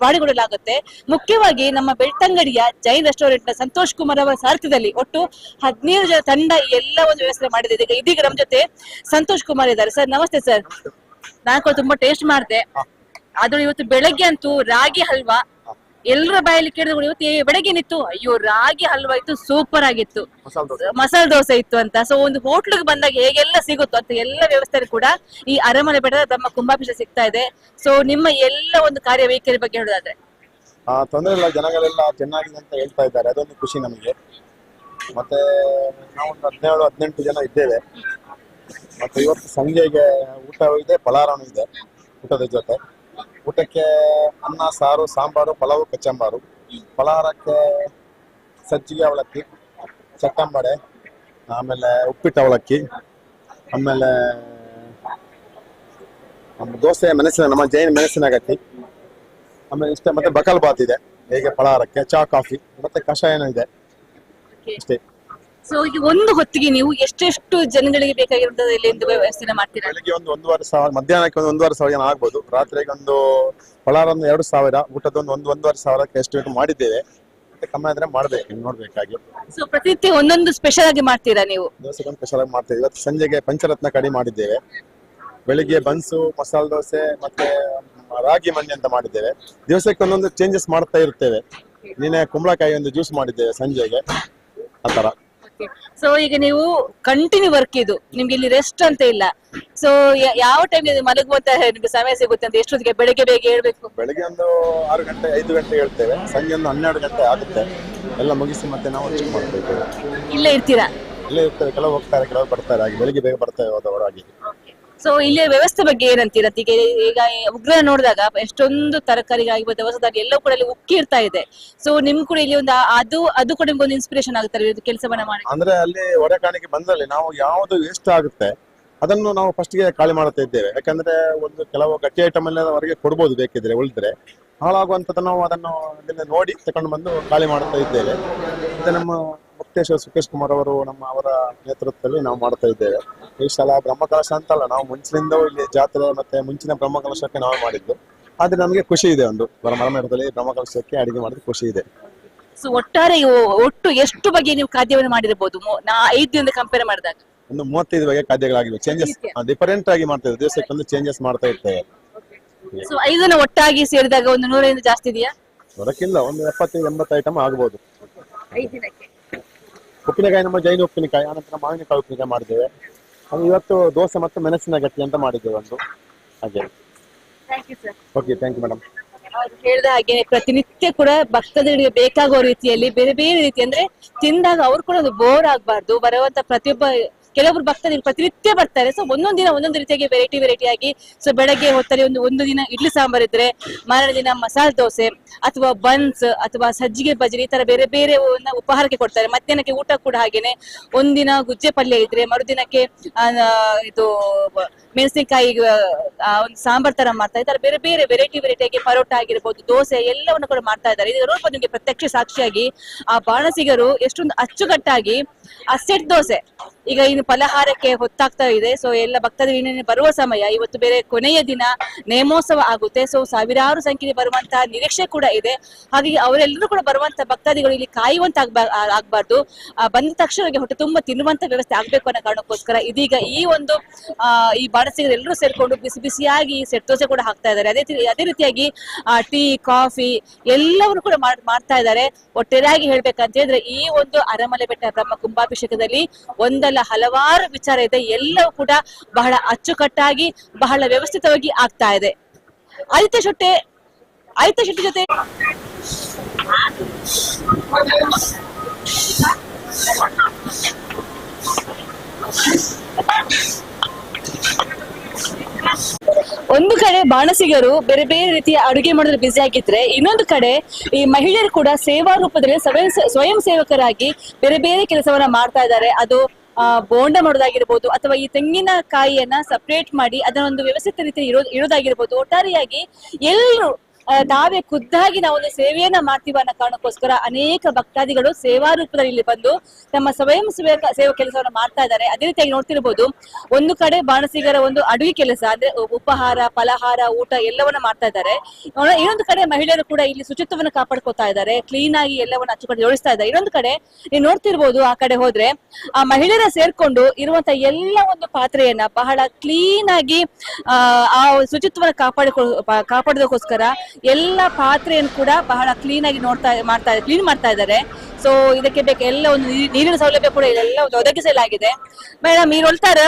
ಮಾಡಿಕೊಡಲಾಗುತ್ತೆ. ಮುಖ್ಯವಾಗಿ ನಮ್ಮ ಬೆಳ್ತಂಗಡಿಯ ಜೈನ್ ರೆಸ್ಟೋರೆಂಟ್ ನ ಸಂತೋಷ್ ಕುಮಾರ್ ಅವರ ಸಾರಥ್ಯದಲ್ಲಿ ಒಟ್ಟು 17 ಜನ ತಂಡ ಎಲ್ಲ ಒಂದು ವ್ಯವಸ್ಥೆ ಮಾಡಿದೆ. ಇದೀಗ ನಮ್ಮ ಜೊತೆ ಸಂತೋಷ್ ಕುಮಾರ್ ಇದ್ದಾರೆ. Sir namaste sir. ನಾನು ಕೂಡ ತುಂಬಾ ಟೇಸ್ಟ್ ಮಾಡಿದೆ. ಆದ್ರೂ ಇವತ್ತು ಬೆಳಗ್ಗೆ ಅಂತೂ ರಾಗಿ ಹಲ್ವಾ ಎಲ್ಲರ ಬಾಯಲ್ಲಿ ಕೇಳಿದ್ರು, ಇವತ್ತು ಬೆಳಗ್ಗೆನಿತ್ತು ಅಯ್ಯೋ ರಾಗಿ ಹಲ್ವಾ ಇತ್ತು, ಸೂಪರ್ ಆಗಿತ್ತು, ಮಸಾಲೆ ದೋಸೆ ಇತ್ತು ಅಂತ. ಸೊ ಒಂದು ಹೋಟ್ಲಿಗೆ ಬಂದಾಗ ಹೇಗೆಲ್ಲ ಸಿಗುತ್ತೋ ಅಂತ ಎಲ್ಲ ವ್ಯವಸ್ಥೆ ಕೂಡ ಈ ಅರಮನೆ ಬೆಟ್ಟದ ಬ್ರಹ್ಮ ಕುಂಭಾಭಿಷೇಕ ಸಿಗ್ತಾ ಇದೆ. ಸೊ ನಿಮ್ಮ ಎಲ್ಲ ಒಂದು ಕಾರ್ಯವೈಖರಿ ಬಗ್ಗೆ ಹೇಳೋದಾದ್ರೆ? ತೊಂದರೆ ಇಲ್ಲ, ಜನಗಳೆಲ್ಲ ಚೆನ್ನಾಗಿದೆ ಅಂತ ಹೇಳ್ತಾ ಇದ್ದಾರೆ, ಅದೊಂದು ಖುಷಿ ನಮಗೆ. ಮತ್ತೆ ನಾವು ಒಂದು 17-18 ಜನ ಇದ್ದೇವೆ. ಮತ್ತೆ ಇವತ್ತು ಸಂಜೆಗೆ ಊಟವೂ ಇದೆ, ಫಲಾಹಾರನೂ ಇದೆ. ಊಟದ ಜೊತೆ ಊಟಕ್ಕೆ ಅನ್ನ, ಸಾರು, ಸಾಂಬಾರು, ಪಲಾವು, ಕಚ್ಚಂಬಾರು. ಫಲಾಹಾರಕ್ಕೆ ಸಜ್ಜಿಗೆ ಅವಲಕ್ಕಿ, ಚಟ್ಟಂಬಡೆ, ಆಮೇಲೆ ಉಪ್ಪಿಟ್ಟು ಅವಲಕ್ಕಿ, ಆಮೇಲೆ ದೋಸೆ, ಮೆಣಸಿನ ನಮ್ಮ ಜೈನ್ ಮೆಣಸಿನ ಗಟ್ಟಿ, ಆಮೇಲೆ ಇಷ್ಟೇ. ಮತ್ತೆ ಬಕಲ್ ಬಾತ್ ಇದೆ ಹೇಗೆ ಫಲಾಹಾರಕ್ಕೆ, ಚಹಾ, ಕಾಫಿ, ಮತ್ತೆ ಕಷಾಯನೂ ಇದೆ. ಇಷ್ಟೇ. ಸೊ ಈಗ ಒಂದು ಹೊತ್ತಿಗೆ ನೀವು ಎಷ್ಟೆಷ್ಟು ಜನಗಳಿಗೆ ಬೇಕಾಗಿರುವಂತದ್ದು ಇಲ್ಲಿ ವ್ಯವಸ್ಥೆ ಮಾಡ್ತೀರಾ? ಬೆಳಿಗ್ಗೆ ಒಂದು 1,500, ಮಧ್ಯಾಹ್ನಕ್ಕೆ ಒಂದು 1,500 ಜನ ಆಗ್ಬೋದು. ರಾತ್ರಿಗೆ ಒಂದು ಫಲಾರ ಒಂದು 2,000, ಊಟದ ಒಂದು 1,500 ಎಸ್ಟಿಮೇಟ್ ಮಾಡಿದ್ದೇವೆ. ಮತ್ತೆ ಕಮ್ಮಿ ಆದ್ರೆ ಮಾಡ್ಬೇಕು, ನೋಡ್ಬೇಕಾಗಿ. ಸೊ ಪ್ರತಿನಿತ್ಯ ಒಂದೊಂದು ಸ್ಪೆಷಲ್ ಆಗಿ ಮಾಡ್ತೀರಾ ನೀವು? ದೋಸೆಗೊಂದು ಸ್ಪೆಷಲ್ ಆಗಿ ಮಾಡ್ತೇವೆ. ಇವತ್ತು ಸಂಜೆಗೆ ಪಂಚರತ್ನ ಕಡಿ ಮಾಡಿದ್ದೇವೆ. ಬೆಳಿಗ್ಗೆ ಬನ್ಸು, ಮಸಾಲೆ ದೋಸೆ ಮತ್ತೆ ರಾಗಿ ಮಣ್ಣಿ ಅಂತ ಮಾಡಿದ್ದೇವೆ. ದಿವಸಕ್ಕೆ ಒಂದೊಂದು ಚೇಂಜಸ್ ಮಾಡ್ತಾ ಇರ್ತೇವೆ. ನಿನ್ನೆ ಕುಂಬಳಕಾಯಿ ಒಂದು ಜ್ಯೂಸ್ ಮಾಡಿದ್ದೇವೆ ಸಂಜೆಗೆ, ಆತರ. ಸೊ ಈಗ ನೀವು ಕಂಟಿನ್ಯೂ ವರ್ಕ್ ಇದು, ನಿಮ್ಗೆ ಇಲ್ಲಿ ರೆಸ್ಟ್ ಅಂತ ಇಲ್ಲ. ಸೊ ಯಾವ ಟೈಮ್ ಮಲಗುವಂತ ನಿಮ್ಗೆ ಸಮಯ ಸಿಗುತ್ತೆ ಅಂತ? ಎಷ್ಟೊತ್ತಿಗೆ ಬೆಳಗ್ಗೆ ಬೇಗ ಹೇಳ್ಬೇಕು? ಬೆಳಿಗ್ಗೆ ಒಂದು 6 ಗಂಟೆ 5 ಗಂಟೆ ಹೇಳ್ತೇವೆ, ಸಂಜೆ ಒಂದು 12 ಗಂಟೆ ಆಗುತ್ತೆ. ಎಲ್ಲ ಮುಗಿಸಿ ಮತ್ತೆ ನಾವು ಚೆಕ್ ಮಾಡ್ತಾ ಇದ್ದೇವೆ. ಇಲ್ಲೇ ಇರ್ತೀರಾ? ಇಲ್ಲೇ ಇರ್ತೇವೆ. ಕೆಲವು ಹೋಗ್ತಾರೆ, ಕೆಲವು ಬರ್ತಾರೆ, ಹಾಗೆ ಬೆಳಿಗ್ಗೆ ಬೇಗ ಬರ್ತಾರೆ ಹೋದವರು ಹಾಗೆ. ಸೊ ಇಲ್ಲಿಯ ವ್ಯವಸ್ಥೆ ಬಗ್ಗೆ ಏನಂತೀರಾ? ಈಗ ಈಗ ಉಗ್ರ ನೋಡಿದಾಗ ಎಷ್ಟೊಂದು ತರಕಾರಿಗಳಾಗಿರ್ಬೋದು, ದವಸ ಎಲ್ಲವೂ ಕೂಡ ಇಲ್ಲಿ ಉಕ್ಕಿ ಇರ್ತಾ ಇದೆ. ಸೊ ನಿಮ್ ಕೂಡ ಇಲ್ಲಿ ಒಂದು ಅದು ಅದು ಕೂಡ ನಿಮ್ಗೆ ಒಂದು ಇನ್ಸ್ಪಿರೇಷನ್ ಆಗುತ್ತಾರೆ ಇದು ಕೆಲಸವನ್ನ ಮಾಡಿ. ಅಂದ್ರೆ ಅಲ್ಲಿ ಹೊರೆಕಾಣಿಕೆ ಬಂದಲ್ಲಿ ನಾವು ಯಾವ್ದು ವೇಸ್ಟ್ ಆಗುತ್ತೆ ಅದನ್ನು ನಾವು ಫಸ್ಟ್ ಗೆ ಖಾಲಿ ಮಾಡ್ತಾ ಇದ್ದೇವೆ. ಯಾಕಂದ್ರೆ ಒಂದು ಕೆಲವು ಗಟ್ಟಿ ಐಟಮ್ ಎಲ್ಲ ಹೊರಗೆ ಕೊಡ್ಬೋದು ಬೇಕಿದ್ರೆ, ಉಳಿದ್ರೆ ಹಾಳಾಗುವಂತದ್ದು ನಾವು ಅದನ್ನು ಅದನ್ನ ನೋಡಿ ತಕೊಂಡು ಬಂದು ಖಾಲಿ ಮಾಡ್ತಾ ಇದ್ದೇವೆ. ಮತ್ತೆ ನಮ್ಮ ಮುಕ್ತೇಶ್ವರ ಸುಖೇಶ್ ಕುಮಾರ್ ಅವರು ನಮ್ಮ ಅವರ ನೇತೃತ್ವದಲ್ಲಿ ನಾವು ಮಾಡ್ತಾ ಇದ್ದೇವೆ. ಈ ಸಲ ಬ್ರಹ್ಮಕಲಶ ಅಂತಲ್ಲ, ನಾವು ಮುಂಚಿನಿಂದ ಇಲ್ಲಿ ಜಾತ್ರೆ ಮತ್ತೆ ಮುಂಚಿನ ಬ್ರಹ್ಮಕಲಶಕ್ಕೆ ನಾವು ಮಾಡಿದ್ದು. ಆದ್ರೆ ನಮಗೆ ಖುಷಿ ಇದೆ, ಒಂದು ಮರಮೇಡದಲ್ಲಿ ಬ್ರಹ್ಮಕಲಶಕ್ಕೆ ಅಡಿಗೆ ಮಾಡಿದ ಖುಷಿ ಇದೆ. ಸೊ ಒಟ್ಟಾರೆ ಒಟ್ಟು ಎಷ್ಟು ಬಗೆ ನೀವು ಖಾದ್ಯವನ್ನು ಮಾಡಿರಬಹುದು 5 ದಿನದ ಕಂಪೇರ್ ಮಾಡಿದಾಗ? ಒಂದು 35 ಬಗೆಯ ಖಾದ್ಯಗಳಾಗಿವೆ. ಚೇಂಜಸ್ ಡಿಫರೆಂಟ್ ಆಗಿ ಮಾಡ್ತಾ ಇದ್ದೇವೆ, ದಿವಸಕ್ಕೆ ಒಂದು ಚೇಂಜಸ್ ಮಾಡ್ತಾ ಇರ್ತೇವೆ. ಸೊ 5 ಜನ ಒಟ್ಟಾಗಿ ಸೇರಿದಾಗ ಒಂದು 100 ಜಾಸ್ತಿ ಇದೆಯಾ? ಅದಕ್ಕಿಂತ ಒಂದು 70-80 ಐಟಮ್ ಆಗಬಹುದು. 5 ದಿನಕ್ಕೆ ಉಪ್ಪಿನಕಾಯಿ ನಮ್ಮ ಜೈನ ಉಪ್ಪಿನಕಾಯಿ, ಆನಂತರ ಮಾವಿನಕಾಯಿ ಉಪ್ಪಿನಕಾಯಿ ಮಾಡಿದ್ದೇವೆ. ಅದು ಇವತ್ತು ದೋಸೆ ಮತ್ತು ಮೆಣಸಿನ ಗಟ್ಟಿ ಅಂತ ಮಾಡಿದ್ದೇವೆ ಒಂದು. ಹಾಗೆ. Okay, thank you madam. ಹೇಳಿದ ಹಾಗೆ ಪ್ರತಿನಿತ್ಯ ಕೂಡ ಭಕ್ತಾದಿಗಳಿಗೆ ಬೇಕಾಗುವ ರೀತಿಯಲ್ಲಿ ಬೇರೆ ಬೇರೆ ರೀತಿ, ಅಂದ್ರೆ ತಿಂದಾಗ ಅವ್ರು ಕೂಡ ಒಂದು ಬೋರ್ ಆಗ್ಬಾರ್ದು. ಬರುವಂತ ಪ್ರತಿಯೊಬ್ಬ ಕೆಲವೊಬ್ರು ಭಕ್ತಾದಿಗಳು ಪ್ರತಿನಿತ್ಯ ಬರ್ತಾರೆ. ಸೊ ಒಂದೊಂದ್ ದಿನ ಒಂದೊಂದು ರೀತಿಯಾಗಿ ವೆರೈಟಿ ವೆರೈಟಿ ಆಗಿ. ಸೊ ಬೆಳಗ್ಗೆ ಹೊತ್ತಲ್ಲಿ ಒಂದು ದಿನ ಇಡ್ಲಿ ಸಾಂಬಾರ್ ಇದ್ರೆ, ಮಾರನೇ ದಿನ ಮಸಾಲೆ ದೋಸೆ ಅಥವಾ ಬನ್ಸ್ ಅಥವಾ ಸಜ್ಜಿಗೆ ಬಜ್ಜಿ, ಈ ತರ ಬೇರೆ ಬೇರೆ ಉಪಹಾರಕ್ಕೆ ಕೊಡ್ತಾರೆ. ಮಧ್ಯಾಹ್ನಕ್ಕೆ ಊಟ ಕೂಡ ಹಾಗೇನೆ, ಒಂದಿನ ಗುಜ್ಜೆ ಪಲ್ಯ ಇದ್ರೆ ಮರುದಿನಕ್ಕೆ ಇದು ಮೆಣಸಿನಕಾಯಿ ಒಂದು ಸಾಂಬಾರ್ ತರ ಮಾಡ್ತಾ ಇದ್ದಾರೆ. ಬೇರೆ ಬೇರೆ ವೆರೈಟಿ ವೆರೈಟಿಯಾಗಿ ಪರೋಟ ಆಗಿರ್ಬೋದು, ದೋಸೆ ಎಲ್ಲವನ್ನು ಕೂಡ ಮಾಡ್ತಾ ಇದ್ದಾರೆ. ಇದು ನೋಡ್ಬೋದು ನಿಮ್ಗೆ ಪ್ರತ್ಯಕ್ಷ ಸಾಕ್ಷಿಯಾಗಿ ಆ ಬಾಣಸಿಗರು ಎಷ್ಟೊಂದು ಅಚ್ಚುಕಟ್ಟಾಗಿ ಆ ಸೆಟ್ ದೋಸೆ ಈಗ ಇನ್ನು ಫಲಹಾರಕ್ಕೆ ಹೊತ್ತಾಗ್ತಾ ಇದೆ. ಸೊ ಎಲ್ಲ ಭಕ್ತಾದಿಗಳು ಇನ್ನೇನು ಬರುವ ಸಮಯ, ಇವತ್ತು ಬೇರೆ ಕೊನೆಯ ದಿನ ನೇಮೋತ್ಸವ ಆಗುತ್ತೆ. ಸೊ ಸಾವಿರಾರು ಸಂಖ್ಯೆಯಲ್ಲಿ ಬರುವಂತಹ ನಿರೀಕ್ಷೆ ಕೂಡ ಇದೆ. ಹಾಗಾಗಿ ಅವರೆಲ್ಲರೂ ಕೂಡ ಬರುವಂತಹ ಭಕ್ತಾದಿಗಳು ಇಲ್ಲಿ ಕಾಯುವಂತ ಆಗ್ಬಾರ್ದು, ಬಂದ ತಕ್ಷಣ ಅವರಿಗೆ ಹೊಟ್ಟೆ ತುಂಬಾ ತಿನ್ನುವಂತ ವ್ಯವಸ್ಥೆ ಆಗ್ಬೇಕು ಅನ್ನೋ ಕಾರಣಕ್ಕೋಸ್ಕರ ಇದೀಗ ಈ ಒಂದು ಈ ಬಾಣಸಿಗರು ಎಲ್ಲರೂ ಸೇರ್ಕೊಂಡು ಬಿಸಿ ಬಿಸಿಯಾಗಿ ಸೆಟ್ ದೋಸೆ ಕೂಡ ಹಾಕ್ತಾ ಇದ್ದಾರೆ. ಅದೇ ರೀತಿಯಾಗಿ ಟೀ ಕಾಫಿ ಎಲ್ಲವನ್ನು ಕೂಡ ಮಾಡ್ತಾ ಇದ್ದಾರೆ. ಒಟ್ಟಾರೆಯಾಗಿ ಹೇಳ್ಬೇಕಂತ ಹೇಳಿದ್ರೆ ಈ ಒಂದು ಅರಮಲೆ ಬೆಟ್ಟ ಬ್ರಹ್ಮ ಕುಂಭಾಭಿಷೇಕದಲ್ಲಿ ಒಂದಲ್ಲ ಹಲವಾರು ವಿಚಾರ ಇದೆ. ಎಲ್ಲವೂ ಕೂಡ ಬಹಳ ಅಚ್ಚುಕಟ್ಟಾಗಿ ಬಹಳ ವ್ಯವಸ್ಥಿತವಾಗಿ ಆಗ್ತಾ ಇದೆ. ಆದಿತ್ಯ ಶೆಟ್ಟಿ ಜೊತೆ ಒಂದು ಕಡೆ ಬಾಣಸಿಗರು ಬೇರೆ ಬೇರೆ ರೀತಿಯ ಅಡುಗೆ ಮಾಡೋದ್ರಲ್ಲಿ ಬ್ಯುಸಿ ಆಗಿದ್ರೆ, ಇನ್ನೊಂದು ಕಡೆ ಈ ಮಹಿಳೆಯರು ಕೂಡ ಸೇವಾ ರೂಪದಲ್ಲಿ ಸ್ವಯಂ ಸೇವಕರಾಗಿ ಬೇರೆ ಬೇರೆ ಕೆಲಸವನ್ನ ಮಾಡ್ತಾ ಇದ್ದಾರೆ. ಅದು ಬೋಂಡ ಮಾಡೋದಾಗಿರ್ಬೋದು ಅಥವಾ ಈ ತೆಂಗಿನಕಾಯಿಯನ್ನ ಸಪರೇಟ್ ಮಾಡಿ ಅದನ್ನ ಒಂದು ವ್ಯವಸ್ಥಿತ ರೀತಿ ಇರೋದಾಗಿರ್ಬೋದು. ಒಟ್ಟಾರೆಯಾಗಿ ಎಲ್ಲರೂ ತಾವೇ ಖುದ್ದಾಗಿ ನಾವೊಂದು ಸೇವೆಯನ್ನ ಮಾಡ್ತೀವಿ ಅನ್ನೋ ಕಾರಣಕ್ಕೋಸ್ಕರ ಅನೇಕ ಭಕ್ತಾದಿಗಳು ಸೇವಾ ರೂಪದಲ್ಲಿ ಇಲ್ಲಿ ಬಂದು ತಮ್ಮ ಸ್ವಯಂ ಸೇವಾ ಕೆಲಸವನ್ನು ಮಾಡ್ತಾ ಇದ್ದಾರೆ. ಅದೇ ರೀತಿಯಾಗಿ ನೋಡ್ತಿರ್ಬೋದು, ಒಂದು ಕಡೆ ಬಾಣಸಿಗರ ಒಂದು ಅಡುಗೆ ಕೆಲಸ ಅಂದ್ರೆ ಉಪಹಾರ, ಫಲಹಾರ, ಊಟ ಎಲ್ಲವನ್ನ ಮಾಡ್ತಾ ಇದ್ದಾರೆ. ಇನ್ನೊಂದು ಕಡೆ ಮಹಿಳೆಯರು ಕೂಡ ಇಲ್ಲಿ ಶುಚಿತ್ವವನ್ನು ಕಾಪಾಡ್ಕೋತಾ ಇದ್ದಾರೆ, ಕ್ಲೀನ್ ಆಗಿ ಎಲ್ಲವನ್ನ ಅಚ್ಚುಕಟ್ಟು ಜೋಡಿಸ್ತಾ ಇದ್ದಾರೆ. ಇನ್ನೊಂದು ಕಡೆ ನೀವು ನೋಡ್ತಿರ್ಬೋದು, ಆ ಕಡೆ ಹೋದ್ರೆ ಆ ಮಹಿಳೆಯರ ಸೇರ್ಕೊಂಡು ಇರುವಂತ ಎಲ್ಲ ಒಂದು ಪಾತ್ರೆಯನ್ನ ಬಹಳ ಕ್ಲೀನ್ ಆಗಿ ಆ ಶುಚಿತ್ವವನ್ನು ಕಾಪಾಡೋದಕ್ಕೋಸ್ಕರ ಎಲ್ಲ ಪಾತ್ರೆಯನ್ನು ಕೂಡ ಬಹಳ ಕ್ಲೀನ್ ಆಗಿ ಕ್ಲೀನ್ ಮಾಡ್ತಾ ಇದ್ದಾರೆ. ಸೊ ಇದಕ್ಕೆ ಬೇಕು ಎಲ್ಲ ಒಂದು ನೀರಿನ ಸೌಲಭ್ಯ ಕೂಡ ಎಲ್ಲ ಒದಗಿಸಲಾಗಿದೆ. ಮೇಡಮ್, ನೀರು ಹೊಲ್ತಾರ?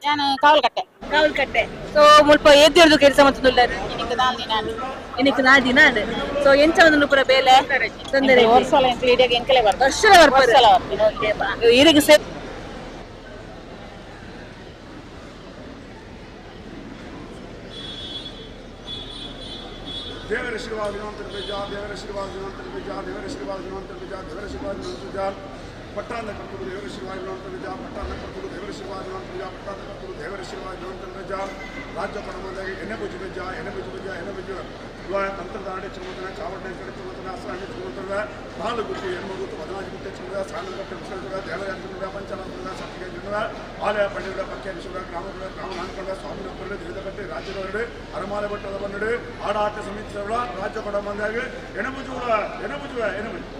ನಾನು ಕಾವಲ್ಕಟ್ಟೆ. ಕಾವಲ್ಕಟ್ಟೆ. ಸೊ ಮುಲ್ಪ ಏದ್ದಿರ್ದು ಕೆಲಸ ಮತ್ತು ಇನ್ನಕ್ಕೆ 4 ದಿನ. ಸೊ ಎಂಚ ಒಂದು ಪೂರ ಬೇಲೆ ತೊಂದರೆ ವರ್ಷ ಈರಿಗೆ ದೇವರ ಆಶೀರ್ವಾದ ನಿರಂತರ ದೇವರ ಆಶೀರ್ವಾದ ನಿರಂತರ ದೇವರ ಆಶೀರ್ವಾದ ನಿರಂತರ ದೇವರ ಆಶೀರ್ವಾದ ನಿರಂತರ ಪಟ್ಟಾಂದ ಕರ್ತರು ದೇವರ ಆಶೀರ್ವಾದ ನಿರಂತರ ಪಟ್ಟಾಂದ ಕರ್ತರು ದೇವರ ಆಶೀರ್ವಾದ ನಿರಂತರ ಪಟ್ಟಾಂದ ಕರ್ತರು ದೇವರ ಆಶೀರ್ವಾದ ನಿರಂತರ ರಾಜ್ಯ ಕೊಡಮಂದಾಗಿ ಎಣ್ಣೆ ಬುಜ್ಜು ಬಜ್ಜ ಎಣ್ಣೆ ಬುಜ್ಜು ಬಜ್ಜ ಎಣ್ಣೆ ಬುಜ್ಜು ತಂತ್ರದಾಡಿ ಚುಮತನ ಚಾವಡಿ ಚುಮತನ ಅಸ್ರಾಣಿ ಚುಮತನ ನಾಲ್ಕು ಗುತ್ತು ಎಣ್ಮ ಗುತ್ತು 14 ಗುತ್ತೆ ಚುಮದ ಸಾನಗಟ್ಟೆ ಮುಸಲ್ಗುಡ ದೇವರಾಜ ಪಂಚನಾಥ ಸತ್ತಿಗೆ ಜುಡ ಆಲಯ ಪಳ್ಳಿಗಳ ಪಕ್ಕೆ ನಿಶುಡ ಗ್ರಾಮಗಳ ಗ್ರಾಮ ನಾನ್ಕೊಂಡ ಸ್ವಾಮಿನ ಪರ್ರೆ ತಿಳಿದಕಟ್ಟೆ ರಾಜ್ಯದವರಡೆ ಅರಮಾಲೆ ಭಟ್ಟದ ಬನ್ನಡೆ ಆಡಾಟ ಸಮಿತಿಗಳ ರಾಜ್ಯ ಕೊಡಮಂದಾಗಿ ಎಣ್ಣೆ ಬುಜ್ಜುಗಳ ಎಣ್ಣೆ ಬುಜ್ಜುವ ಎಣ್ಣೆ ಬುಜ್ಜು.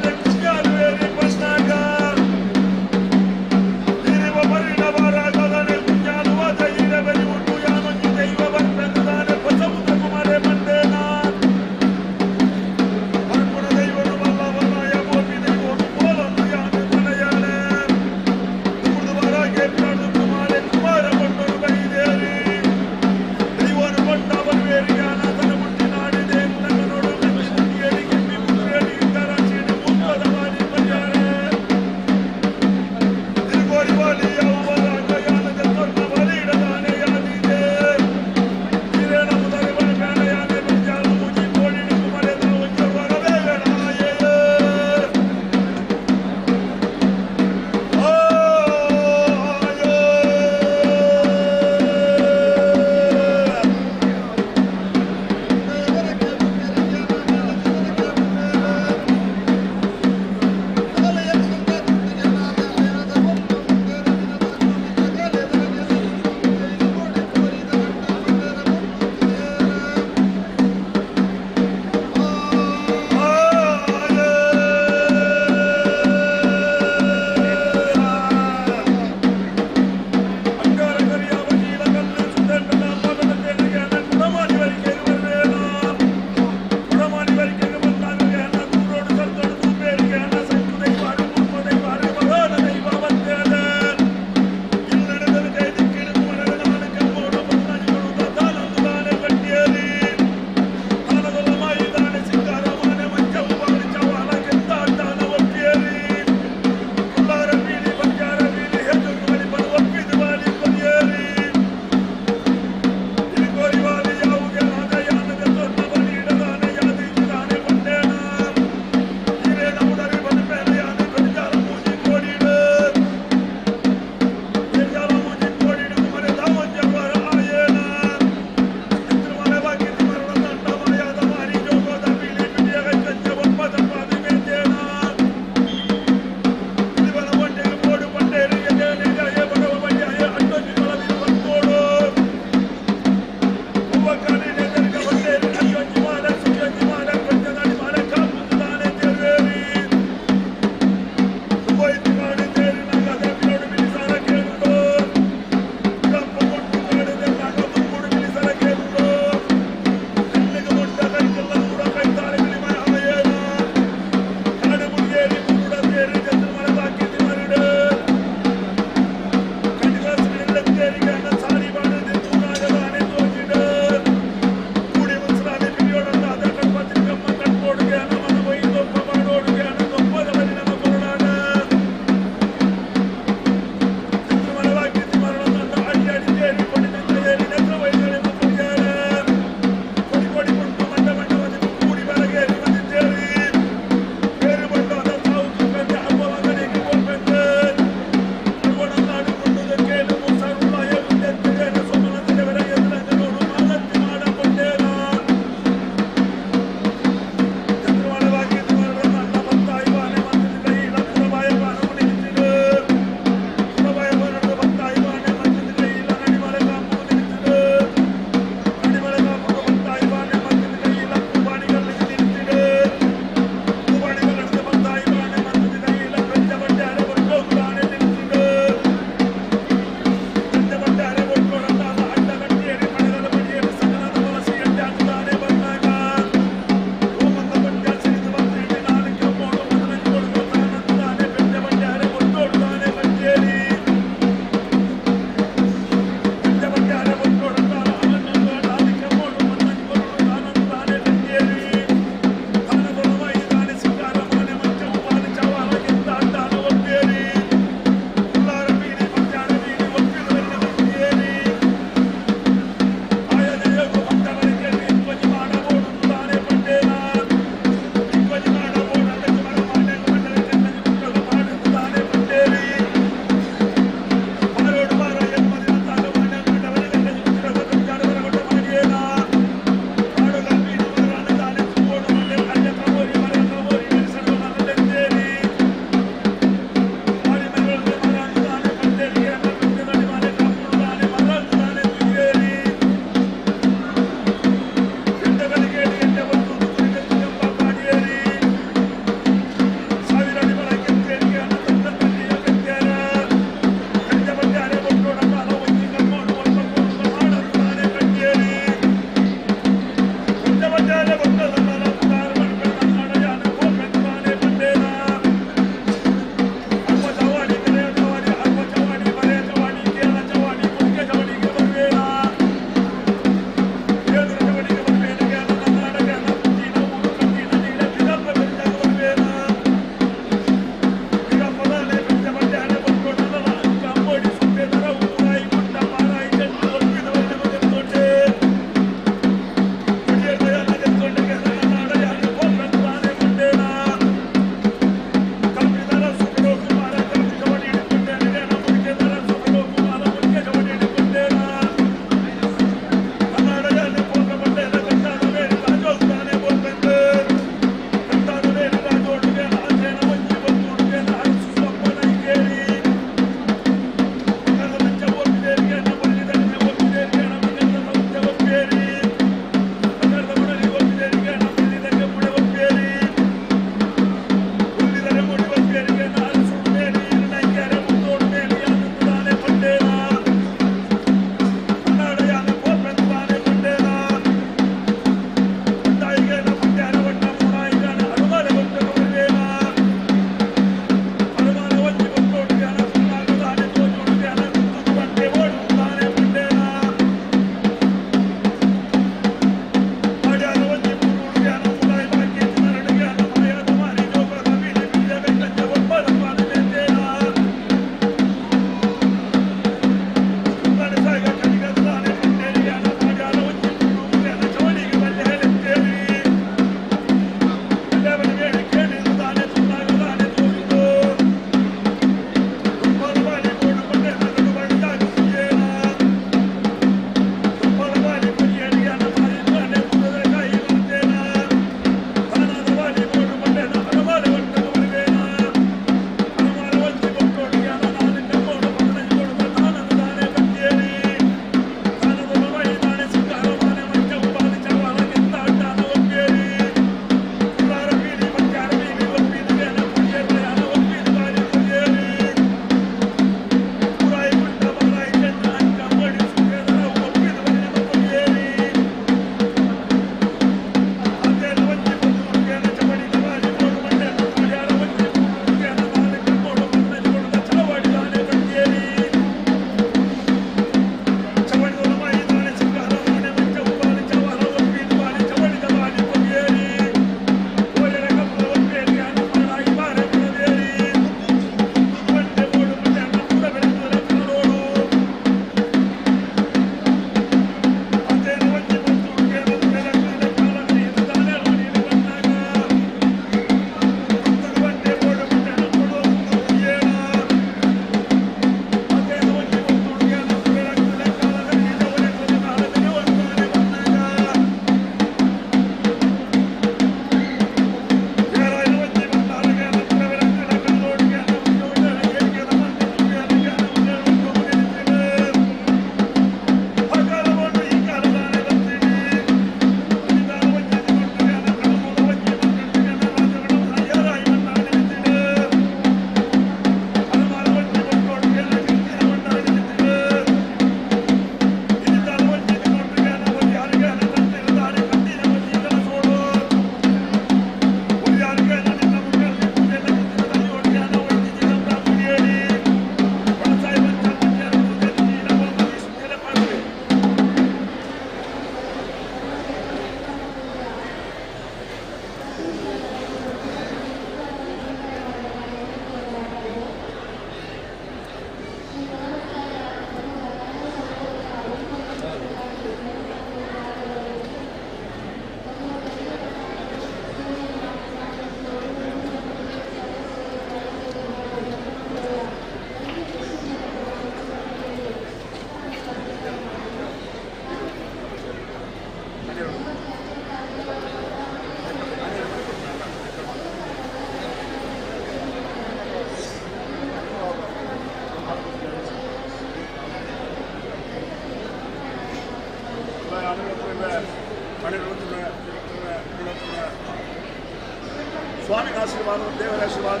ಸ್ವಾಮಿ ಆಶೀರ್ವಾದ ದೇವರ ಆಶೀರ್ವಾದ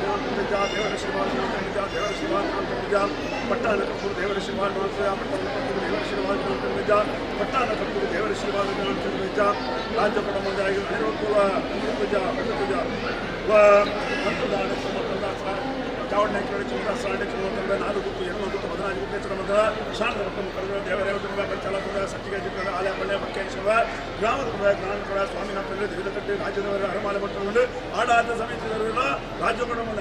ದೇವರ ಆಶೀರ್ವಾದ ದೇವರ ಆಶೀರ್ವಾದ ಪಟ್ಟಾನ ಕಪ್ಪೂರು ದೇವರ ಆಶೀರ್ವಾದ ಪಟ್ಟಾನ ಕಪ್ಪೂರು ದೇವರ ಆಶೀರ್ವಾದ ಪಟ್ಟಾನ ಕಪ್ಪೂರು ದೇವರ ಆಶೀರ್ವಾದ ರಾಜ್ಯ ಪಡಮಂದಾಗಿ ರಾಜ್ಯದವರ ಅರಮಾಲೆ ಪಟ್ಟಣಗೊಂಡು ಆಡಾದ ಸಮಿತಿಯವರೆಲ್ಲ ರಾಜ್ಯ ಅನುಗುಣ.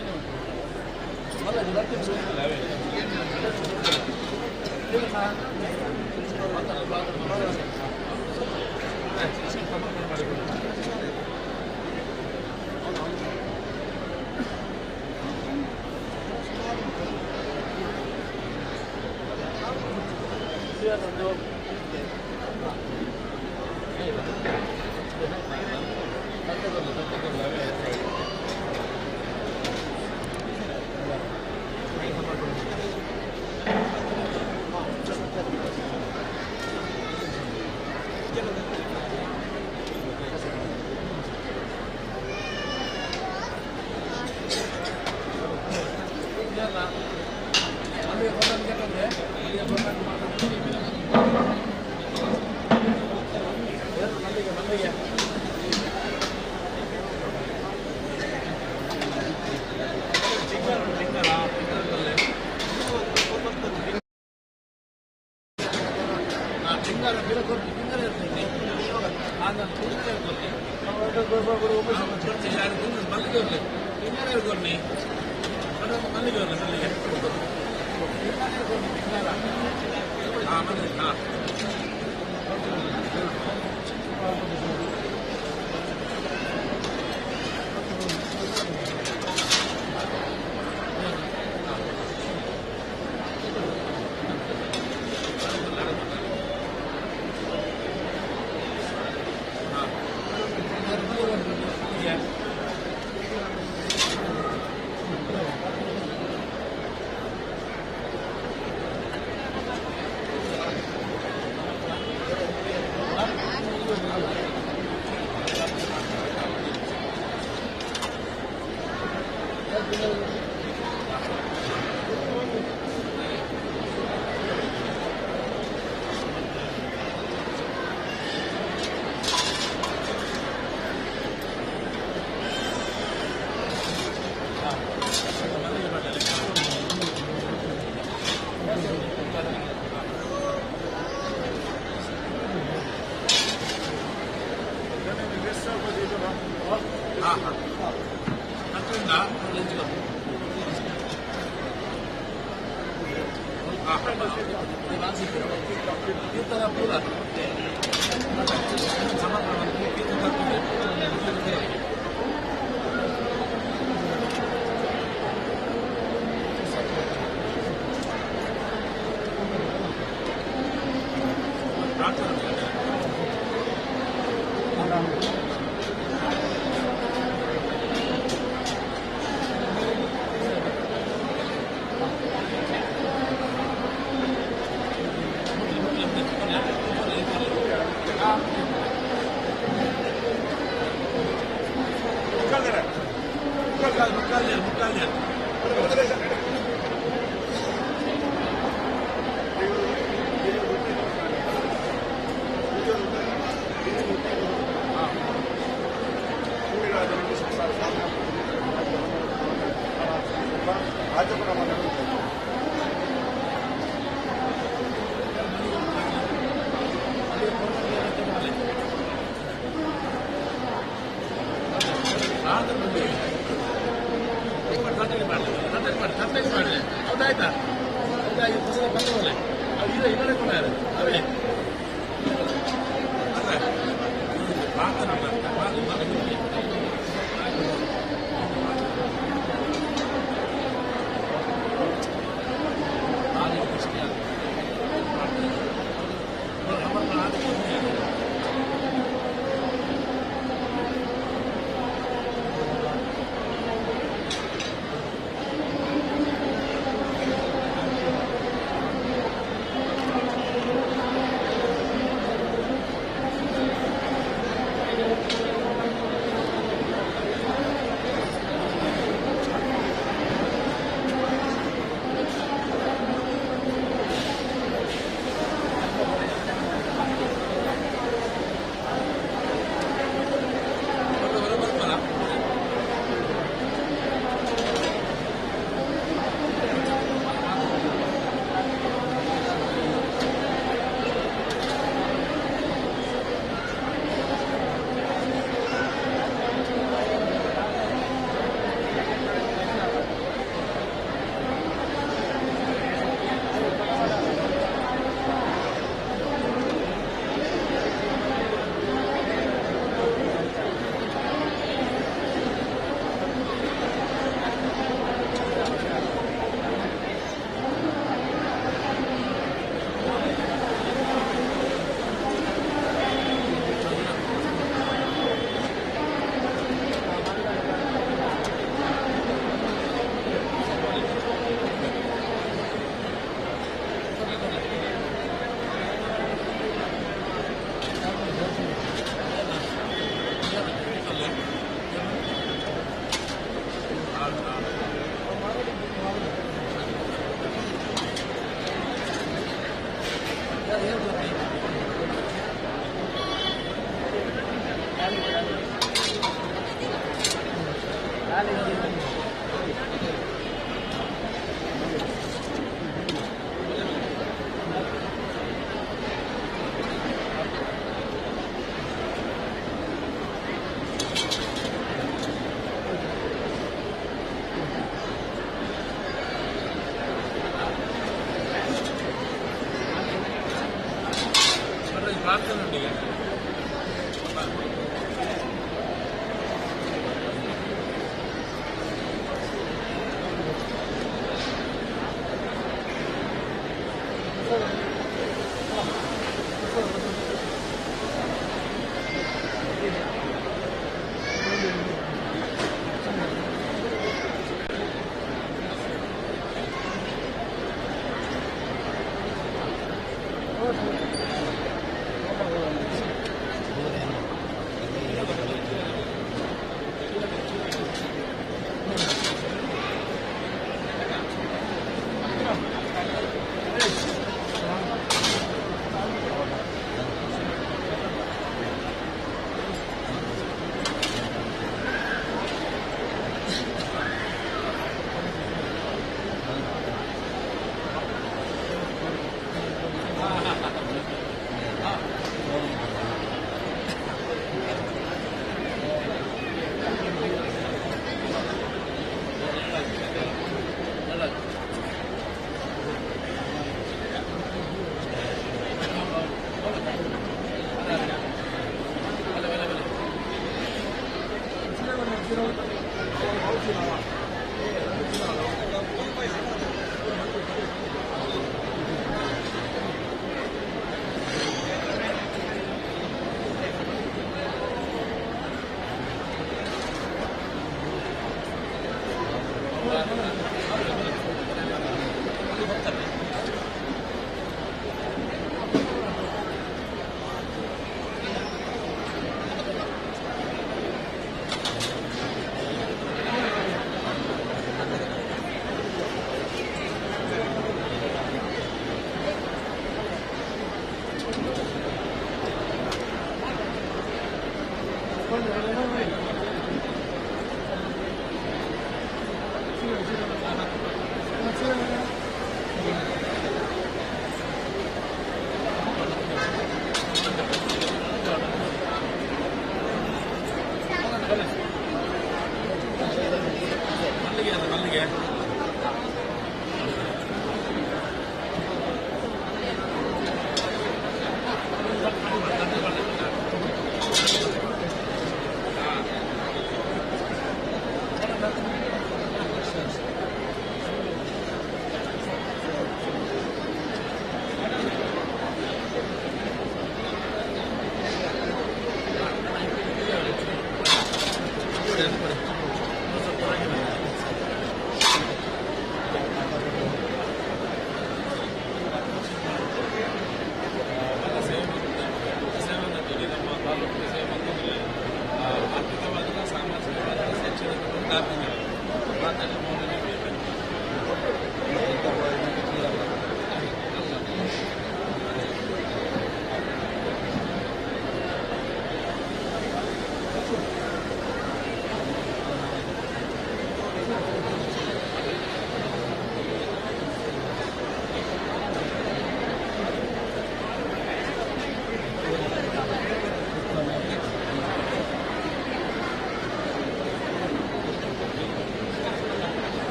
Thank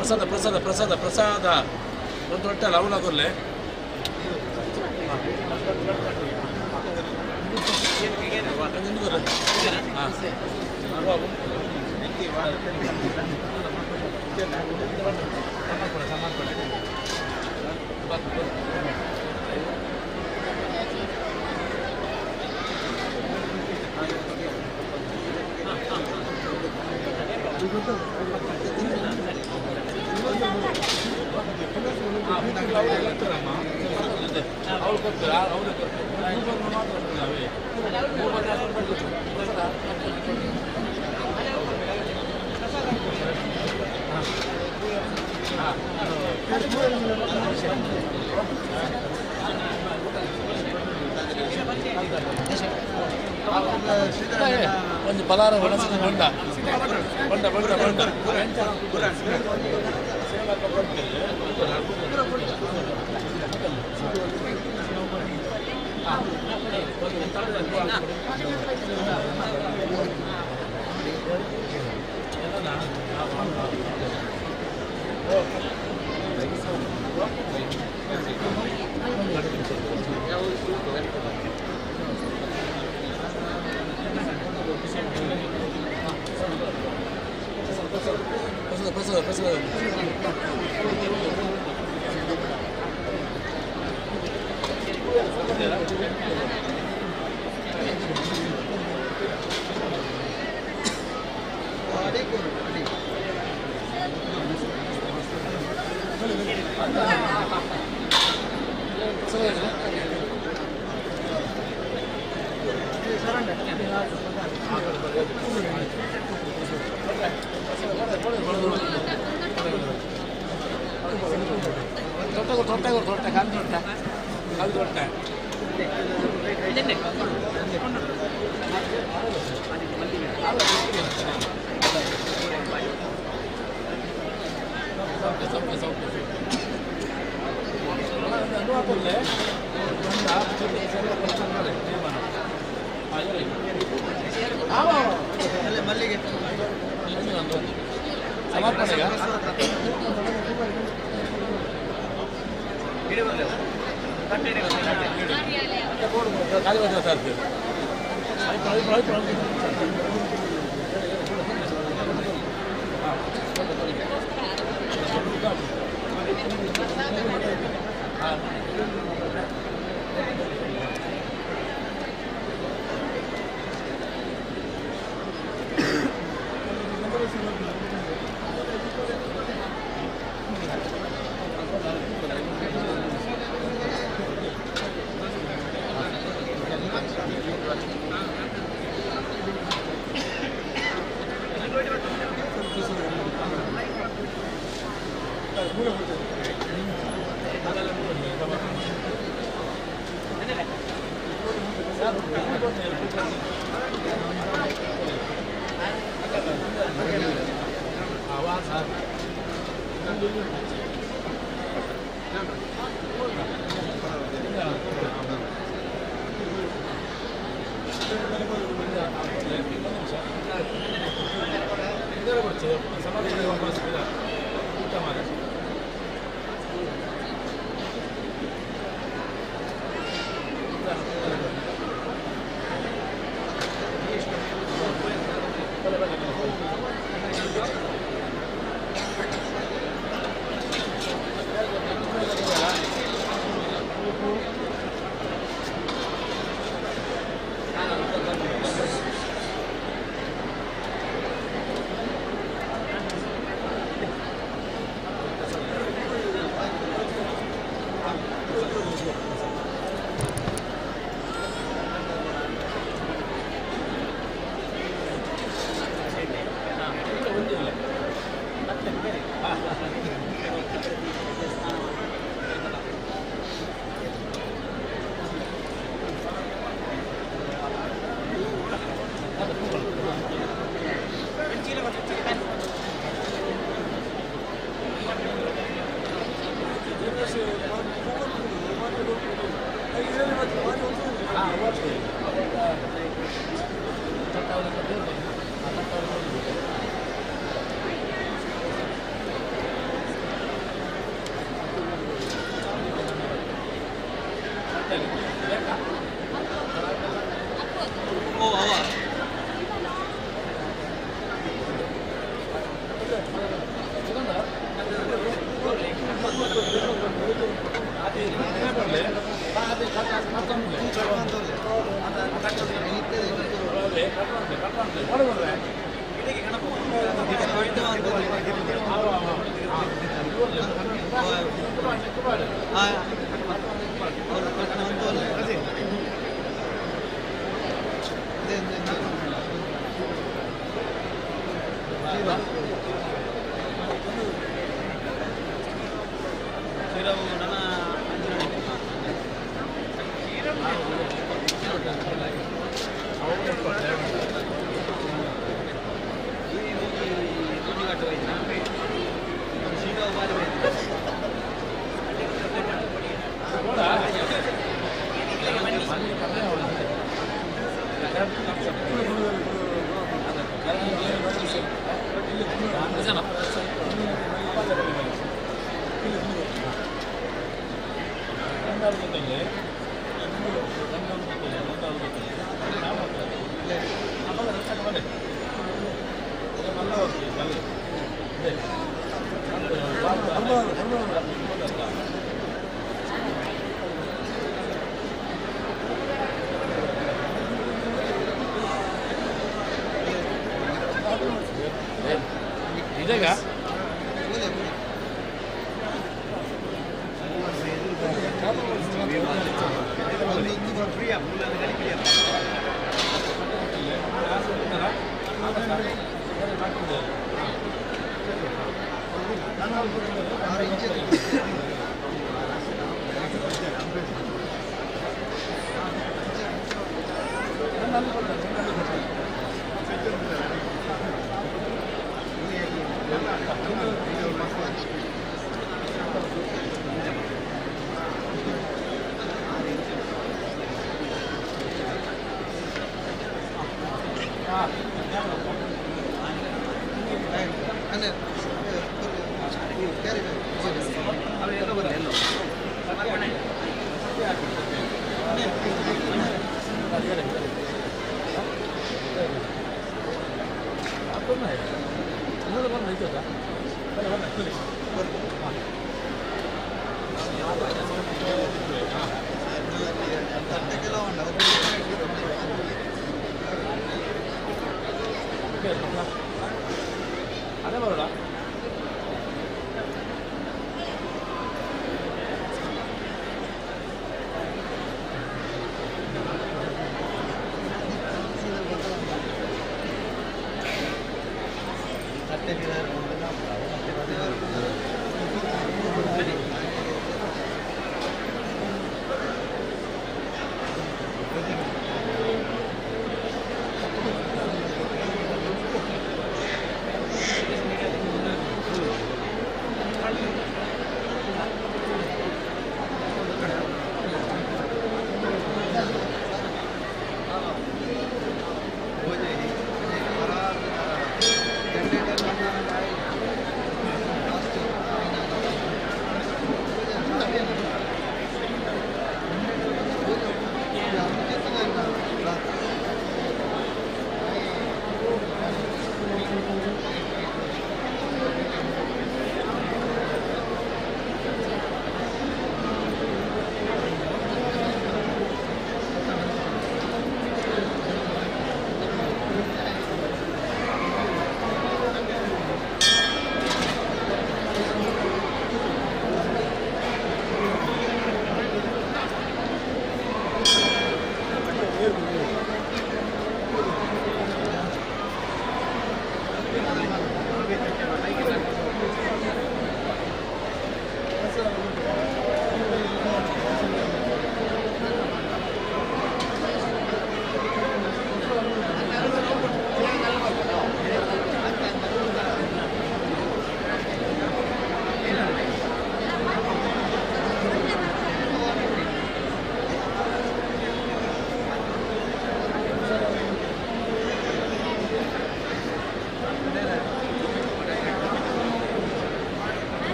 ಪ್ರಸಾದ ಪ್ರಸಾದ ಪ್ರಸಾದ ಪ್ರಸಾದ ಒಂದು ಹೊಟ್ಟೆ ಅವಲ ಕೊರ್ಲೆ ಒಂದು ಪಲಾರ ಒಣಸಿದ ಬೊಂಡ ಬೊಂಡ ಬೊಂಡ ಬೊಂಡ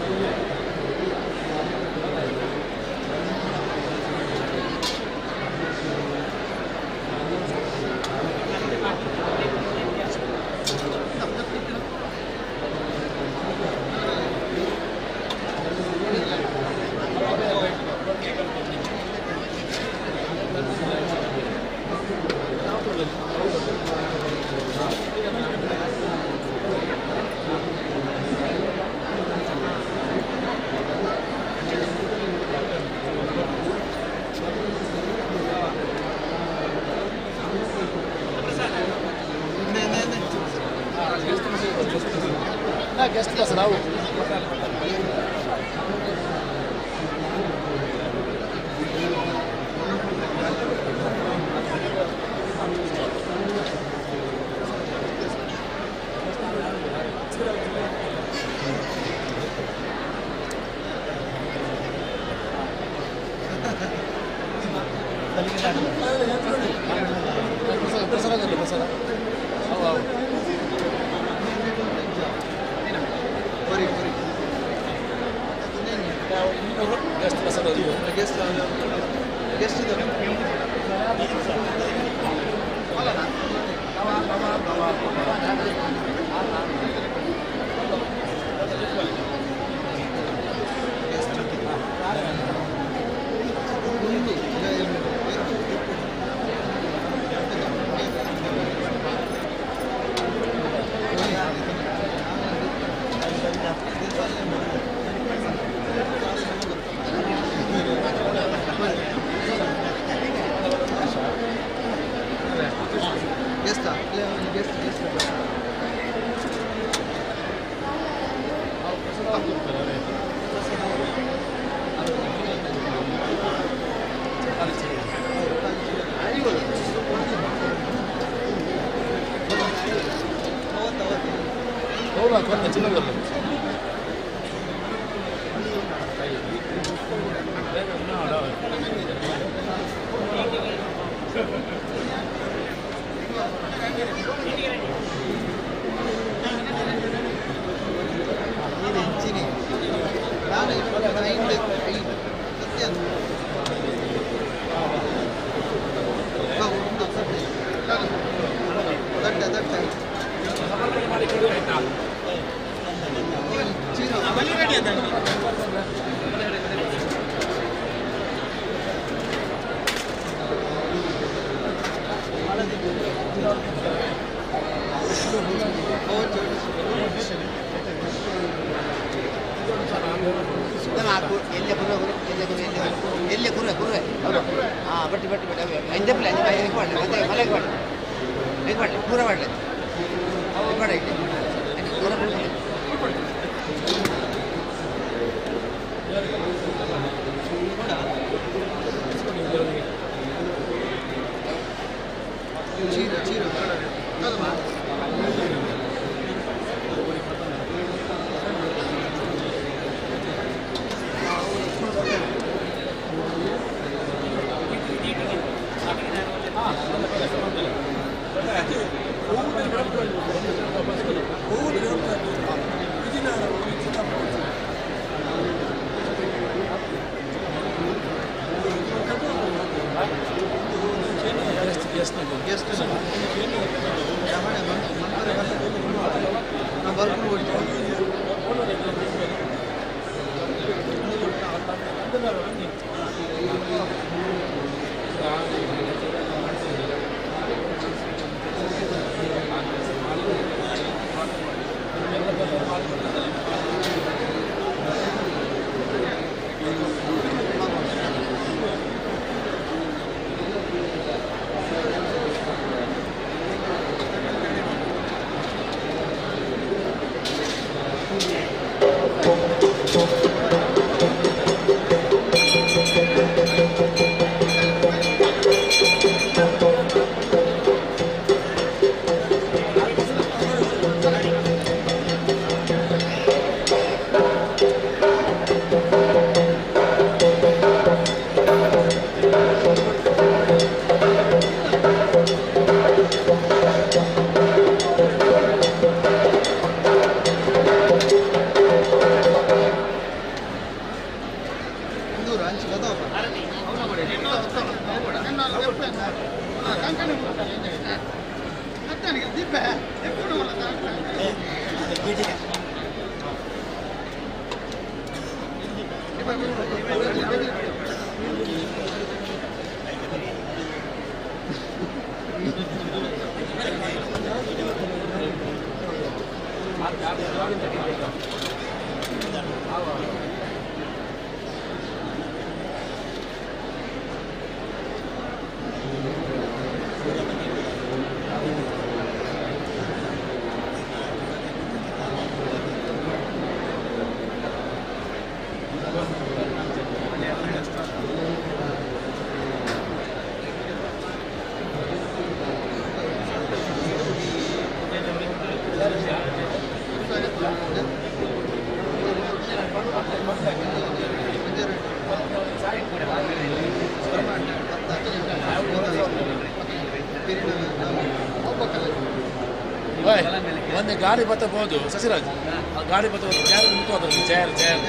Thank you. ಗೆಸ್ಟ್ ಸರ್ ನಾವು ಗಾಡಿ ಬತ್ತಬಹುದು ಸಸಿರಾಜ್, ಗಾಡಿ ಬತ್ತಬಹುದು. ಚೇರ್ ನಿಂತು, ಚೇರ್ ಚೇರ್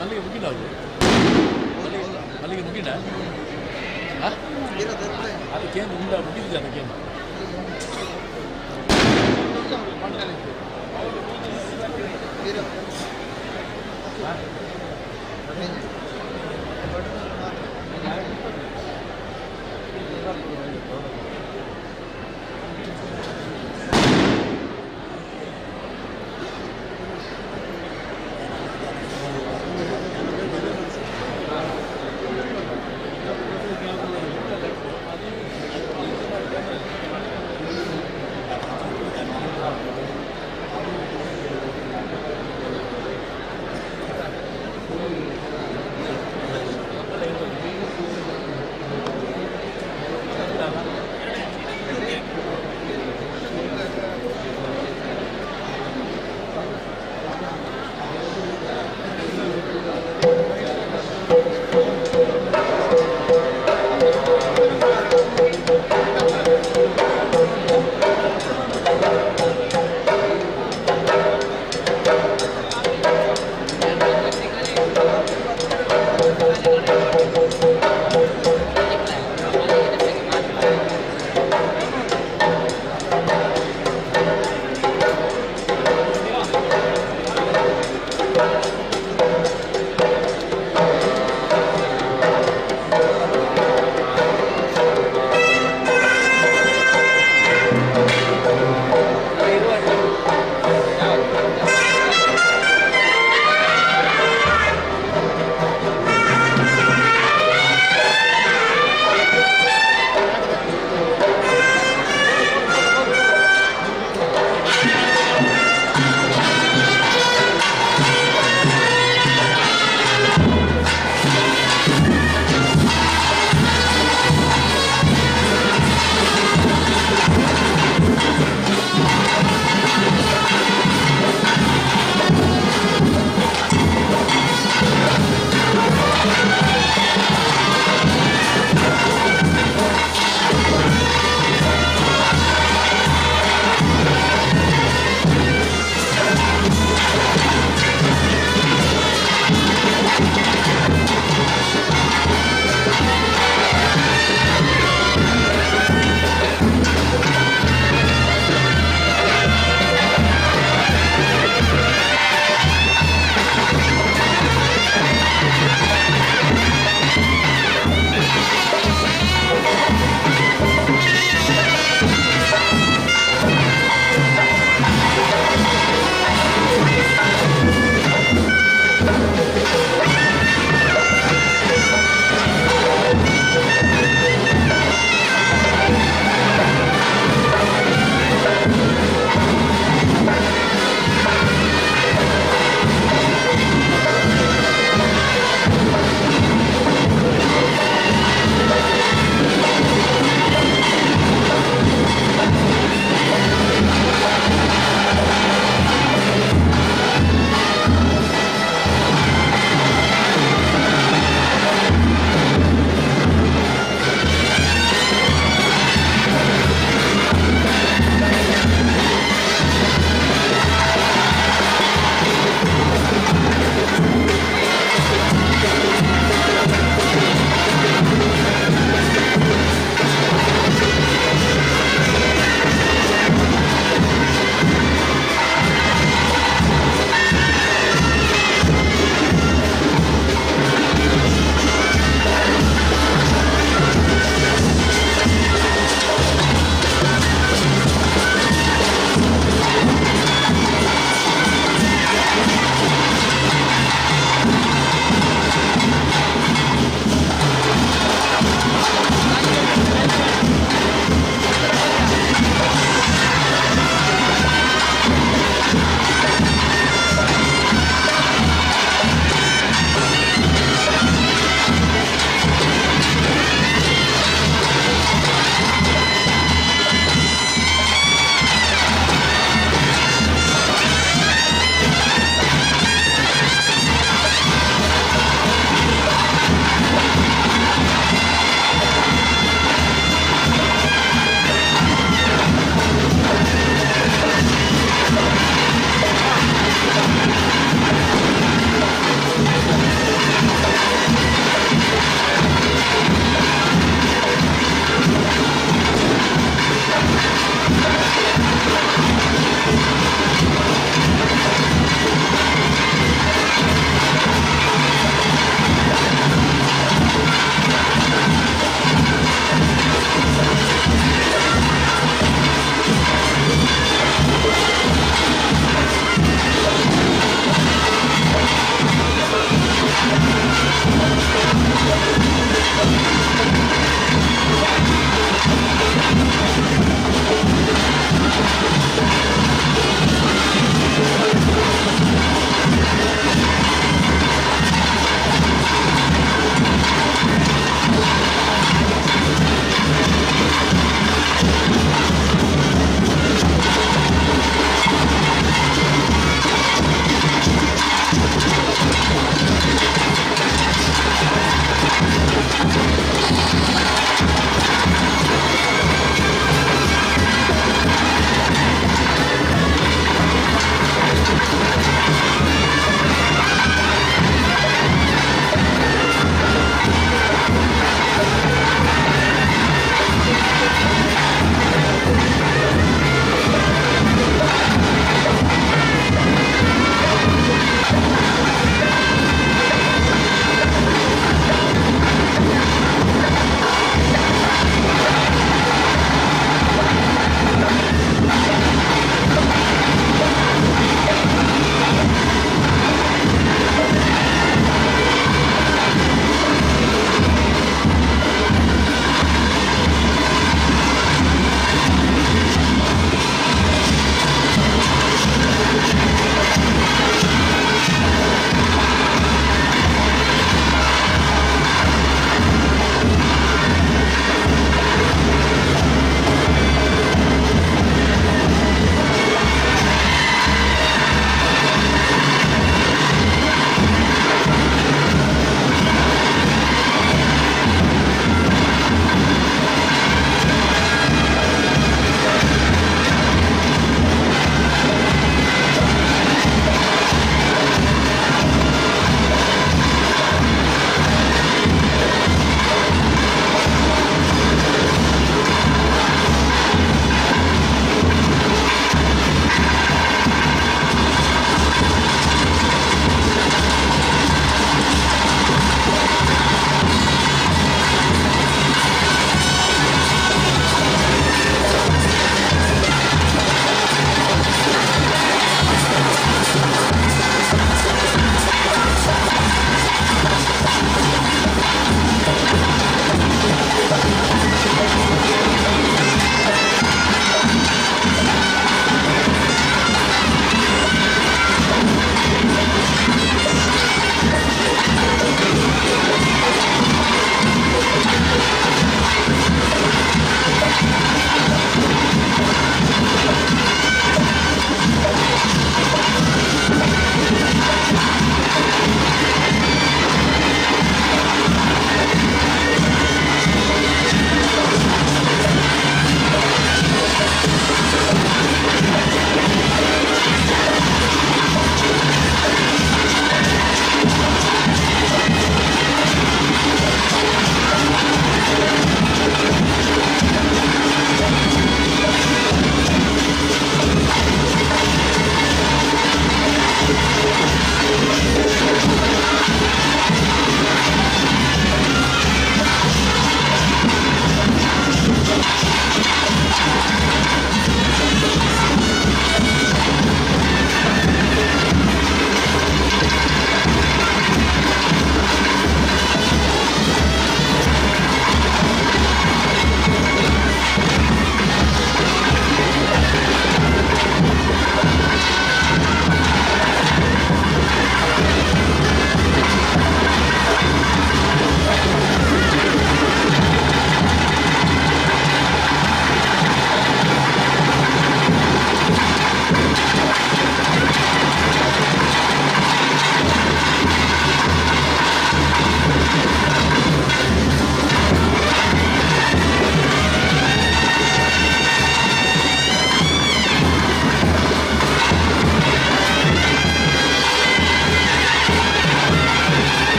ಮಲ್ಲಿಗೆ ಮುಗಿಡ ಅದು ಮಲ್ಲಿಗೆ ಮುಗಿಡ ಅದಕ್ಕೇನು ಉಂಡ ಮುಗಿದಿದೆ ಅದಕ್ಕೇನು.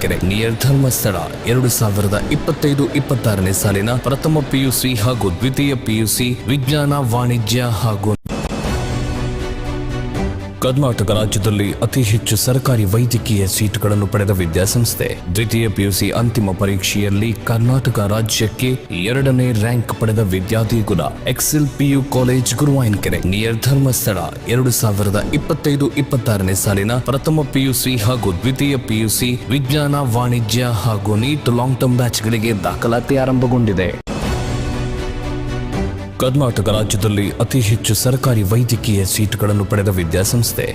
ಕೆರೆ ನಿಯರ್ ಧರ್ಮಸ್ಥಳ 2025-26ನೇ ಸಾಲಿನ ಪ್ರಥಮ ಪಿಯುಸಿ ಹಾಗೂ ದ್ವಿತೀಯ ಪಿಯುಸಿ ವಿಜ್ಞಾನ, ವಾಣಿಜ್ಯ ಹಾಗೂ ಕರ್ನಾಟಕ ರಾಜ್ಯದಲ್ಲಿ ಅತಿ ಹೆಚ್ಚು ಸರ್ಕಾರಿ ವೈದ್ಯಕೀಯ ಸೀಟುಗಳನ್ನು ಪಡೆದ ವಿದ್ಯಾಸಂಸ್ಥೆ. ದ್ವಿತೀಯ ಪಿಯುಸಿ ಅಂತಿಮ ಪರೀಕ್ಷೆಯಲ್ಲಿ ಕರ್ನಾಟಕ ರಾಜ್ಯಕ್ಕೆ ಎರಡನೇ ರ್ಯಾಂಕ್ ಪಡೆದ Vidyadegula Excel PU college, Guruvayanakere, near Dharmasthala. 2025-26ನೇ ಸಾಲಿನ ಪ್ರಥಮ ಪಿಯುಸಿ ಹಾಗೂ ದ್ವಿತೀಯ ಪಿಯುಸಿ ವಿಜ್ಞಾನ, ವಾಣಿಜ್ಯ ಹಾಗೂ ನೀಟ್ ಲಾಂಗ್ ಟರ್ಮ್ ಬ್ಯಾಚ್ಗಳಿಗೆ ದಾಖಲಾತಿ ಆರಂಭಗೊಂಡಿದೆ. ಕರ್ನಾಟಕ ರಾಜ್ಯದಲ್ಲಿ ಅತಿ ಹೆಚ್ಚು ಸರ್ಕಾರಿ ವೈದ್ಯಕೀಯ ಸೀಟುಗಳನ್ನು ಪಡೆದ ವಿದ್ಯಾಸಂಸ್ಥೆ.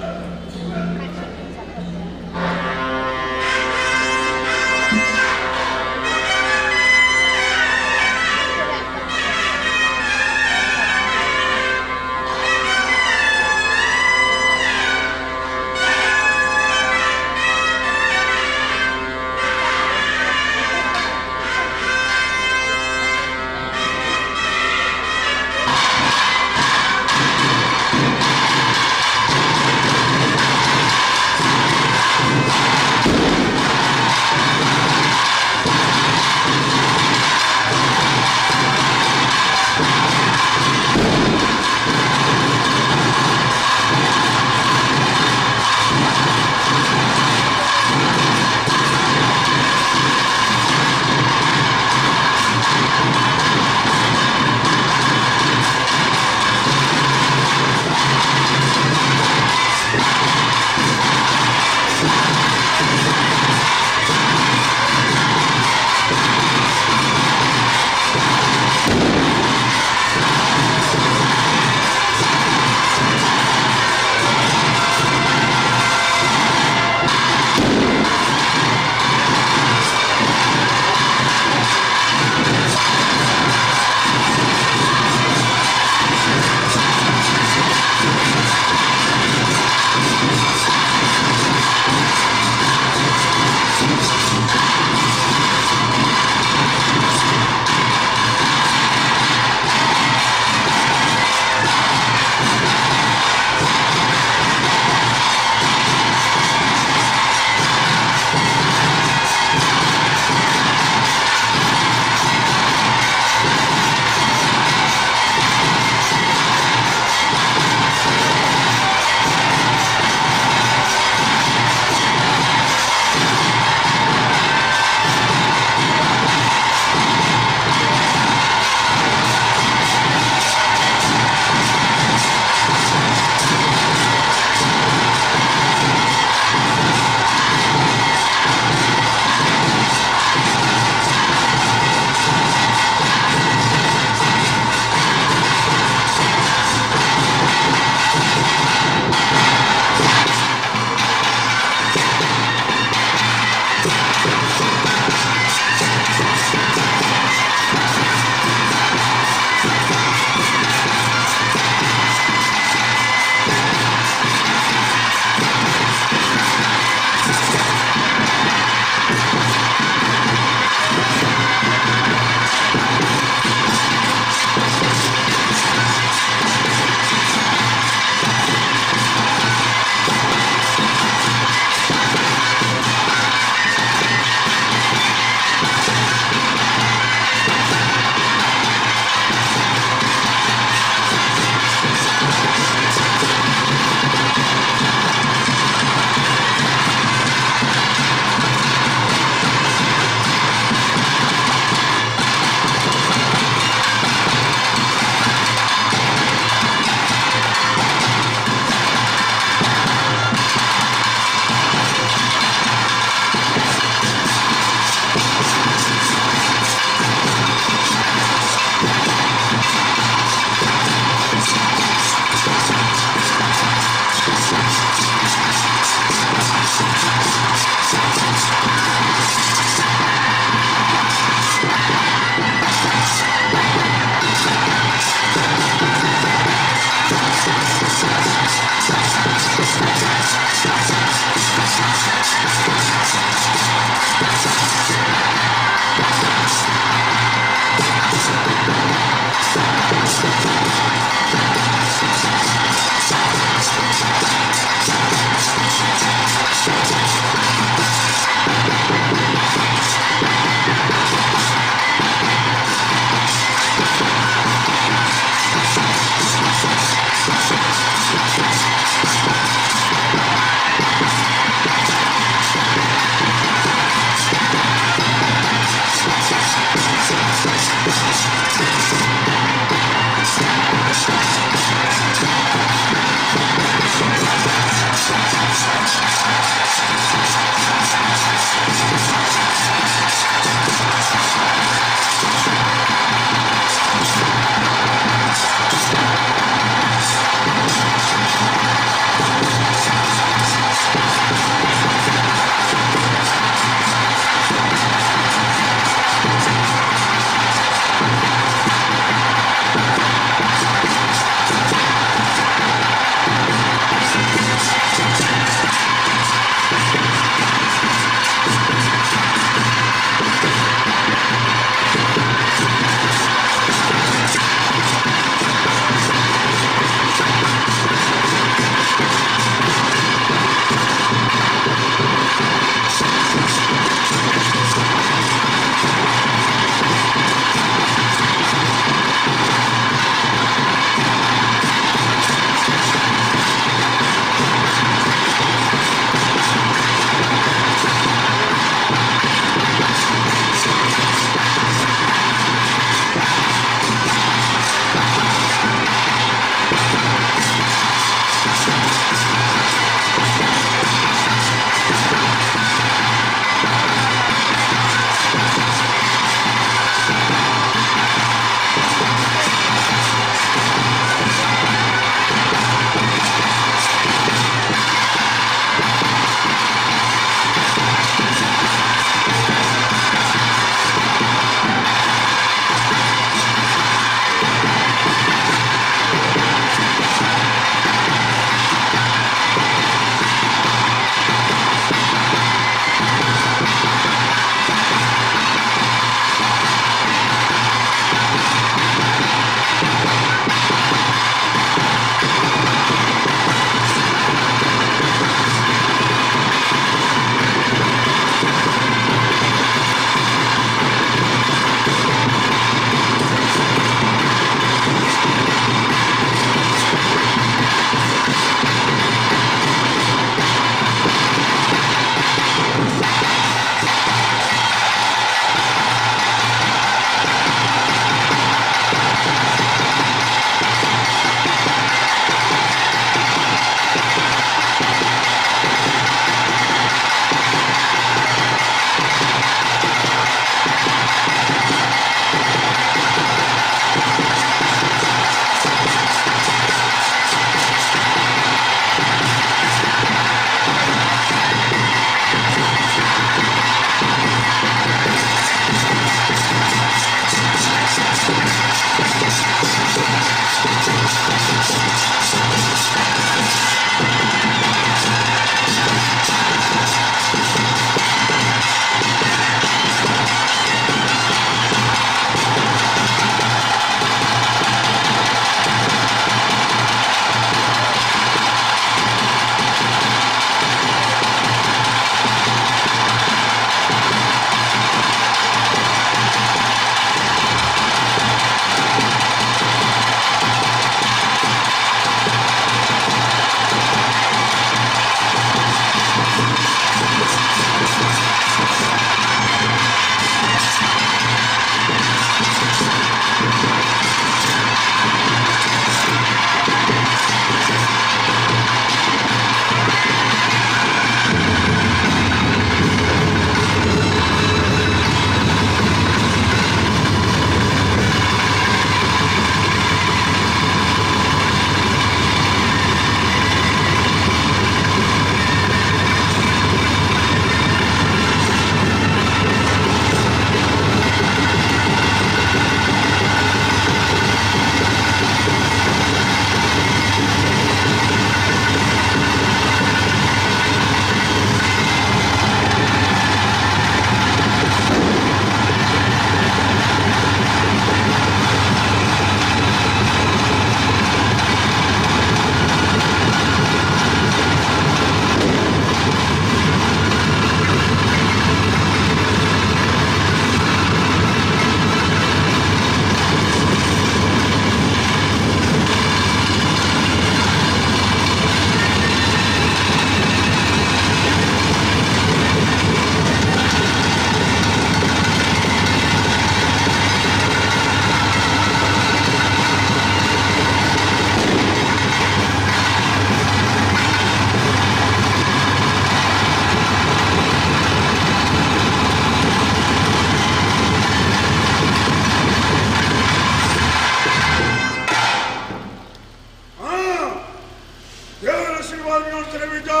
ಆಶೀರ್ವಾದ ನೋಡ್ತಿರಬೇಕು,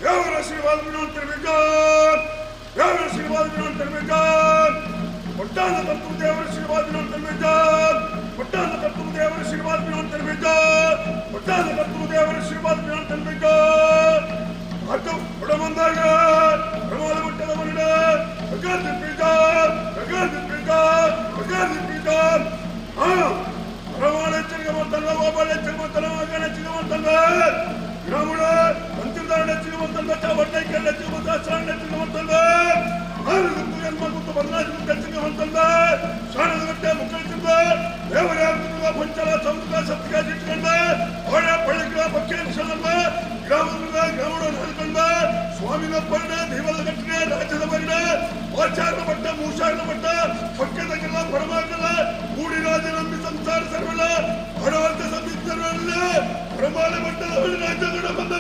ದೇವರ ಆಶೀರ್ವಾದ ನೋಡ್ತಿರಬೇಕು, ದೇವರ ಆಶೀರ್ವಾದ ನೋಡ್ತಿರಬೇಕು. ಒಟ್ಟಾದ ತತ್ವ ದೇವರ ಆಶೀರ್ವಾದ ನೋಡ್ತಿರಬೇಕು, ಒಟ್ಟಾದ ತತ್ವ ದೇವರ ಆಶೀರ್ವಾದ ನೋಡ್ತಿರಬೇಕು, ಒಟ್ಟಾದ ತತ್ವ ದೇವರ ಆಶೀರ್ವಾದ ನೋಡ್ತಿರಬೇಕು. ಅದು ಬಡಮಂದಾಗ ಪ್ರಮಾದ ಮಟ್ಟದ ಮರಣ ಪ್ರಗಾತಿ ಪೀಠ, ಪ್ರಗಾತಿ ಪೀಠ, ಪ್ರಗಾತಿ ಪೀಠ. ಹಾ ಪ್ರಮಾಣ ಎಚ್ಚರಿಕೆ ಮಾಡ್ತಲ್ಲ, ಗೋಪಾಲ ಎಚ್ಚರಿಕೆ ಮಾಡ್ತಲ್ಲ, ಮಗನ ಎಚ್ಚರಿಕೆ ಮಾಡ್ತಲ್ಲ, ಗ್ರಾಮೀಣ ಮಂತ್ರಿದಾರಣ ಎಚ್ಚರಿಕೆ ಮಾಡ್ತಲ್ಲ, ಚಾವಣ್ಣೈಕ್ಯ ಎಚ್ಚರಿಕೆ ಮಾಡ್ತಲ್ಲ, ಶಾರಣ ಎಚ್ಚರಿಕೆ ಮಾಡ್ತಲ್ಲ, ಆರು ಗುತ್ತು ಎನ್ಮ ಗುತ್ತು ಬದಲಾಜ ಗುತ್ತು ಎಚ್ಚರಿಕೆ ಮಾಡ್ತಲ್ಲ, ಶಾರದ ಗಟ್ಟೆ ಮುಕ್ಕಳಿಸಿದ ದೇವರ ಪಂಚಲ ಸಮುದ್ರ ಸಪ್ತಿಕ ಇಟ್ಕೊಂಡ ಹೊರ ಪಳ್ಳಿಗಳ ಪಕ್ಷ ಗ್ರಾಮದ ಗ್ರಾಮೀಣ ಹೇಳ್ಕೊಂಡ ಸ್ವಾಮಿನ ಪರ್ಣ ದೇವದ ಕಟ್ಟನೆ ರಾಜ್ಯದ ವರ್ಣ ಆಚಾರನ ಮಟ್ಟ ಮೂಷಾರನ ಮಟ್ಟ ಪಕ್ಕದಕ್ಕೆಲ್ಲ ಪರಮಾಗಲ್ಲ ಕೂಡಿ ರಾಜ ನಂಬಿ ಸಂಸಾರ ಸರ್ವಲ್ಲ ಹಣವಂತ ಸಂಧಿಸರ್ವಲ್ಲ ಪ್ರಮಾಣ ಮಟ್ಟದ ರಾಜ್ಯಗಳ ಬಂದ.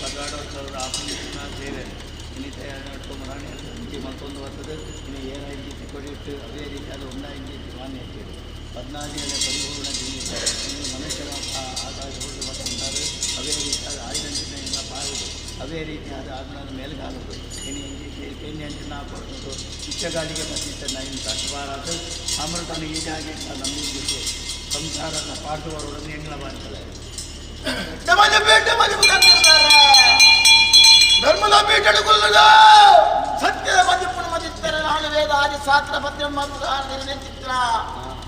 ಪದ್ನಾಡು ವರ್ಷ ಆಪುನ ಸೇವೆ ಇನ್ನಿತ ಮರಾಣಿ ಇಂಚಿ ಮಲ್ತೊಂದು ಬರ್ತದೆ. ಇನ್ನು ಏನ ಇಂಚಿ ಕೊಡಿಟ್ಟು ಅದೇ ರೀತಿ ಅದು ಉಂಡ ಇಂಚಿ ಮಾನ್ಯ ಇಟ್ಟಿರು ಪದ್ನಾದಿಗಳ ಪರಿಪೂರ್ಣ ಜೀವಿತ ಇನ್ನು ಮನುಷ್ಯನ ಆಕಾಶ ಹುಟ್ಟು ಬರ್ತಾರೆ. ಅದೇ ರೀತಿ ಅದು ಆಯ್ದಂಚಿನ ಎಲ್ಲ ಪಾರುದು ಅದೇ ರೀತಿ ಅದು ಆದ್ಮೇಲೆ ಮೇಲ್ಗಾಲುದು. ಇನ್ನು ಇಂಚಿ ಪೆನ್ನಿ ಅಂಚಿನ ಕೊಡ್ತದ್ದು ಇಚ್ಚಗಾಲಿಗೆ ಬಂದಿದ್ದ ನೈನ್ ತಟ್ಟಬಾರದು ಅಮೃತನ ಈಜಾಗಿ ನಮ್ಮಿದ್ದು ಸಂಸಾರದ ಪಾಠವರೊಡನೆ ಎಂಗ್ಲ ಮಾಡ್ತಾರೆ. ಧರ್ಮದ ಪೀಠಡುಗೊಲ್ಲದ ಸತ್ಯದ ಮದಿಪ್ಪುನ ಮದಿತ್ತರ ನಾನು ವೇದ ಆದಿ ಸಾತ್ರ ಪದ್ಯ ಚಿತ್ರ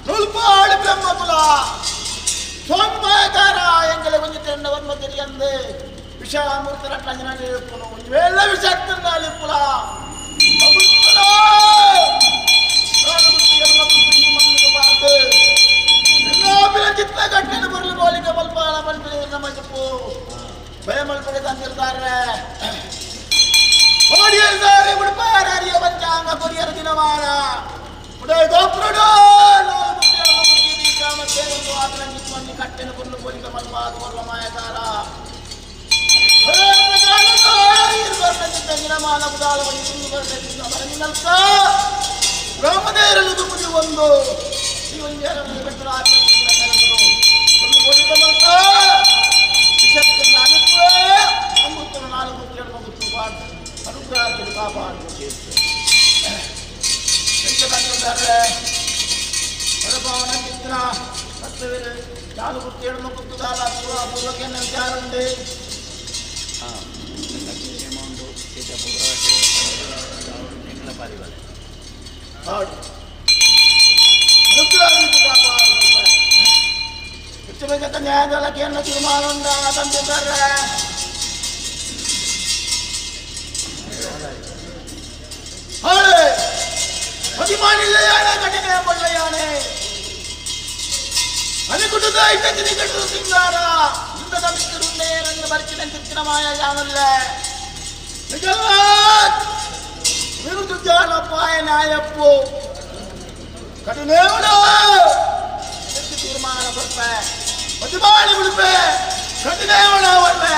ನೂಲ್ಪಾಳು ಬ್ರಹ್ಮಕುಲ ಸೋಮಕಾರ ಎಂಗಲ ಒಂಜಿ ತೆಂಡವರ್ಮ ತೆರಿಯಂದು ವಿಷಾಮೃತ ರಟ್ಲಂಜನ ಇಪ್ಪುನು ಒಂಜಿ ವೇಳೆ ವಿಷಾಕ್ತನಾಲಿಪ್ಪುಲ ಚಿತ್ರ ಕಟ್ಟೆನ ಬರಲು ಬೋಲಿಗೆ ಬಲ್ಪಾಳ ಬಲ್ಪಿನ ನಮ್ಮ చెప్పು ಭಯಮಲ್ಪಡೆ ತಂದಿರ್ತಾರೆ ಓಡಿಯಲ್ದಾರೆ ಉಡುಪಾರರಿಯ ಪಂಚಾಂಗ ಕೊರಿಯರ ದಿನಮಾನ ಉಡೈ ಗೋಪುರುಡು ಒಂದು ಆತನ ಜಿತ್ಮಂದಿ ಕಟ್ಟೆನ ಕೊಲ್ಲು ಬೋಲಿಕ ಮಲ್ಪಾದ ಕೊರ್ಲ ಮಾಯಕಾರ ದಿನಮಾನ ಉದಾಲ ರಾಮದೇರಲು ದುಮುದಿ ಒಂದು ಈ ಒಂದು ಬೆಟ್ಟರ ಅಮೃತನ ನಾಲ್ಕು ಅನುಗ್ರಹ ಕಾಪಾಡು ಹೊರಭಾವನ ಚಿತ್ರ ಸತ್ಯವಿರು ನಾಲ್ಕು ಗುರ್ತು ಗುರ್ತುದಾಲ ಪೂರ್ವ ಪೂರ್ವಕ್ಕೆ ವಿಚಾರ ಉಂಟು. ಹಾಂ ಅಮೌಂಟು ಎಂಗ್ಲ ಪಾರಿವಾಳ ಹಾಡು ಅನುಗ್ರಹ ಕಾಪಾಡು ಹೆಚ್ಚು ನ್ಯಾಯದೊಳಗೆ ತೀರ್ಮಾನ ತಂದಿದ್ದಾರೆ. ಅಭಿಮಾನಿಲ್ಲೆಯಾನೆ ಕಠಿಣ ಕೊಳ್ಳೆಯಾನೆ ಅನಿಕುಟುದ ಇಟ್ಟು ಸಿಂಗಾರ ಇಂದದ ಮಿಕ್ಕರುಂಡೆ ನನ್ನ ಬರ್ಚಿನ ಚಿತ್ರಮಾಯ ಯಾನಲ್ಲ ವಿರುದ್ಧ ನ್ಯಾಯಪ್ಪು ಕಠಿಣೇವಡು ಹೆಚ್ಚು ತೀರ್ಮಾನ ಬರ್ಪೆ ಅಭಿಮಾನಿ ಬಿಡುಪೆ ಕಠಿಣೇವಣ ಬರ್ಪೆ.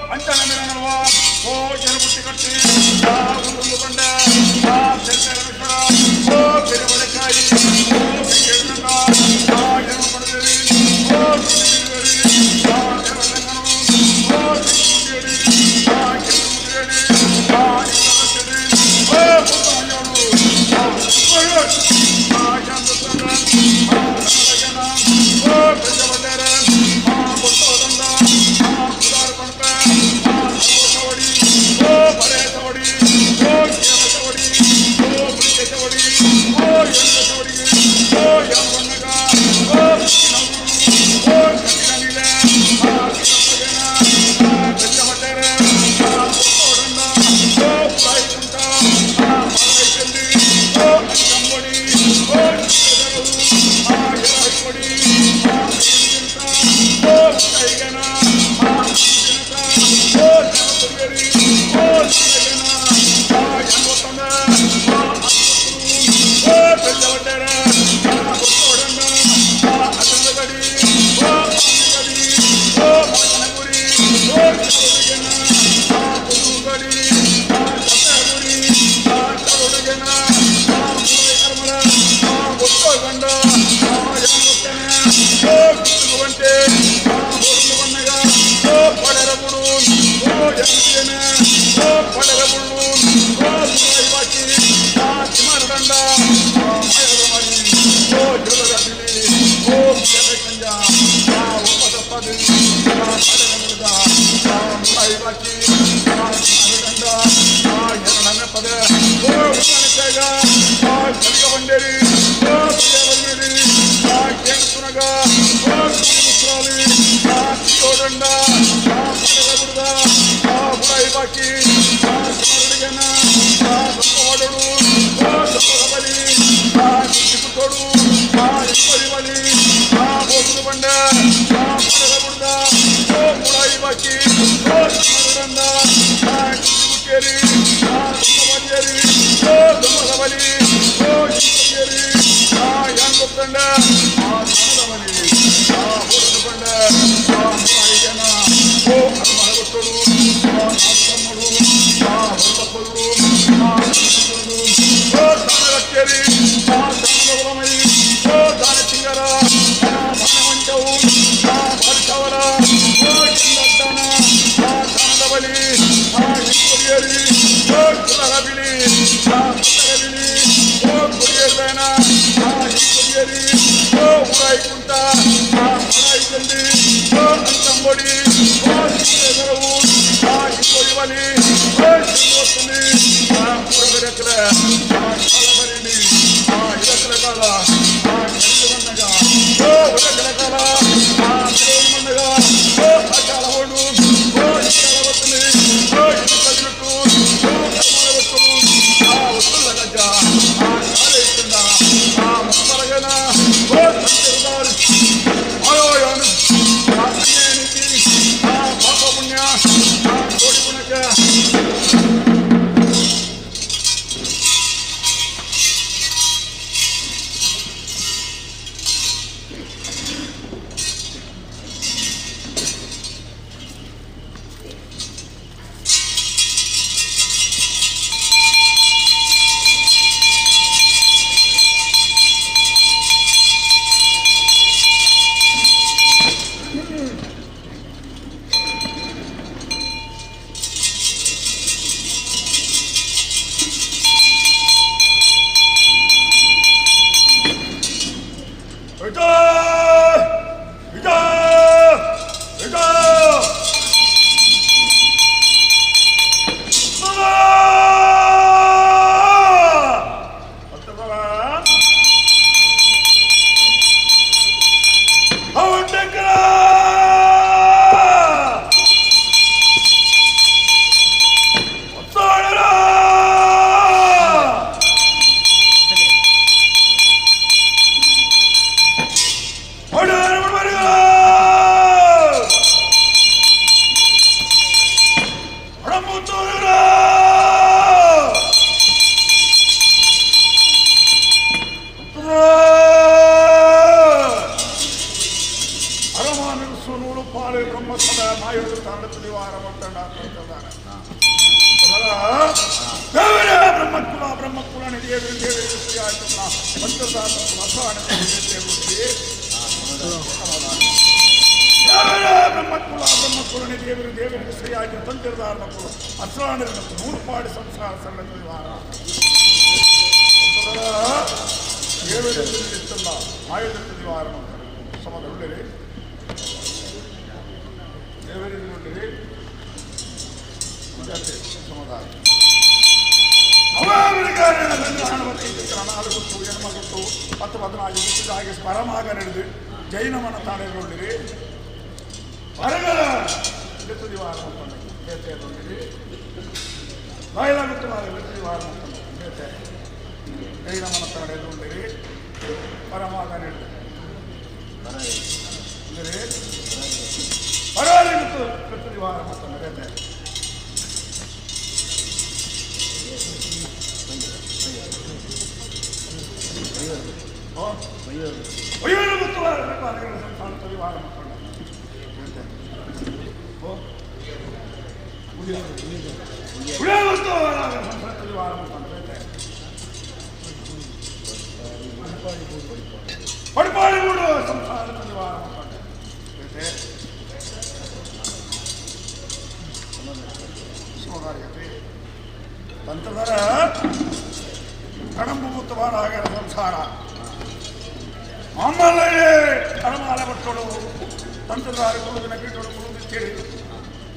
ಅಂಚನ ಓ ಜನಬುಟ್ಟಿ ಕಟ್ಟಿ ಆ ಒಂದು ಬಂಡ ಆ ಪರಮೇಶ್ವರ ಓ ಪೆರುಮಳೆಕಾಯಿ ಓ ಬೆಂಕಿ ಆ ಜನ ಪಡೆದೇರಿ ಓ ಆ ದೇವರಂಗನು ಓ ತೆಂಗುಡಿ ಆ ಕೆಂಗುಡಿ ಆ ಇಲ್ಲವಚಡಿ ಓ ಪುತ್ತಮಯ್ಯೋಡು ಆ ಆ ಚಂದ್ರಚಂದ್ರ ಆ ಜನ ಓ ಬೆಂಜವಡ್ಡರ ಆ ಪುತ್ತೋದಂಡ ಆ ಪುದಾರ್ಪಣಕ ಆ ಸರ್ವಸವಡಿ ಓ ಬರೆಸವಡಿ ಓ ಕೇಮಸವಡಿ ಓ ಪ್ರಿಯಸವಡಿ ಓ ಎಂದಸವಡಿ ಓ ಯಮಣ್ಣಗ ಓ ಓ ಕಟ್ಟಿನ ಆ ಕಿರಪ್ಪಗನ ಆ ಬೆಂಜವಡ್ಡರ ಆ ಪುತ್ತೋದಂಡ ಓ ಪುರಾಯಿಕುಂಟ ಆ ಮರೈಚಂಡಿ ಓ ಅಂಕಂಬಡಿ ಓ ಚಿತ್ರದರವು ಆ ಎರೈಕೊಡಿ ಆ ಓ ಕೈಗನ ಆ ಜನತ ಓ ಜನತುರ್ಗರಿ ಓ ಜನಗನ ಆ ಯಂಗೊತ್ತನ ಆ ಓ ಬೆಂಜವಡ್ಡರ ಆ ಗೊತ್ತೋಡಣ್ಣ ಆ ಅಗಂದಗಡಿ ಓ ಪಾನಗಡಿ ಓ ಮಾತನಗುರಿ ಓ ಚರುಡುಗನ ಆ ಕುದುಗಡಿ ಆ ಚತಗುರಿ ಆ ಚರುಡುಗನ ಆ ಕರ್ಮಲ ಆ ಗೊತ್ತೋಗಂಡ ಆ ಯಂಗೊತ್ತನ ಓ ಗುರುವಂತೆ ಆ ಹೊರಲು ಬಣ್ಣಗ ಓ ಪಡರಬುಡು ಓ ಜಂತಿಯನ ಓ ಪಡರಬುಡು ಓ ಮುರಾಯಿವಾಕಿ ಆ ತಿಮರದಂಡ ಆ ಮಾಯದ ಮರಿ ಓ ಜಲದ ಬಿಳಿ ಓ ಕೆರೆ ಕಂಜ ಆ ಒಪ್ಪದಪ್ಪದು ಆ ಪಡರಬುಡುದ ಆ ಮುರಾಯಿವಾಕಿ ಆ ತಿಮರದಂಡ ಆ ಎರಡನೇ ಪದ ಓ ಉತ್ತನಶೇಗ ಆ ಕಲಿಗ ಬಂಡೇರಿ ಓ ಬಂಡೇರಿ ಆ ಕೇಳುನಗ ಓ ಮುಸ್ರಾಲಿ ಆ ತಿಯೋದಂಡ ಆ ಪಡರಬುಡುದ ಆ ಮುರಾಯಿವಾಕಿ ಆ ತಿಮರಡಿಗನ ಆ ದೊಪ್ಪವಾಡೋಡು ಓ ದೊಪ್ಪಬಲಿ ಆ ಕುಟ್ಟಿಪುಟ್ಟೋಡು ಆ ಇಪ್ಪರಿವಲಿ ಆ ಬೋಸುದು ಬಂಡ ಆ ಪಡರಬುಡುದ ಓ ಮುರಾಯಿವಾಕಿ ಓ ತಿಮರದಂಡ ಆ ಕುಟ್ಟಿಪುಟ್ಟೇರಿ ಆ ದೊಪ್ಪಬಲಿಯರಿ ಓ ದೊಮ್ಮದಬಲಿ ಓ ಇಪ್ಪರಿಯರಿ ಆ ಯಾಂಗೊತ್ತಂಡ ಆ ದಾನದಬಲಿ ಆ ಹೋರದು ಬಂಡ ಆ ಮುರಾಯಿಗನ ಓ ಅರಮನಗೊಟ್ಟೋಡು ಆ ನಾಲ್ಕಮ್ಮಡು ಆ ಹೊರತಪ್ಪರು ಆ ಕೃಷ್ಣರು, ಓ ದಾನರಕ್ಕೇರಿ ಆ ದಾನದೊಲಮೈ ಓ ದಾನ ಚಿಂಗರ ಆ ಬಾಣವಂಚವು ಆ ಬಾರಿಸವರ ಓ ಚಿನ್ನದ್ದಾನ ಆ ದಾನದ ಬಲಿ ಆ ಹಿಪ್ಪರಿಯರಿ ಓ ಕುಲರ ಬಿಳಿ ಆ ಪುಟ್ಟರ ಬಿಳಿ ಓ ಕುರಿಯರ್ದನ ಆ ಹಿಪ್ಪರಿಯರಿ ಓ ಉರಾಯಿ ಕುಂಟ ಆ ಮರಾಯಿ ಚಂಡಿ ಓ ಅಂತಂಬೊಡಿ ಓ ಚಿತ್ರದರವು ನೂರು ಪಾಲು ಬ್ರಹ್ಮಸಭೆ ಮಾಯೋಡು ತಾಂಡತ್ತು ನಿವಾರ ಮಟ್ಟಂಡ ಅಂತಂತಾರೆ. ದೇವರೇ ಬ್ರಹ್ಮಕುಲ ಬ್ರಹ್ಮಕುಲ ದೇವರು ದೇವರಿಗೆ ಸರಿಯಾಯ್ತಲ್ಲ ದೇವರೇ ಬ್ರಹ್ಮಕುಲ ಬ್ರಹ್ಮಕುಲ ದೇವರು ದೇವರಿಗೆ ಸರಿಯಾಗಿ ತಂತಿರದಾರ ಮಕ್ಕಳು ಅಸ್ರಾಣರು ನೂರು ಪಾಡಿ ಸಂಸಾರ ಸಣ್ಣ ನಿವಾರ ದೇವರಿಗೆ ಇತ್ತಲ್ಲ ಮಾಯೋದಕ್ಕೆ ನಿವಾರ ಸಮಾಧ ಉಳ್ಳಿರಿ ದೇವರಿಗೆ ಉಳ್ಳಿರಿ ಸಮಾಧಾನ ನಾಲ್ಕು ಹೆಣ್ಮಗುತ್ತು 10 14 ಗುತ್ತಿದಾಗಿ ಪರಮಾಗ ನಡೆದು ಜೈನ ಮನ ತಾಣೆಗೊಂಡಿರಿ ಹೊರಗಲ ದಿವಾರ ಬೇತೆಗೊಂಡಿರಿ ಬಾಯಿಲಾಗುತ್ತು ದಿವಾರ ಬೇತೆ ಜೈನ ಮನ ತಾಣೆಗೊಂಡಿರಿ ಪರಮಾಗ ನಡೆದು ಪರವಾಗಿತ್ತು ದಿವಾರ ಮತ್ತು ಬೇತೆ ತಂತದರ ಕಡಂಬು ಮುತ್ತವಾರ ಸಂಸಾರ ಮಾಮಲ್ಲೇ ಕಡಮಾಲ ಬಟ್ಟೋಡು ತಂತ್ರದಾರ ಕುಳುದಿನ ಕೀಟೋಡು ಕುಳುದು ತೇರಿ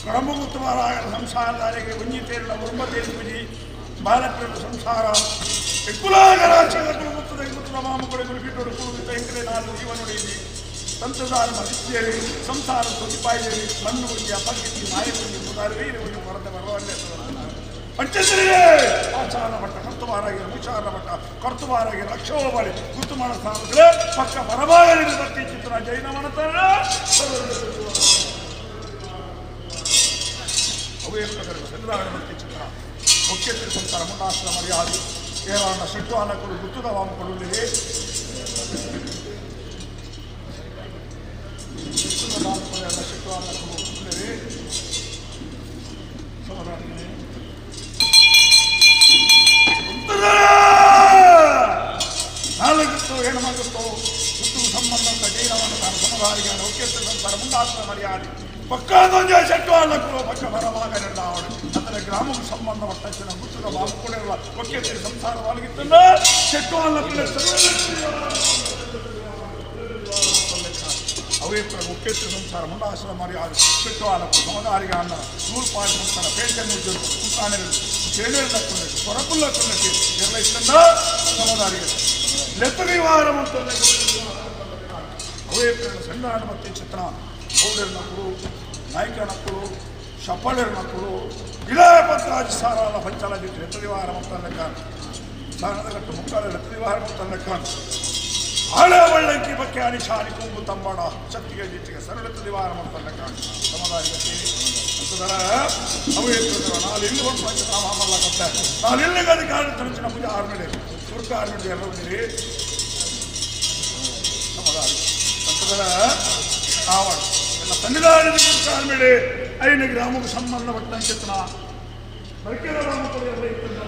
ಕಡಂಬು ಮುತ್ತವಾರ ಸಂಸಾರದಾರಿಗೆ ಒಂಜಿ ತೇರಿನ ಒರ್ಮ ತೇರಿ ಪುಜಿ ಬಾಲಕರ ಸಂಸಾರ ಕುಲಾಗರಾಚದ ಕುಳುಮುತ್ತದ ಮುತ್ತದ ಮಾಮುಗಳು ಕೀಟೋಡು ಕುಳುದಿದ್ದ ಎಂಕಲೆ ನಾಲ್ಕು ಜೀವ ನುಡಿಯಿ ತಂತ್ರದಾರ ಮದಿತ್ತೇರಿ ಸಂಸಾರ ತೊದಿಪಾಯಿರಿ ಮಣ್ಣು ಒಂಜಿ ಅಪಕೀರ್ತಿ ಮಾಯ ಒಂಜಿ ಮುದಾರು ವೀರ ಒಂಜಿ ಹೊರತ ಬರವಲ್ಲೇ ಪಂಚಂದ್ರಿಯೇ ಆಚಾರ ಮಟ್ಟ ಕರ್ತುವಾರಾಗಿ ವಿಚಾರ ಮಟ್ಟ ಕರ್ತುವಾರಾಗಿ ರಕ್ಷೋಬಳಿ ಗುರ್ತು ಮಾಡ ಸ್ಥಾನಗಳೇ ಪಕ್ಕ ಬರಬಾರಲಿ ಬರ್ತಿ ಚಿತ್ರ ಜೈನ ಮನತಾರ ಅವೇ ಪ್ರಕಾರ ಬರ್ತಿ ಚಿತ್ರ ಮುಖ್ಯ ಸಂಸಾರ ಮುಂಡಾಸ್ತ್ರ ಮರ್ಯಾದೆ ಕೇರಳ ಸಿಟ್ಟು ಅನ್ನಕೊಡು ಗುತ್ತುದ ವಾಮಕೊಡುವುದಿದೆ ಗುತ್ತುದ ವಾಮಕೊಡು ಸಿಟ್ಟು ಅನ್ನಕೊಡು ಸಮಾಧಾನ ನಾಲ್ಕು ಹೆಣ್ಮಗುತ್ತೋ ಹುಟ್ಟು ಸಂಬಂಧ ಜೈನವನ್ನು ತಾನು ಸಮಧಾರಿಗೆ ಮುಖ್ಯಸ್ಥರ ಮುಂದಾತ್ಮ ಮರ್ಯಾದೆ ಪಕ್ಕಾದೊಂದೇ ಸೆಟ್ಟು ಅಲ್ಲಕ್ಕೂ ಪಕ್ಕ ಬರವಾಗಲಿಲ್ಲ ಅವಳು ಅದರ ಗ್ರಾಮಕ್ಕೆ ಸಂಬಂಧಪಟ್ಟ ಗುತ್ತದ ಬಾಬುಕೊಂಡಿರಲ್ಲ ಮುಖ್ಯಸ್ಥರ ಸಂಸಾರವಾಗಿತ್ತಲ್ಲ ಸೆಟ್ಟು ಅಲ್ಲಕ್ಕೂ ಅವೇ ಮುಖ್ಯಸ್ಥರ ಸಂಸಾರ ಮುಂಡಾಶ್ರಮ ಮರ್ಯಾದೆ ಸೆಟ್ಟು ಅಲ್ಲಕ್ಕೂ ಸಮಧಾರಿಗೆ ಅನ್ನ ನೂರು ಪಾಲು ಸಂಸಾರ ಪೇಟೆ ಮುಜ್ಜು ಸುಲ್ತಾನರು చేనేళ్ళకు కొరపులకు నిర్ణయిస్తుందా సమదాರಿಗೆ లెత్తనివారం అవే సంధానమతి చిత్ర గౌడరినప్పుడు నాయకనప్పుడు షప్పలినప్పుడు ఇలా పత్రాజి సారాల పంచాల లెత్తనివారం అంత లెక్క సారదగట్టు ముక్కాల లెత్తనివారం అంత లెక్క ಆಳವಳ್ಳಂಕಿ ಬಕ್ಕೆ ಅನಿಶಾನಿ ಕೊಂಬು ತಂಬಾಡ ಶಕ್ತಿಗೆ ಜಿಟ್ಟಿಗೆ ಸರಳತ ದಿವಾರ ಅಂತ ಲೆಕ್ಕ ಸಮದಾರಿಗೆ ಅಂತದರ ಅವು ಹೇಳ್ತಿದ್ರು ನಾನು ಇಲ್ಲಿ ಒಂದು ಪಂಚನಾಮ ಕಟ್ಟ ನಾನು ಎಲ್ಲಿಗೆ ಅಧಿಕಾರ ತರಿಸಿನ ಪೂಜೆ ಆರ್ಮೇಲೆ ತುರ್ಕ ಆರ್ಮೇಲೆ ಎಲ್ಲರೂ ಸಮದಾರಿ ಅಂತದರ ಆವಡ ಎಲ್ಲ ಸನ್ನಿಧಾನದ ತುರ್ಕ ಆರ್ಮೇಲೆ ಐನ ಗ್ರಾಮಕ್ಕೆ ಸಂಬಂಧಪಟ್ಟಂಚಿತನ ಬರ್ಕೆರ ರಾಮಕುಲ ಎಲ್ಲ ಇತ್ತು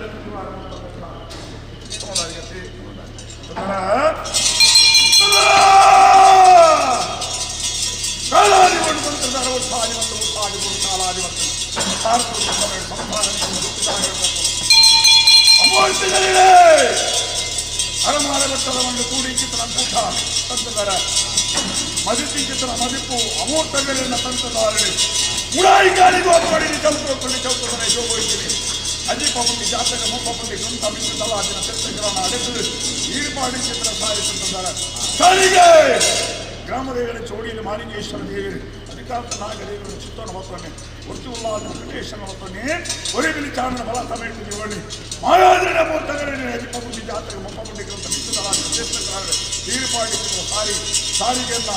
ಸಮದಾರಿಗೆ ಕಾಲಾದಿ ಉತ್ಸಾದಿ ಮತ್ತು ಉತ್ಸಾದಿ ಗುರು ಕಾಲಾದಿ ಮತ್ತು ಅಮೂರ್ತಿಗಳಿವೆ ಅರಮಾಲ ಬೆಟ್ಟದವನ್ನು ಕೂಡಿ ಚಿತ್ರ ಕೂಟ ತಂತದರ ಮದಿತಿ ಚಿತ್ರ ಮದಿಪು ಅಮೂರ್ತಗಳಿನ ತಂತದಾರಳಿ ಉಡಾಯಿ ಕಾಲಿಗೂ ಅಪ್ಪಡಿ ಚೌಕಿ ಚೌಕದನೆ ಶೋಭೋಯಿತೀನಿ ಅಜ್ಜಿ ಪಾಪಂಡಿ ಜಾತಕ ಮೊಪ್ಪಂಡಿ ಗ್ರಂಥ ಮಿತ್ರ ತಲಾದಿನ ಚರ್ಚೆಗಳನ್ನು ಅಡೆಸಲು ಈರ್ಪಾಡಿ ಚಿತ್ರ ಸಾರಿಸುತ್ತಿದ್ದಾರೆ ಸಾರಿಗೆ ಗ್ರಾಮದೇವರ ಚೋಡಿಯಲ್ಲಿ ಮಾಲಿಂಗೇಶ್ವರ ದೇವರು ಅಧಿಕಾರದ ನಾಗದೇವರು ಚಿತ್ತನ ಹೊತ್ತನೆ ಒತ್ತಿ ಉಲ್ಲಾದ ವೆಂಕಟೇಶ್ವರ ಹೊತ್ತನೆ ಒರಿಬಿಲಿ ಚಾರಣ ಬಲ ಸಮೇತ ಜೀವಣಿ ಮಾಯಾದ್ರಿನ ಮೂರ್ತಗಳೇ ಅಜಿಪಬುದ್ಧಿ ಜಾತ್ರೆ ಮೊಪ್ಪಬುದ್ಧಿ ಗ್ರಂಥ ಮಿತ್ರ ತಲಾದಿನ ಚರ್ಚೆಗಳನ್ನು ಈರ್ಪಾಡಿ ಚಿತ್ರ ಸಾರಿ ಸಾರಿಗೆಲ್ಲ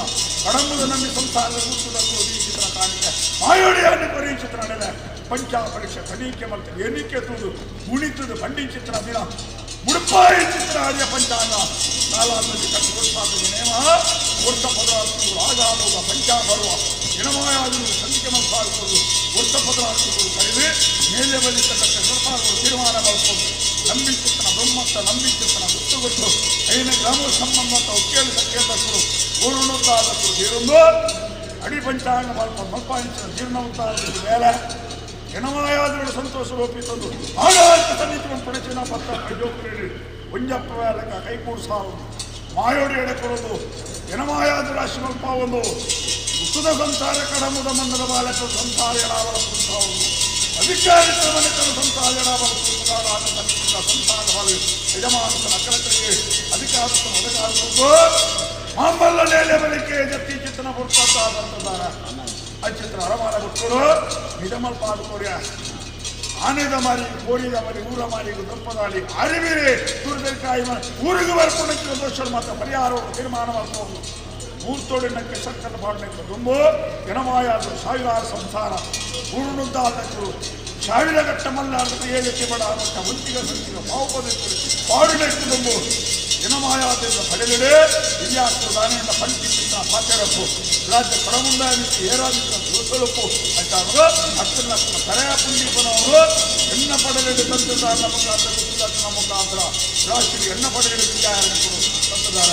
ಕಡಂಬುದ ನಂಬಿ ಸಂಸಾರದ ಗುರುತುದಕ್ಕೂ ಈ ಚಿತ್ರ ಕಾಣಿಕೆ ಮಾಯೋಡಿಯನ್ನು ಕೊರಿ ಚಿತ್ರ ನೆಲೆ ಪಂಚ ಪರೀಕ್ಷೆ ತನಿಖೆ ಮಾಡ್ತಾರೆ ಎಣಿಕೆ ತೂದು ಗುಣಿತದ ಬಂಡಿ ಚಿತ್ರ ದಿನ ಮುಡುಪಾಯಿ ಚಿತ್ರ ಆರ್ಯ ಪಂಚಾಂಗ ಕಾಲಾಂತದಲ್ಲಿ ಕಟ್ಟು ವರ್ಷಾದ ನೇಮ ವರ್ಷ ಪದಾರ್ಥಗಳು ಆಗ ಆಗುವ ಪಂಚ ಬರುವ ಎಣಮಾಯಾದರು ಸಂಖ್ಯೆ ಮಲ್ಪಾಡ್ಕೊಂಡು ವೃತ್ತಪದ ಹಾಕಿಕೊಂಡು ಕಡಿಮೆ ಮೇಲೆ ಬಲಿತಕ್ಕ ಸರ್ಕಾರಗಳು ತೀರ್ಮಾನ ಮಾಡಿಕೊಂಡು ನಂಬಿಚಿತ್ತನ ಬ್ರಹ್ಮತ್ತ ನಂಬಿಚಿತ್ತನ ಗೊತ್ತು ಗೊತ್ತು ಐನ ಗ್ರಾಮ ಸಂಬಂಧ ಒಕ್ಕೇಲು ಸಂಕೇತಕ್ಕರು ಪೂರ್ಣೋತ್ತಾದಕ್ಕರು ತೀರೊಂದು ಅಡಿ ಪಂಚಾಂಗ ಮಲ್ಪ ಮಲ್ಪಾಂಚಿನ ಜೀರ್ಣೋತ್ತಾದ ಮೇಲೆ ಜನಮಾಯಾದರು ಸಂತೋಷ ರೂಪಿತಂದು ಆಡಾಟ ಸನ್ನಿಧಿಯನ್ನು ಪಡೆಸಿನ ಪತ್ರ ಅಜೋಕರಿ ಒಂಜಪ್ಪ ವೇಲಕ ಕೈಕೂಡು ಸಾರೊಂದು ಮಾಯೋಡಿ ಎಡೆಕೊಡೋದು ಜನಮಾಯಾದ ರಾಶಿ ಮಲ್ಪ ಒಂದು ಉತ್ತದ ಸಂಸಾರ ಕಡಮುದ ಮನ್ನದ ಬಾಲಕ ಸಂಸಾರ ಎಡಾವಲ ಒಂದು ಅಧಿಕಾರಿತ ಮನೆತನ ಸಂಸಾರ ಎಡಾವಲ ಸಂಸಾರ ಬಾಲ ಯಜಮಾನತನ ಅಕಲಕರಿಗೆ ಅಧಿಕಾರತನ ಅಧಿಕಾರದ್ದು ಮಾಂಬಲ್ಲ ನೇಲೆ ಬಲಿಕೆ ಜತ್ತಿ ಚಿತ್ತನ ಪುರ್ತಾದಂತದಾರ ಅಚಿತ್ರ ಅರಮಾನ ಬಿಟ್ಟರು ನಿಜಮಲ್ ಪಾದಕೋರ್ಯ ಆನೆದ ಮಾರಿ ಕೋರಿದ ಮಾರಿ ಊರ ಮಾರಿ ದೊಪ್ಪದಾಳಿ ಅರಿವಿರಿ ದುರ್ದರ್ಕಾಯಿ ಊರಿಗೆ ಬರ್ಕೊಂಡ ದೋಷರು ಮಾತ್ರ ಪರಿಹಾರವನ್ನು ತೀರ್ಮಾನ ಮಾಡ್ಕೊಂಡು ಮೂರ್ತೋಡಿನಕ್ಕೆ ಸಕ್ಕನ ಪಾಡನೆಕ್ಕೆ ದುಂಬು ಜನಮಾಯಾದರು ಸಾವಿರಾರು ಸಂಸಾರ ಊರುನುದ್ದಾದಕ್ಕರು ಸಾವಿರ ಗಟ್ಟ ಮಲ್ಲಾರ್ದ ಏಳಕ್ಕೆ ಬಡ ಮಟ್ಟ ಒಂತಿಗ ಸಂತಿಗ ಪಾವುಪದಕ್ಕೆ ಪಾಡುನೆಕ್ಕೆ ದುಂಬು ಜನಮಾಯಾದಿಂದ ಪಡೆದಿಡೆ ಹಿರಿಯಾಕರು ದಾನಿಯಿಂದ ಪಂಚಿ ಚಿತ್ರ ಪಾತ್ಯರಪ್ಪು ರಾಜ್ಯ ಕಡಮುಂದಾನಿತ್ತು ಏರಾದಿತ್ತ ದೋಸಲಪ್ಪು ಅಂತಾಗ ಹತ್ತು ಲಕ್ಷ ಕರೆಯ ಪುಂಡೀಪನವರು ಎಣ್ಣ ಪಡೆದಿಡೆ ತಂತ್ರದಾರನ ಮುಖಾಂತರ ಗುರುದಾಸನ ಮುಖಾಂತರ ರಾಷ್ಟ್ರೀಯ ಎಣ್ಣ ಪಡೆದಿಡೆ ವಿದ್ಯಾರರು ತಂತ್ರದಾರ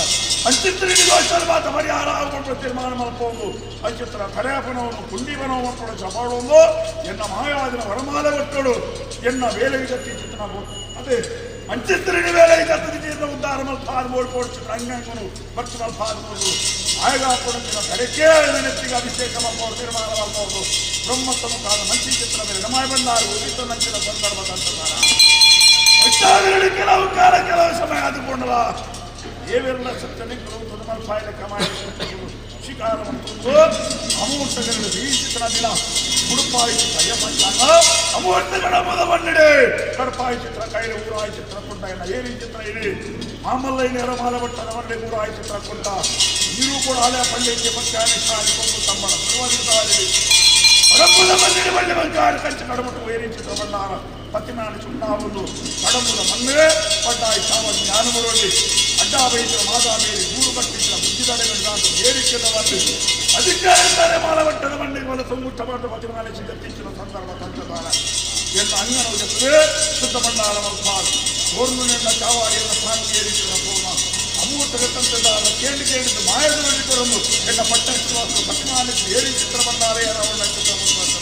ಅಂಚಿತ್ರಿಡಿ ದೋಷರ ಮಾತ ಪರಿಹಾರ ಆಗುವ ತೀರ್ಮಾನ ಮಾಡ್ಕೊಂಡು ಅಂಚಿತ್ರ ಕರೆಯಪ್ಪನವನು ಪುಂಡೀಪನವ ಮಕ್ಕಳು ಚಪಾಡೊಂದು ಎನ್ನ ಮಾಯಾದಿನ ವರಮಾಲ ಕೊಟ್ಟಳು ಎನ್ನ ವೇಲೆಗೆ ಜತ್ತಿ ಚಿತ್ರನ ಅದೇ ಅಂಚಿತ್ರಿಡಿ ವೇಲೆ ಜತ್ತಿ ಚಿತ್ರ ಉದ್ಧಾರ ಮಲ್ಪಾದ ಬೋಳ್ ಪೋಡ್ಚಿತ್ರ ಅಂಗಂಗನು ಬರ್ಚು ಮಲ್ಪಾದ ಬೋಳು ಆಯಗ ಕೊಡತಿನ ಕರೆಕೆ ನೆತ್ತಿಗೆ ಅಭಿಷೇಕ ಮಾಡ್ಬೋದು ತೀರ್ಮಾನ ಮಾಡ್ಬೋದು ಬ್ರಹ್ಮತ್ವ ಮುಖಾದ ಮಂಚಿ ಚಿತ್ರ ಮೇಲೆ ನಮಾಯ ಬಂದಾರು ಉದಿತ ನಂಚಿನ ಸಂದರ್ಭ ತಂತ್ರದಾರ ಕೆಲವು ಕಾಲ ಕೆಲವು ಸಮಯ ಆದುಕೊಂಡಲ್ಲ ಏವೆಲ್ಲ ಸತ್ಯನಿಗಳು ತೊಡಮಲ್ಪಾಯಲ ಕಮಾಯ ಶಿಕಾರ ಮತ್ತು ಅಮೂರ್ತಗಳು ಈ ಚಿತ್ರ ದಿನ ಉಡುಪಾಯಿ ಚಿತ್ರ ಅಯ್ಯಪ್ಪಂಚಾಂಗ ಅಮೂರ್ತಗಳ ಮೊದ ಬಂದಿಡೆ ಕಡಪಾಯಿ ಚಿತ್ರ ಕೈಲಿ ಊರಾಯಿ ಚಿತ್ರ ಕೊಂಡ ಏನ ಏರಿ ಚಿತ್ರ ಇರಿ ಮಾಮಲ್ಲೈ ನೇರ ಮಾಲಭಟ್ಟನ ಮಂಡೆ ಊರಾಯಿ ಚಿತ್ರ ಕೊಂಡ ನೀರು ಕೂಡ ಹಳೆ ಪಳ್ಳಿಗೆ ಪಕ್ಷಾನಿ ಶಾಲಿ ಕೊಂದು ತಮ್ಮನ ಸರ್ವದಿದ್ದಾರಿ ಪಡಂಬುದ ಬಂದಿಡಿ ಬಳ್ಳಿ ಬಂಗಾರ ಕಂಚ ಕಡಮುಟ್ಟು ಏರಿ ಚಿತ್ರ ಬಂಡಾರ ಪತಿನಾಡು ಚುಂಡಾವುದು ಕಡಂಬುದ ಮಣ್ಣೆ ಪಡ್ಡಾಯಿ ಚಾವ ಜ್ಞಾನಮುರಳಿ ಅಡ್ಡ ಬೈದ್ರ ಮಾದಾ ಮೇರಿ ಗೂಡು ಕಟ್ಟಿದ್ದ ಬುದ್ಧಿದಡೆಗಳಿಗಾದ ಏರಿಕೆದ ಬಂದು ಅಧಿಕಾರಿದ್ದಾರೆ ಮಾಲವಟ್ಟದ ಮಣ್ಣಿಗೆ ಬಲ ಸಂಗುಟ್ಟ ಮಾಡಿದ ಪತಿಮಾಲೆ ಸಿದ್ಧತಿಚ್ಚಿನ ಸಂದರ್ಭ ತಂತ್ರದಾರ ಎಲ್ಲ ಅಂಗನ ಜೊತೆ ಶುದ್ಧ ಬಂಡಾರ ಮಲ್ಪಾರ್ ತೋರ್ನುನೆಲ್ಲ ಚಾವಾಡಿಯನ್ನು ಸ್ಥಾನ ಏರಿಕೆದ ಪೂರ್ಣ ಅಮೂರ್ತದ ತಂತ್ರದಾರ ಕೇಳಿ ಕೇಳಿದ್ದು ಮಾಯದ ಕೊರೊಂದು ಎನ್ನ ಪಟ್ಟ ಪತಿಮಾಲೆ ಏರಿ ಚಿತ್ರ ಬಂಡಾರ ಯಾರವಣ್ಣ ಚಿತ್ರ ಬಂದ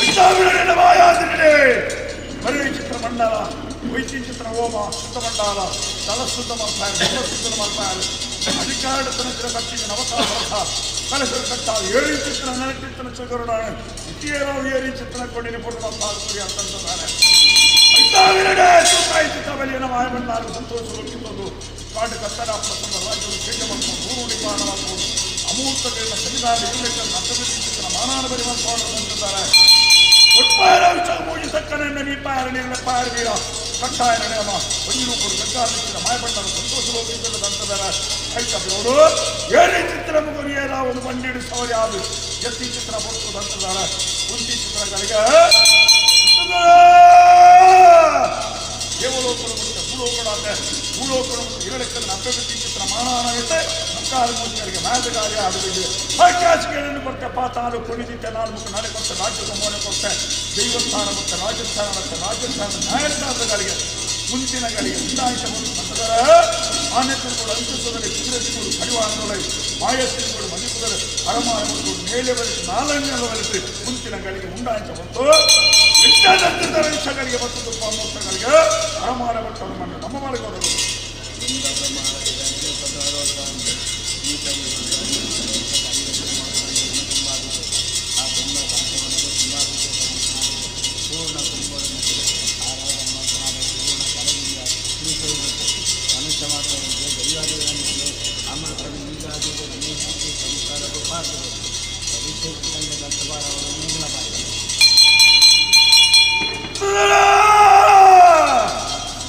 ಐತಾವಿರಣ ಮಾಯಾದಿರಡೆ ಬರೀ ಚಿತ್ರ ಮಂಡಲ ವೈಚಿ ಚಿತ್ರ ಹೋಮ ಶುದ್ಧ ಮಂಡಲ ತಲಶುದ್ಧ ಮಾಡ್ತಾರೆ ಶುದ್ಧ ಮಾಡ್ತಾರೆ ಅಧಿಕಾರ ತನಚಿರ ಕಟ್ಟಿಗೆ ನವತಾರಥ ಕಲಶರ ಕಟ್ಟ ಏರಿ ಚಿತ್ರ ನನಚಿತ್ರ ಚಗರುಡ ಇತಿಯರಾವ್ ಏರಿ ಚಿತ್ರ ಕೊಡಿನ ಪೂರ್ಣ ಸಾಧುರಿ ಅಂತಂತಾರೆ ಐತಾವಿರಡೆ ತೂಕಾಯಿ ಚಿತ್ರ ಬಲಿಯನ ಮಾಯ ಬಂಡಾರ ಸಂತೋಷ ಕಿತ್ತೊಂದು ಕಾಡು ಕತ್ತಡ ಪ್ರಸಂಗ ರಾಜ್ಯವು ಚೇಂಜ ಮಾಡ್ಕೊಂಡು ಊರು ನಿಪಾಣ ಮಾಡ್ಕೊಂಡು ಅಮೂರ್ತಗಳನ್ನ ಸನ್ನಿಧಾನ ಇರಲಿಕ್ಕೆ ಅರ್ಥವಿದ್ದ ಚಿತ್ರ ಮಾನಾನ ಬರಿ ಮಾಡ್ಕೊಂಡು ಅಂತಿದ್ದಾರೆ ಒಟ್ಪಾರ ಮೂಜಿ ಸಕ್ಕನೆನ್ನ ನೀಪಾರ ನೀರಿನ ಪಾರ ವೀರ ಕಟ್ಟಾಯ ನಡೆಯಮ ಒಂಜಿನೂಪುರು ಗಂಗಾರಿಚ್ಚಿನ ಮಾಯಬಂಡರ ಸಂತೋಷ ಲೋಕಿಂತದರ ಐಕಬ್ರವರು ಏನೇ ಚಿತ್ರ ಮುಗುರಿಯರ ಒಂದು ಬಂಡಿಡು ಸವರಿ ಆದು ಎತ್ತಿ ಚಿತ್ರ ಪೊತ್ತು ದಂತದಾರ ಕುಂತಿ ಚಿತ್ರಗಳಿಗೆ ದೇವಲೋಕರು ಮತ್ತು ಭೂಲೋಕಗಳಾದ ಭೂಲೋಕರು ಮತ್ತು ಹಿರಳಕ್ಕನ್ನು ಅಭಿವೃದ್ಧಿ ಚಿತ್ರ ಮಾನವನಾಗುತ್ತೆ ಮುಕ್ಕಾರ ಮೂರ್ತಿಗಳಿಗೆ ಮಾಯದ ಕಾರ್ಯ ಆಡುತ್ತಿದೆ ಆಕಾಶಗಳನ್ನು ಕೊಟ್ಟೆ ಪಾತಾಲು ಕುಣಿದಿದ್ದೆ ನಾಲ್ಕು ನಾಳೆ ಕೊಟ್ಟೆ ರಾಜ್ಯದ ಮೋನೆ ಕೊಟ್ಟೆ ದೈವಸ್ಥಾನ ಮತ್ತು ರಾಜಸ್ಥಾನ ಮತ್ತು ರಾಜಸ್ಥಾನ ನ್ಯಾಯಸ್ಥಾನಗಳಿಗೆ ಮುಂಚಿನ ಗಳಿಗೆ ಉಂದಾಯಿತ ಒಂದು ಮತದರ ಆನೆಕರುಗಳು ಅಂಕುಸದಲ್ಲಿ ಕುದುರೆಗಳು ಕಡಿವಾಣದೊಳಗೆ ಮಾಯಸ್ತಿಗಳು ಮದಿಪುದರೆ ಅರಮಾನಗಳು ಮೇಲೆ ಬರೆದು ನಾಲನ್ನೆಲ್ಲ ಬರೆದು ಮುಂಚಿನ ಗಳಿಗೆ ಉಂಡಾಯಿತ ಬಂತು ವಿಷಗಳಿಗೆ ಮತ್ತು ತುಪ್ಪ ಮೂರ್ತಗಳಿಗೆ ಅರಮಾನ ಭಟ್ಟರು ಮಣ್ಣು ನಮ್ಮ ಮಲಗೋದರು.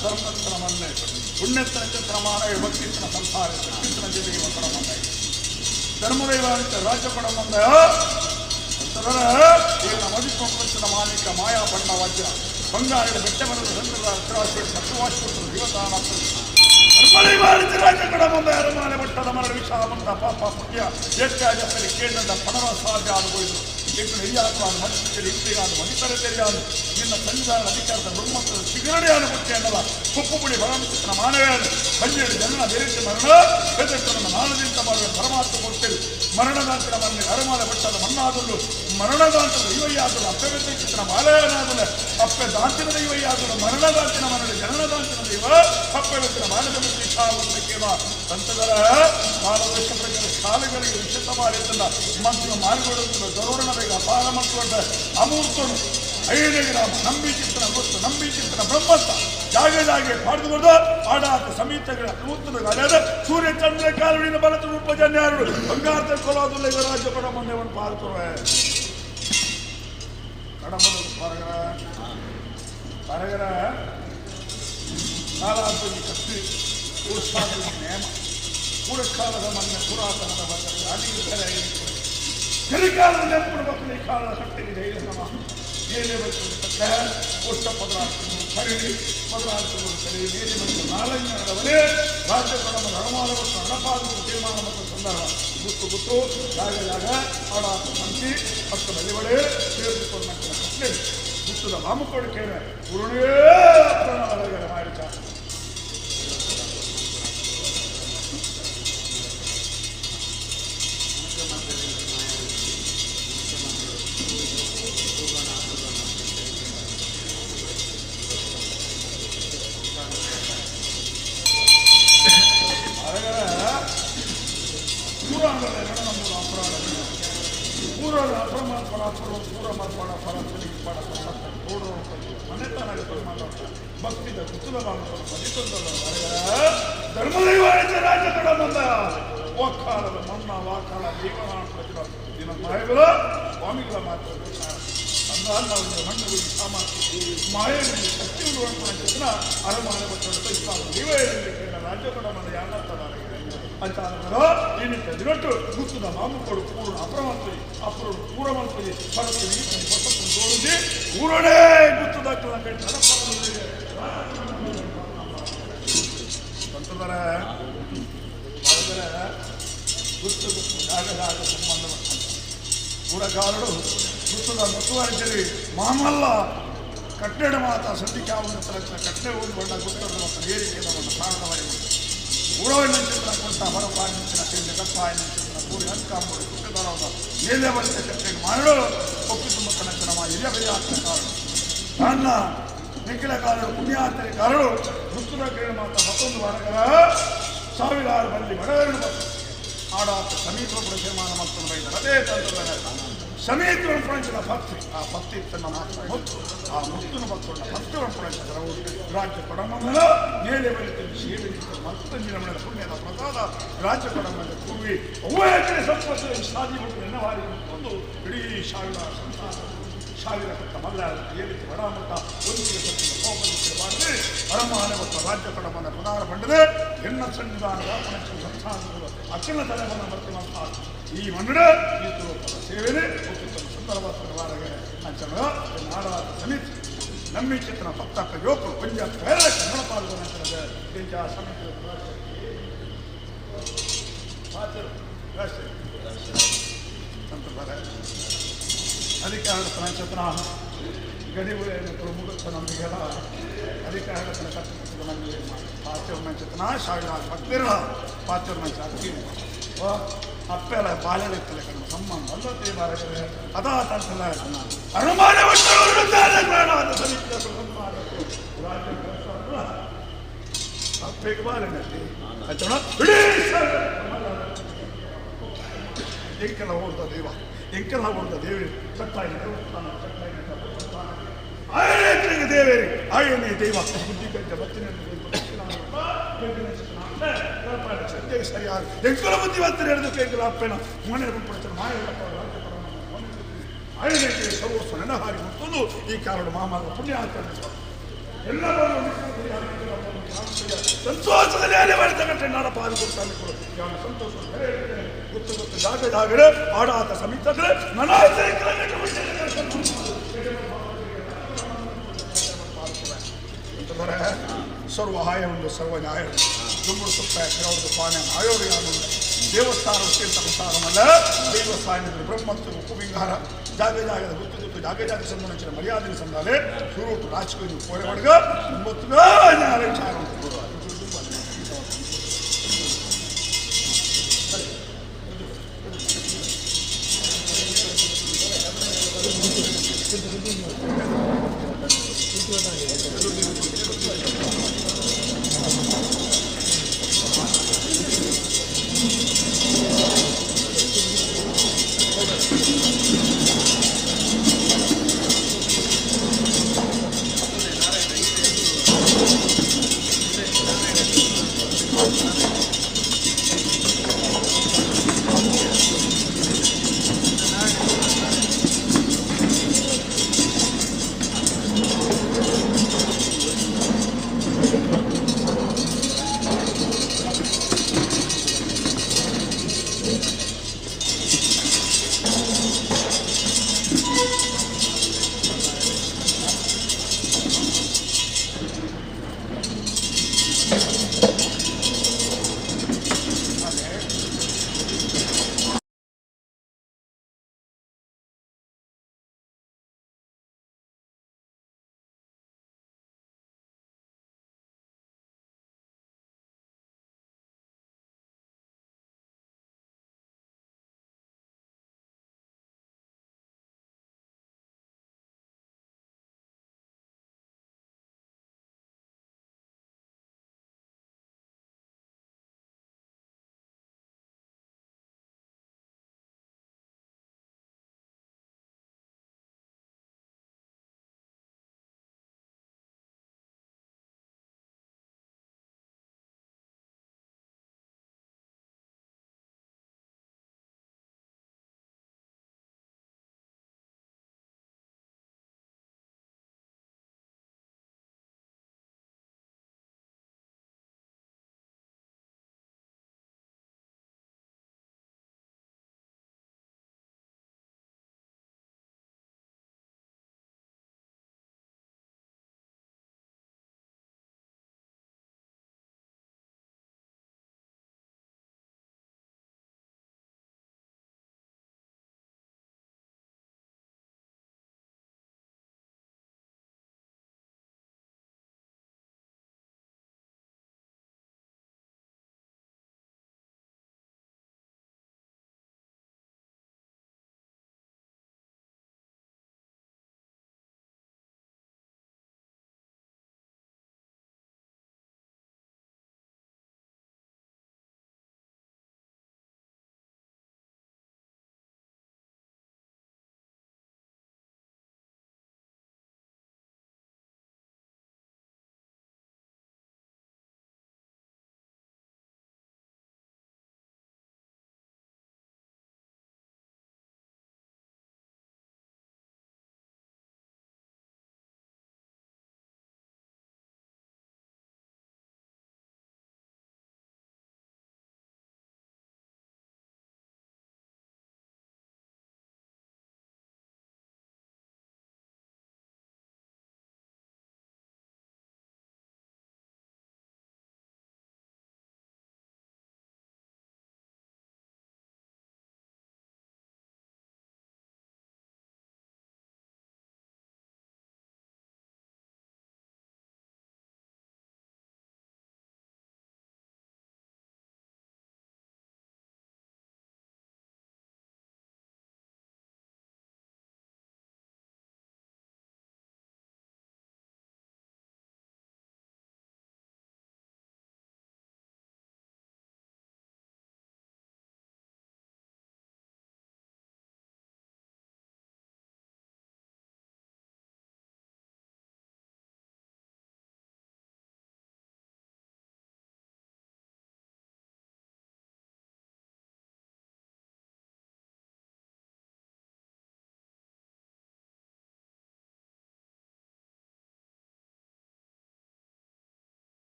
ಧರ್ಮಸ್ಥಳ ಮನ್ನೆ ಪುಣ್ಯಸ್ಥಳ ಚಿತ್ರಮಾನ ಭಕ್ತಿಸ್ಥಳ ಸಂಸಾರ ಸತ್ಯಸ್ಥಳ ಜೊತೆಗೆ ಒತ್ತಡ ಮಂದ ಧರ್ಮದೈವ ಅಂತ ರಾಜ್ಯ ಪಡ ಮಂದ ಮದಿಪಂಚಿನ ಮಾಲಿಕ ಮಾಯಾ ಬಣ್ಣ ವಜ್ರ ಬಂಗಾರದ ಬೆಟ್ಟ ಮರದ ಸಂಗ್ರಹದ ಹತ್ತಿರ ಸತ್ಯವಾಶ್ಪುತ್ರ ದೇವತಾನ ಅರಮಾನೆ ಮಟ್ಟದ ಮರಣ ವಿಷಾಮಂತ ಪಾಪ ಪುಣ್ಯ ಎಷ್ಟಾಗತ್ತಲ್ಲಿ ಕೇಂದ್ರದ ಪಣವ ಸಾಧ್ಯ ಆದ ಎಂಟು ಹಿರಿಯಾತ್ಮ ಮನುಷ್ಯರು ಇಂಪಿಗಾದ ಮನಿತರ ತೆರೆಯಾದು ನಿನ್ನ ಸನ್ನಿಧಾನ ಅಧಿಕಾರದ ಬ್ರಹ್ಮತ್ವದ ಸಿಗರಡೆಯನ್ನು ಮುಖ್ಯ ಅನ್ನಲ್ಲ ಕುಪ್ಪುಪುಡಿ ಪರಮಚಿತ್ರ ಮಾನವೇನು ಪಂಜೇಳು ಜನನ ಬೇರೆ ಮರಣ ಬೆದೆತ್ತನ ಮಾನದಿಂದ ಮಾಡುವ ಪರಮಾತ್ಮ ಕೊಡ್ತೇವೆ ಮರಣದಾಂತರ ಮರಣ ಅರಮಾನ ಬೆಟ್ಟದ ಮಣ್ಣಾದಲು ಮರಣದಾಂತರ ದೈವಯ್ಯಾದಲು ಅಪ್ಪೆ ಚಿತ್ರ ಮಾಲಯನಾದಲು ಅಪ್ಪೆ ದಾಂತಿನ ದೈವಯ್ಯಾದಲು ಮರಣದಾಂತಿನ ಮರಣ ಜನನದಾಂತಿನ ದೈವ ಅಪ್ಪೆ ಬೆತ್ತಿನ ಮಾನದ ಕೇವ ಸಂತದರ ಕಾಲದೋಷ ಪ್ರಕಾರ ಕಾಲುಗಳಿಗೆ ವಿಶೇಷ ಮಾಡಿದ್ದಲ್ಲ ಮಂತ್ರ ಮಾರ್ಗೊಡುತ್ತಿಲ್ಲ ಗರುಡನ ಬೇಗ ಅಪಾರ ಮಂತ್ರ ಅಮೂರ್ತನು ಐದಗಿರ ನಂಬಿ ಚಿತ್ರ ಗೊತ್ತು ನಂಬಿ ಚಿತ್ರ ಬ್ರಹ್ಮತ್ತ ಜಾಗ ಜಾಗೆ ಪಾಡ್ದುಕೊಂಡು ಆಡಾತ ಸಮೀತಗಳ ಅಮೂರ್ತದ ಗಾಳಿಯಾದ ಸೂರ್ಯ ಚಂದ್ರ ಕಾಲುವಿನ ಬಲತ ರೂಪ ಜನ್ಯಾರು ಬಂಗಾರದ ಕೊಲಾದುಲ್ಲ ಇವರ ರಾಜ್ಯ ಪಡ ಮೊನ್ನೆ ಪಾಲ್ತುವೆ ಕಡಮದ ಪರಗರ ಪರಗರ ಕಾಲಾತುಗಿ ಕತ್ತಿ ಪುರುಷಾದ ನೇಮ ಪುರಕಾಲದ ಮೊನ್ನೆ ಪುರಾತನದ ಬದಲು ಅಲ್ಲಿಗೆ ಕರಿಕಾಲದ ನೆನಪು ಮಕ್ಕಳು ಈ ಕಾಲದ ಶಕ್ತಿಗೆ ಧೈರ್ಯ ನಮ ಏನೇ ಬೇಕು ಪುಷ್ಟ ಪದಾರ್ಥಗಳು ಸರಿ ಪದಾರ್ಥಗಳು ಸರಿ ಏನೇ ಬೇಕು ನಾಲ್ಕನೇ ರಾಜ್ಯ ಕೊಡಮ ಧರ್ಮಾನ ಮತ್ತು ಹಣಪಾದ ತೀರ್ಮಾನ ಮತ್ತು ಸಂದರ್ಭ ಗುತ್ತು ಗುತ್ತು ಜಾಗ ಜಾಗ ಆಡಾತ ಸಂತಿ ಮತ್ತು ಬಲಿಬಳೆ ಸೇರಿಸಿಕೊಂಡ ಕಟ್ಲೆ ಗುತ್ತದ ಮಾಮುಕೊಡಿಕೆ ಗುರುಣೇ ಮಾಡಿದ ಸ್ವಾಮಿಗಳ ಮಾತ್ರ ಅರಮಾನೆ ರಾಜ್ಯ ಅಂತ ದಿನಟ್ಟು ಗುತ್ತದ ಮಾಮುಕೊಡು ಪೂರ್ಣ ಅಪ್ರಮಂತ್ರಿ ಅಪ್ರೋಡು ಪೂರಮಂತ್ರಿ ಪರಸ್ತಿ ತೋರಿಸಿ ಊರನೇ ಗುತ್ತದ ಅಂತಂದರೆ ಗುತ್ತು ಗುತ್ತು ಜಾಗ ಜಾಗ ಸಂಬಂಧ ಪೂರಕಾರರು ಗುತ್ತದ ಮುತ್ತುವರಿಸಲಿ ಮಾಮಲ್ಲ ಕಟ್ಟಡ ಮಾತ ಸದ್ಯಕ್ಕೆ ಕಟ್ಟೆ ಒಂದು ಬಣ್ಣ ಗುತ್ತದ ಮತ್ತು ಏರಿಕೆ ನಮ್ಮ ಕಾರಣವಾಗಿದೆ ಊರವನ್ನ ಕೊಟ್ಟ ಹೊರಪಾಯಿನ ಸೇರಿದ ಕಪ್ಪಾಯಿನ ಪೂರಿ ಅಂಕಾಂಬರು ಕುಟ್ಟದರವದ ಮೇಲೆ ಬಲಿತ ಚರ್ಚೆಗೆ ಮಾಡಲು ಒಪ್ಪಿ ತುಂಬ ಕಣಕನಮ ಹಿರಿಯ ಬೆಳೆಯಾತ ಕಾರಣ ತನ್ನ ನಿಖಿಲ ಕಾರರು ಪುಣ್ಯಾತರಿ ಕಾರರು ಗುತ್ತದ ಕ್ರೀಡೆ ಮಾತ ಮತ್ತೊಂದು ವಾರಗಳ ಸಾವಿರಾರು ಮಂದಿ ಬಡವರನ್ನು ಮತ್ತು ಆಡಾತ ಸಮೀಪ ಪ್ರತಿಮಾನ ಮತ್ತು ಬೈದರು ಅದೇ ತಂತ್ರದ ಸಮೀಪ ಪುಣಚದ ಭಕ್ತಿ ಆ ಭಕ್ತಿ ತನ್ನ ಮಾತ್ರ ಮುತ್ತು ಆ ಮುತ್ತುನ ಭಕ್ತನ ಭಕ್ತಿ ಪುಣಚದ ರಾಜ್ಯ ಕೊಡಮಂದಲ ಮೇಲೆ ಬಲಿತ ಸೇವೆ ಮತ್ತೊಂದಿನ ಮನೆಯ ಪುಣ್ಯದ ಪ್ರಸಾದ ರಾಜ್ಯ ಕೊಡಮಂದ ಕೂವಿ ಅವ್ವೇ ಸಂಪತ್ತು ಸಾಧಿ ಬಿಟ್ಟು ನೆನವಾರಿ ಒಂದು ಇಡೀ ಸಾವಿರ ಸಂಸಾರ ಸಾವಿರ ಕೊಟ್ಟ ಮಲ್ಲ ಏಳಿತು ಬಡ ಮಟ್ಟ ಒಂದಿಗೆ ಸತ್ತಿನ ಕೋಪಕ್ಕೆ ಮಾಡಿದೆ ಅರಮಾನೆ ಮತ್ತು ರಾಜ್ಯ ಕೊಡಮನ ಪುನಾರ ಪಂಡದೆ ಎನ್ನ ಸನ್ನಿಧಾನದ ಸಂಸಾರಗಳು ಅಖಿಲ ತಲೆಮನ ಬರ್ತಿವಂತ ಈ ಮನ್ನಡ ಈ ರೂಪದ ಸೇವೆನೆ ಮತ್ತು ತನ್ನ ಸುಂದರವಾದ ವಾರಗೆ ಅಂಚನ ನಾಡಾದ ಸಮಿತಿ ನಮ್ಮಿ ಚಿತ್ರ ಪತ್ತಕ್ಕ ಯೋಕರು ಪಂಜಾಬ್ ಬೇರೆ ಕನ್ನಡ ಪಾಲ್ಗೊಳ್ಳುತ್ತಾರೆ ಸಮಿತಿ ಅಂತಂತಾರೆ ಅಧಿಕಾರದ ನಕ್ಷತ್ರ ಗಡಿಗಳು ಮುಗುತ್ತ ನಮಗೆಲ್ಲ ಅಧಿಕಾರದ ನಮಗೆ ಪಾಚೂರ್ ನಕ್ಷತ್ರ ಸಾವಿರಾರು ಭಕ್ತಿರಲ್ಲ ಪಾಚೂರ್ ನಕ್ಷತ್ರ ಅಪ್ಪೆಲ್ಲ ಬಾಲ್ಯದ ಕಣ ಸಂಬಂಧ ಅಲ್ಲದೆ ಬಾರಗರೆ ಅದಾ ತಂತಲ್ಲ ಅನುಮಾನ ಅಪ್ಪೆಗೆ ಬಾಲ್ಯನಲ್ಲಿ ಇಡೀ ಎಂಕೆಲ್ಲ ಓಡ್ದ ದೇವ ಎಂಕೆಲ್ಲ ಓಡ್ದ ದೇವಿ ಚಟ್ಟಾಯಿ ದೇವಸ್ಥಾನ ಚಟ್ಟಾಯಿ ದೇವಸ್ಥಾನ ಆಯನೇ ದೇವೇರಿ ಆಯನೇ ದೈವ ಬುದ್ಧಿ ಗಂಟೆ ಬತ್ತಿನ ಸರಿಯಾದ ಎಂಕಲ ಬುದ್ಧಿ ಬತ್ತರ ಹಿಡಿದು ಎಂಕಲ ಅಪ್ಪೇನ ಮನೆ ಪಡ್ತಾರೆ ಮಾಯ ಆಯನೇ ಸರ್ವಸ್ವ ನೆನಹಾರಿ ಮತ್ತೊಂದು ಈ ಕಾರಣ ಮಾಮಾಗ ಪುಣ್ಯ ಆಚರಣೆ ಎಲ್ಲ ಸಂತೋಷದಲ್ಲಿ ಅಲೆ ಮಾಡಿದ ನಾಡ ಪಾಲು ಕೊಡ್ತಾನೆ ಯಾವನ ಸಂತೋಷ ಗೊತ್ತು ಗೊತ್ತು ಜಾಗ ಜಾಗರೆ ಆಡಾತ ಸಮೀತಗಳೇ ಅಂತಂದರೆ ಸರ್ವ ಹಾಯ ಉಂಟು ಸರ್ವ ನ್ಯಾಯ ದುಂಬುಡು ಸುತ್ತ ಪಿರವುಡು ಪಾನೆ ಆಯೋಗ ದೇವಸ್ಥಾನ ತೀರ್ಥ ಪ್ರಸಾರಮಲ್ಲ ದೈವ ಸಾನ್ನಿಧ್ಯ ಬ್ರಹ್ಮತ್ವ ಉಪ್ಪುಬಿಂಗಾರ ಜಾಗ ಜಾಗದ ಗುತ್ತು ಗುತ್ತು ಜಾಗ ಜಾಗ ಸಂಬಂಧಿಸಿದ ಮರ್ಯಾದೆ ಸಂದಾಲೆ ಸುರುಟು ರಾಜಕೀಯ ಪೋರೆಬಡ್ಗ ಒಂಬತ್ತು ವಿಚಾರ.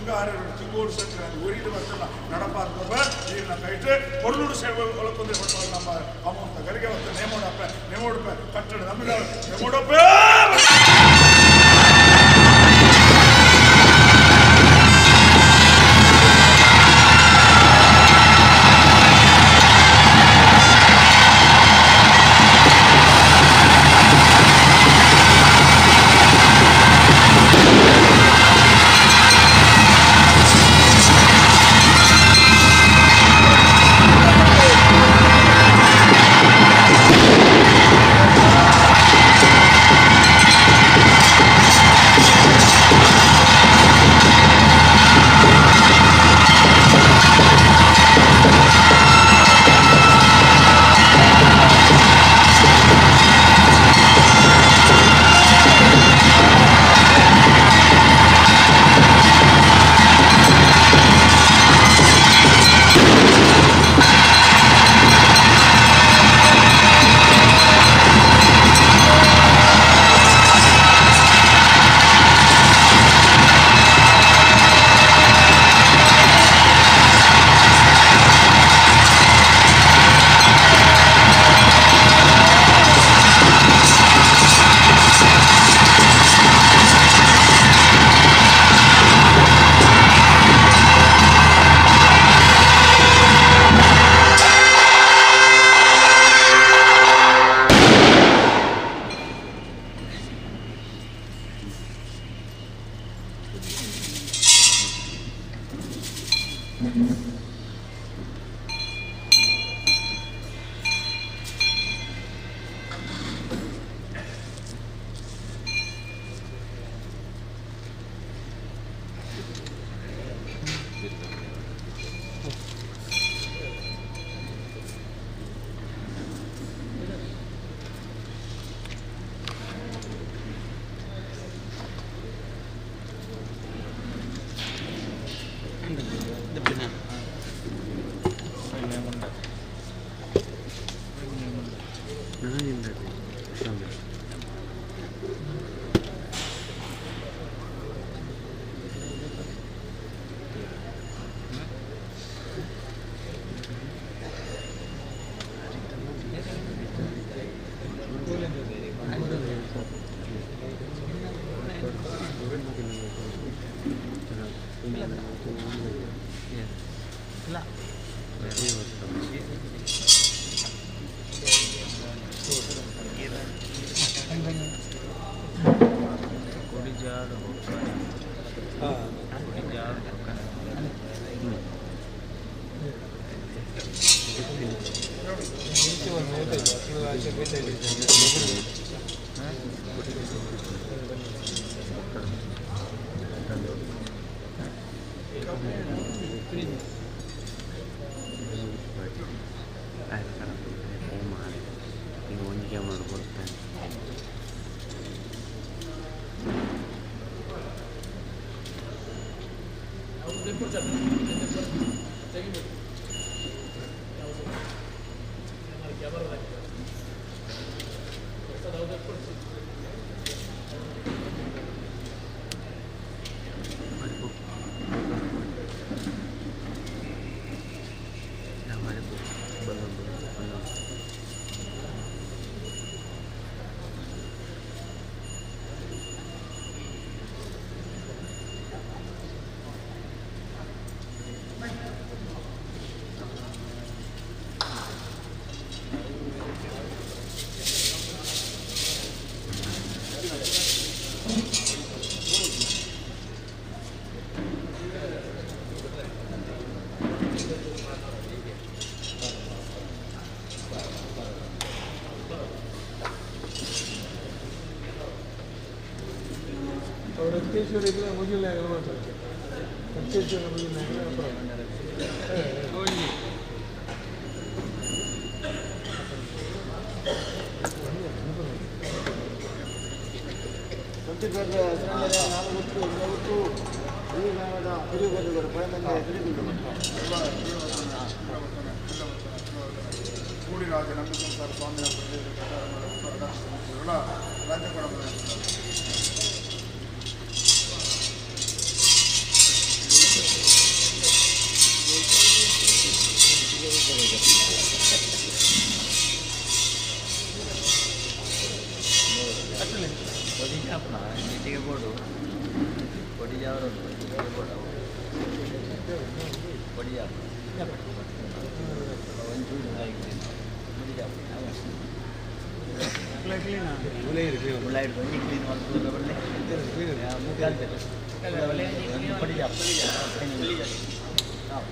ಅಂಗಾರ ತಿಂಗೋಡು ಸಂಕ್ರಾಂತಿ ಊರಿಗೆ ಬರ್ತಲ್ಲ ನಡಪಾದ ನೀರಿನ ಕೈಟ್ ಕೊರಲೂರು ಸೇವೆ ಒಳಕೊಂದ್ರೆ ಕೊಟ್ಟು ನಮ್ಮ ಅಮೌಂಟ್ ಗರಿಗೆ ಹೊತ್ತು ನೇಮೋಡಪ್ಪ ನೇಮೋಡಪ್ಪ ಕಟ್ಟಡ ನಮ್ಮಿದ ನೇಮೋಡಪ್ಪ. ಇಟ್ಟಿಗೆ ಬೋಡು ಕೊಡಿ ಜಾವರ ಇಟ್ಟಿಗೆ ಬೋಡು ಕೊಡಿ ಜಾವ ಒಂಚೂರು ಕೊಡಿ ಜಾವ ಕೊಡಿ ಜಾವ.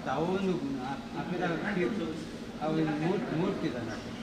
ಅತ್ತ ಅವೊಂದು ಅಪ್ಪೆದ ಅವು ಮೂರ್ತಿ ನಟ್ಟು.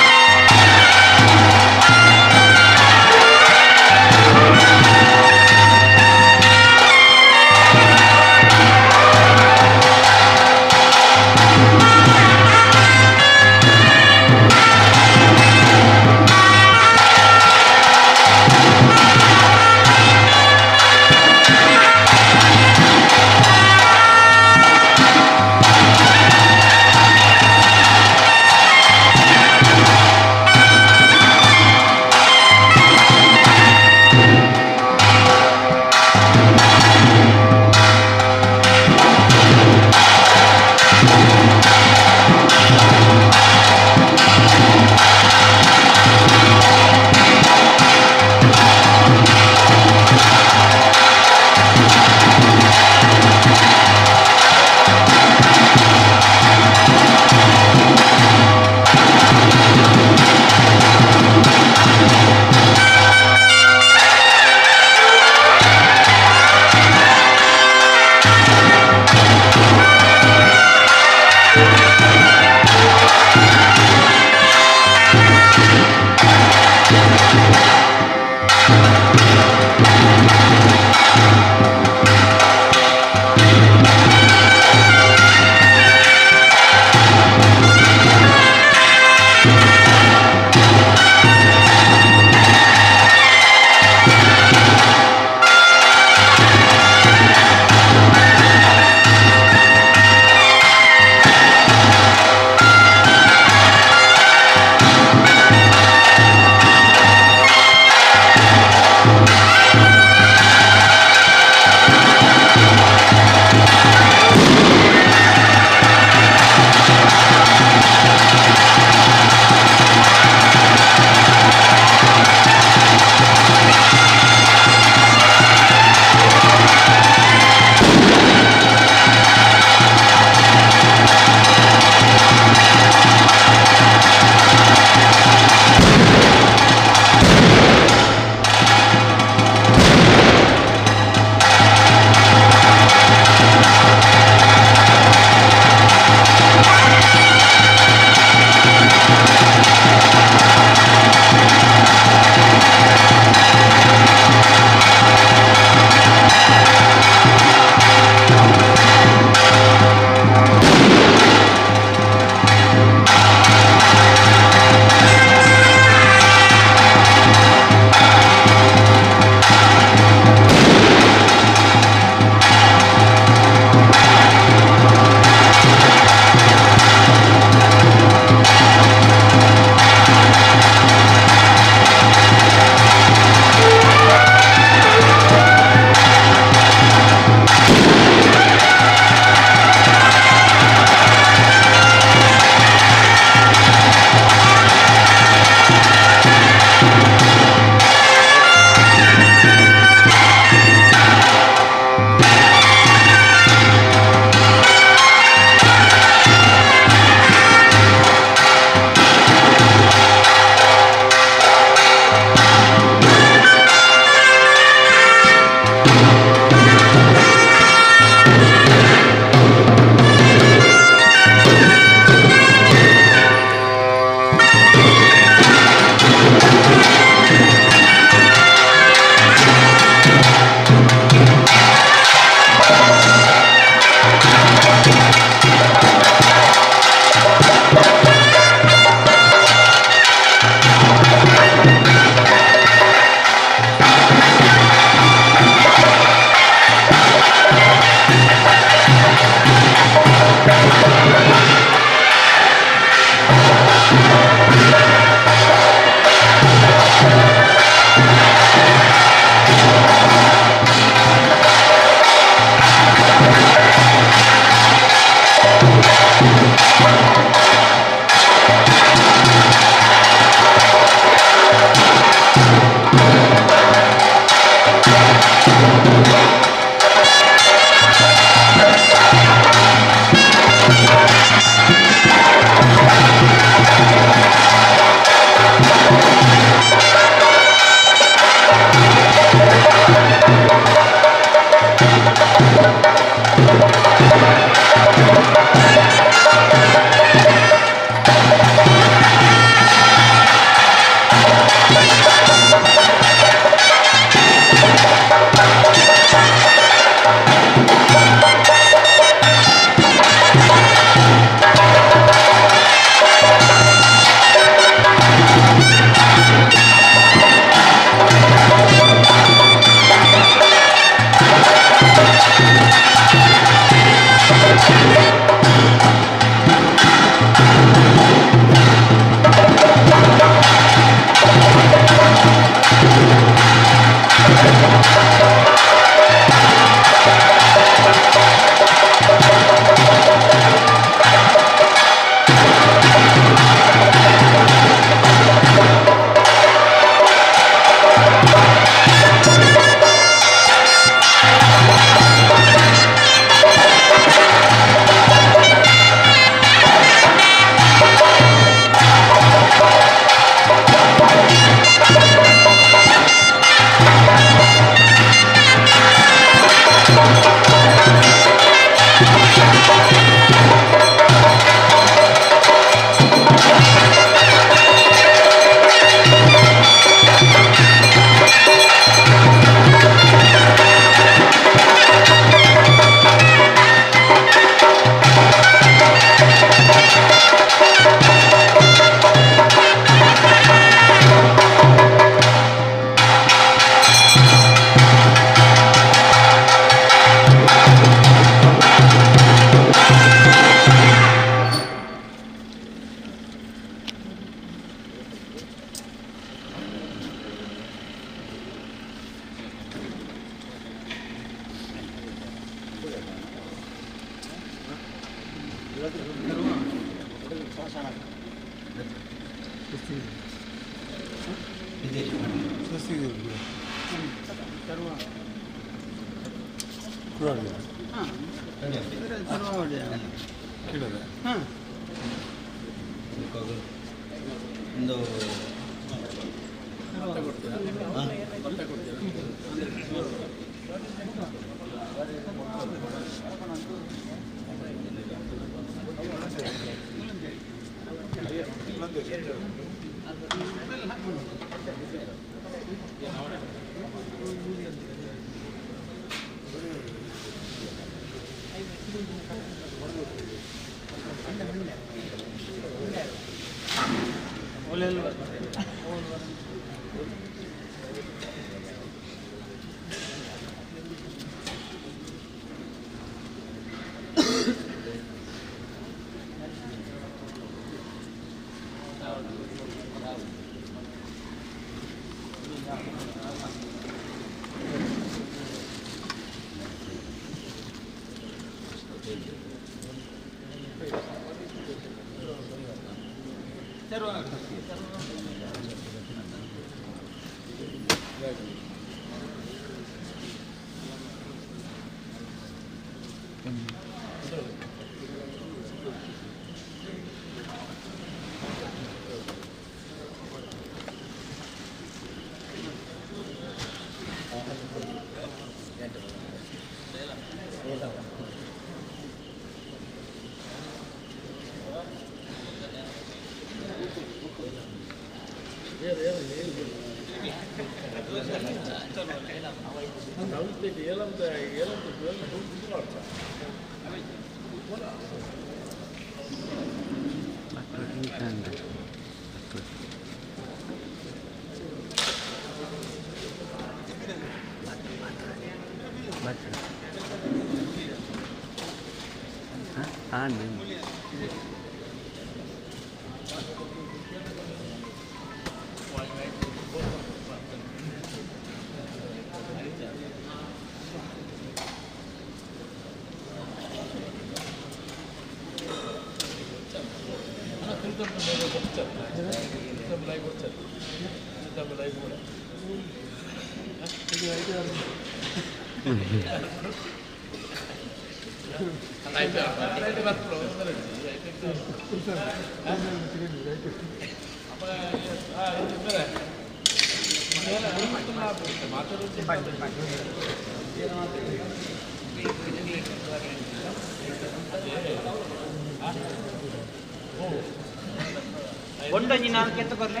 ಒಂದು ಒಂದೊಂಜಿ ನಾಲ್ಕು ಎತ್ತು ಕೊರ್ಲೆ.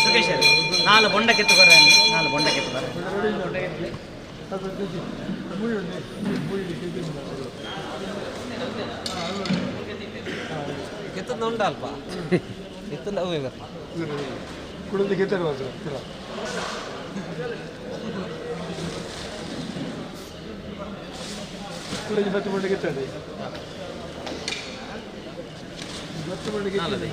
ಸುಖೇಶ್ ಸರ್, ನಾಲ್ ಬೊಂಡ ಕೆತ್ತು ಕೊರ್ರೆ, ನಾಲ್ ಬೊಂಡ ಕೆತ್ತು ಕೊರ್ರೆ. ಕೆತ್ತದ ಉಂಡ ಅಲ್ಪ ಎತ್ತದ ಅವೇ ಕುಡಿದು ಕೆತ್ತಾರೆ. ಕುಡಿದು 10 ಬೊಂಡ ಕೆತ್ತಾರೆ. 10 ಬೊಂಡ ಕೆತ್ತಾರೆ.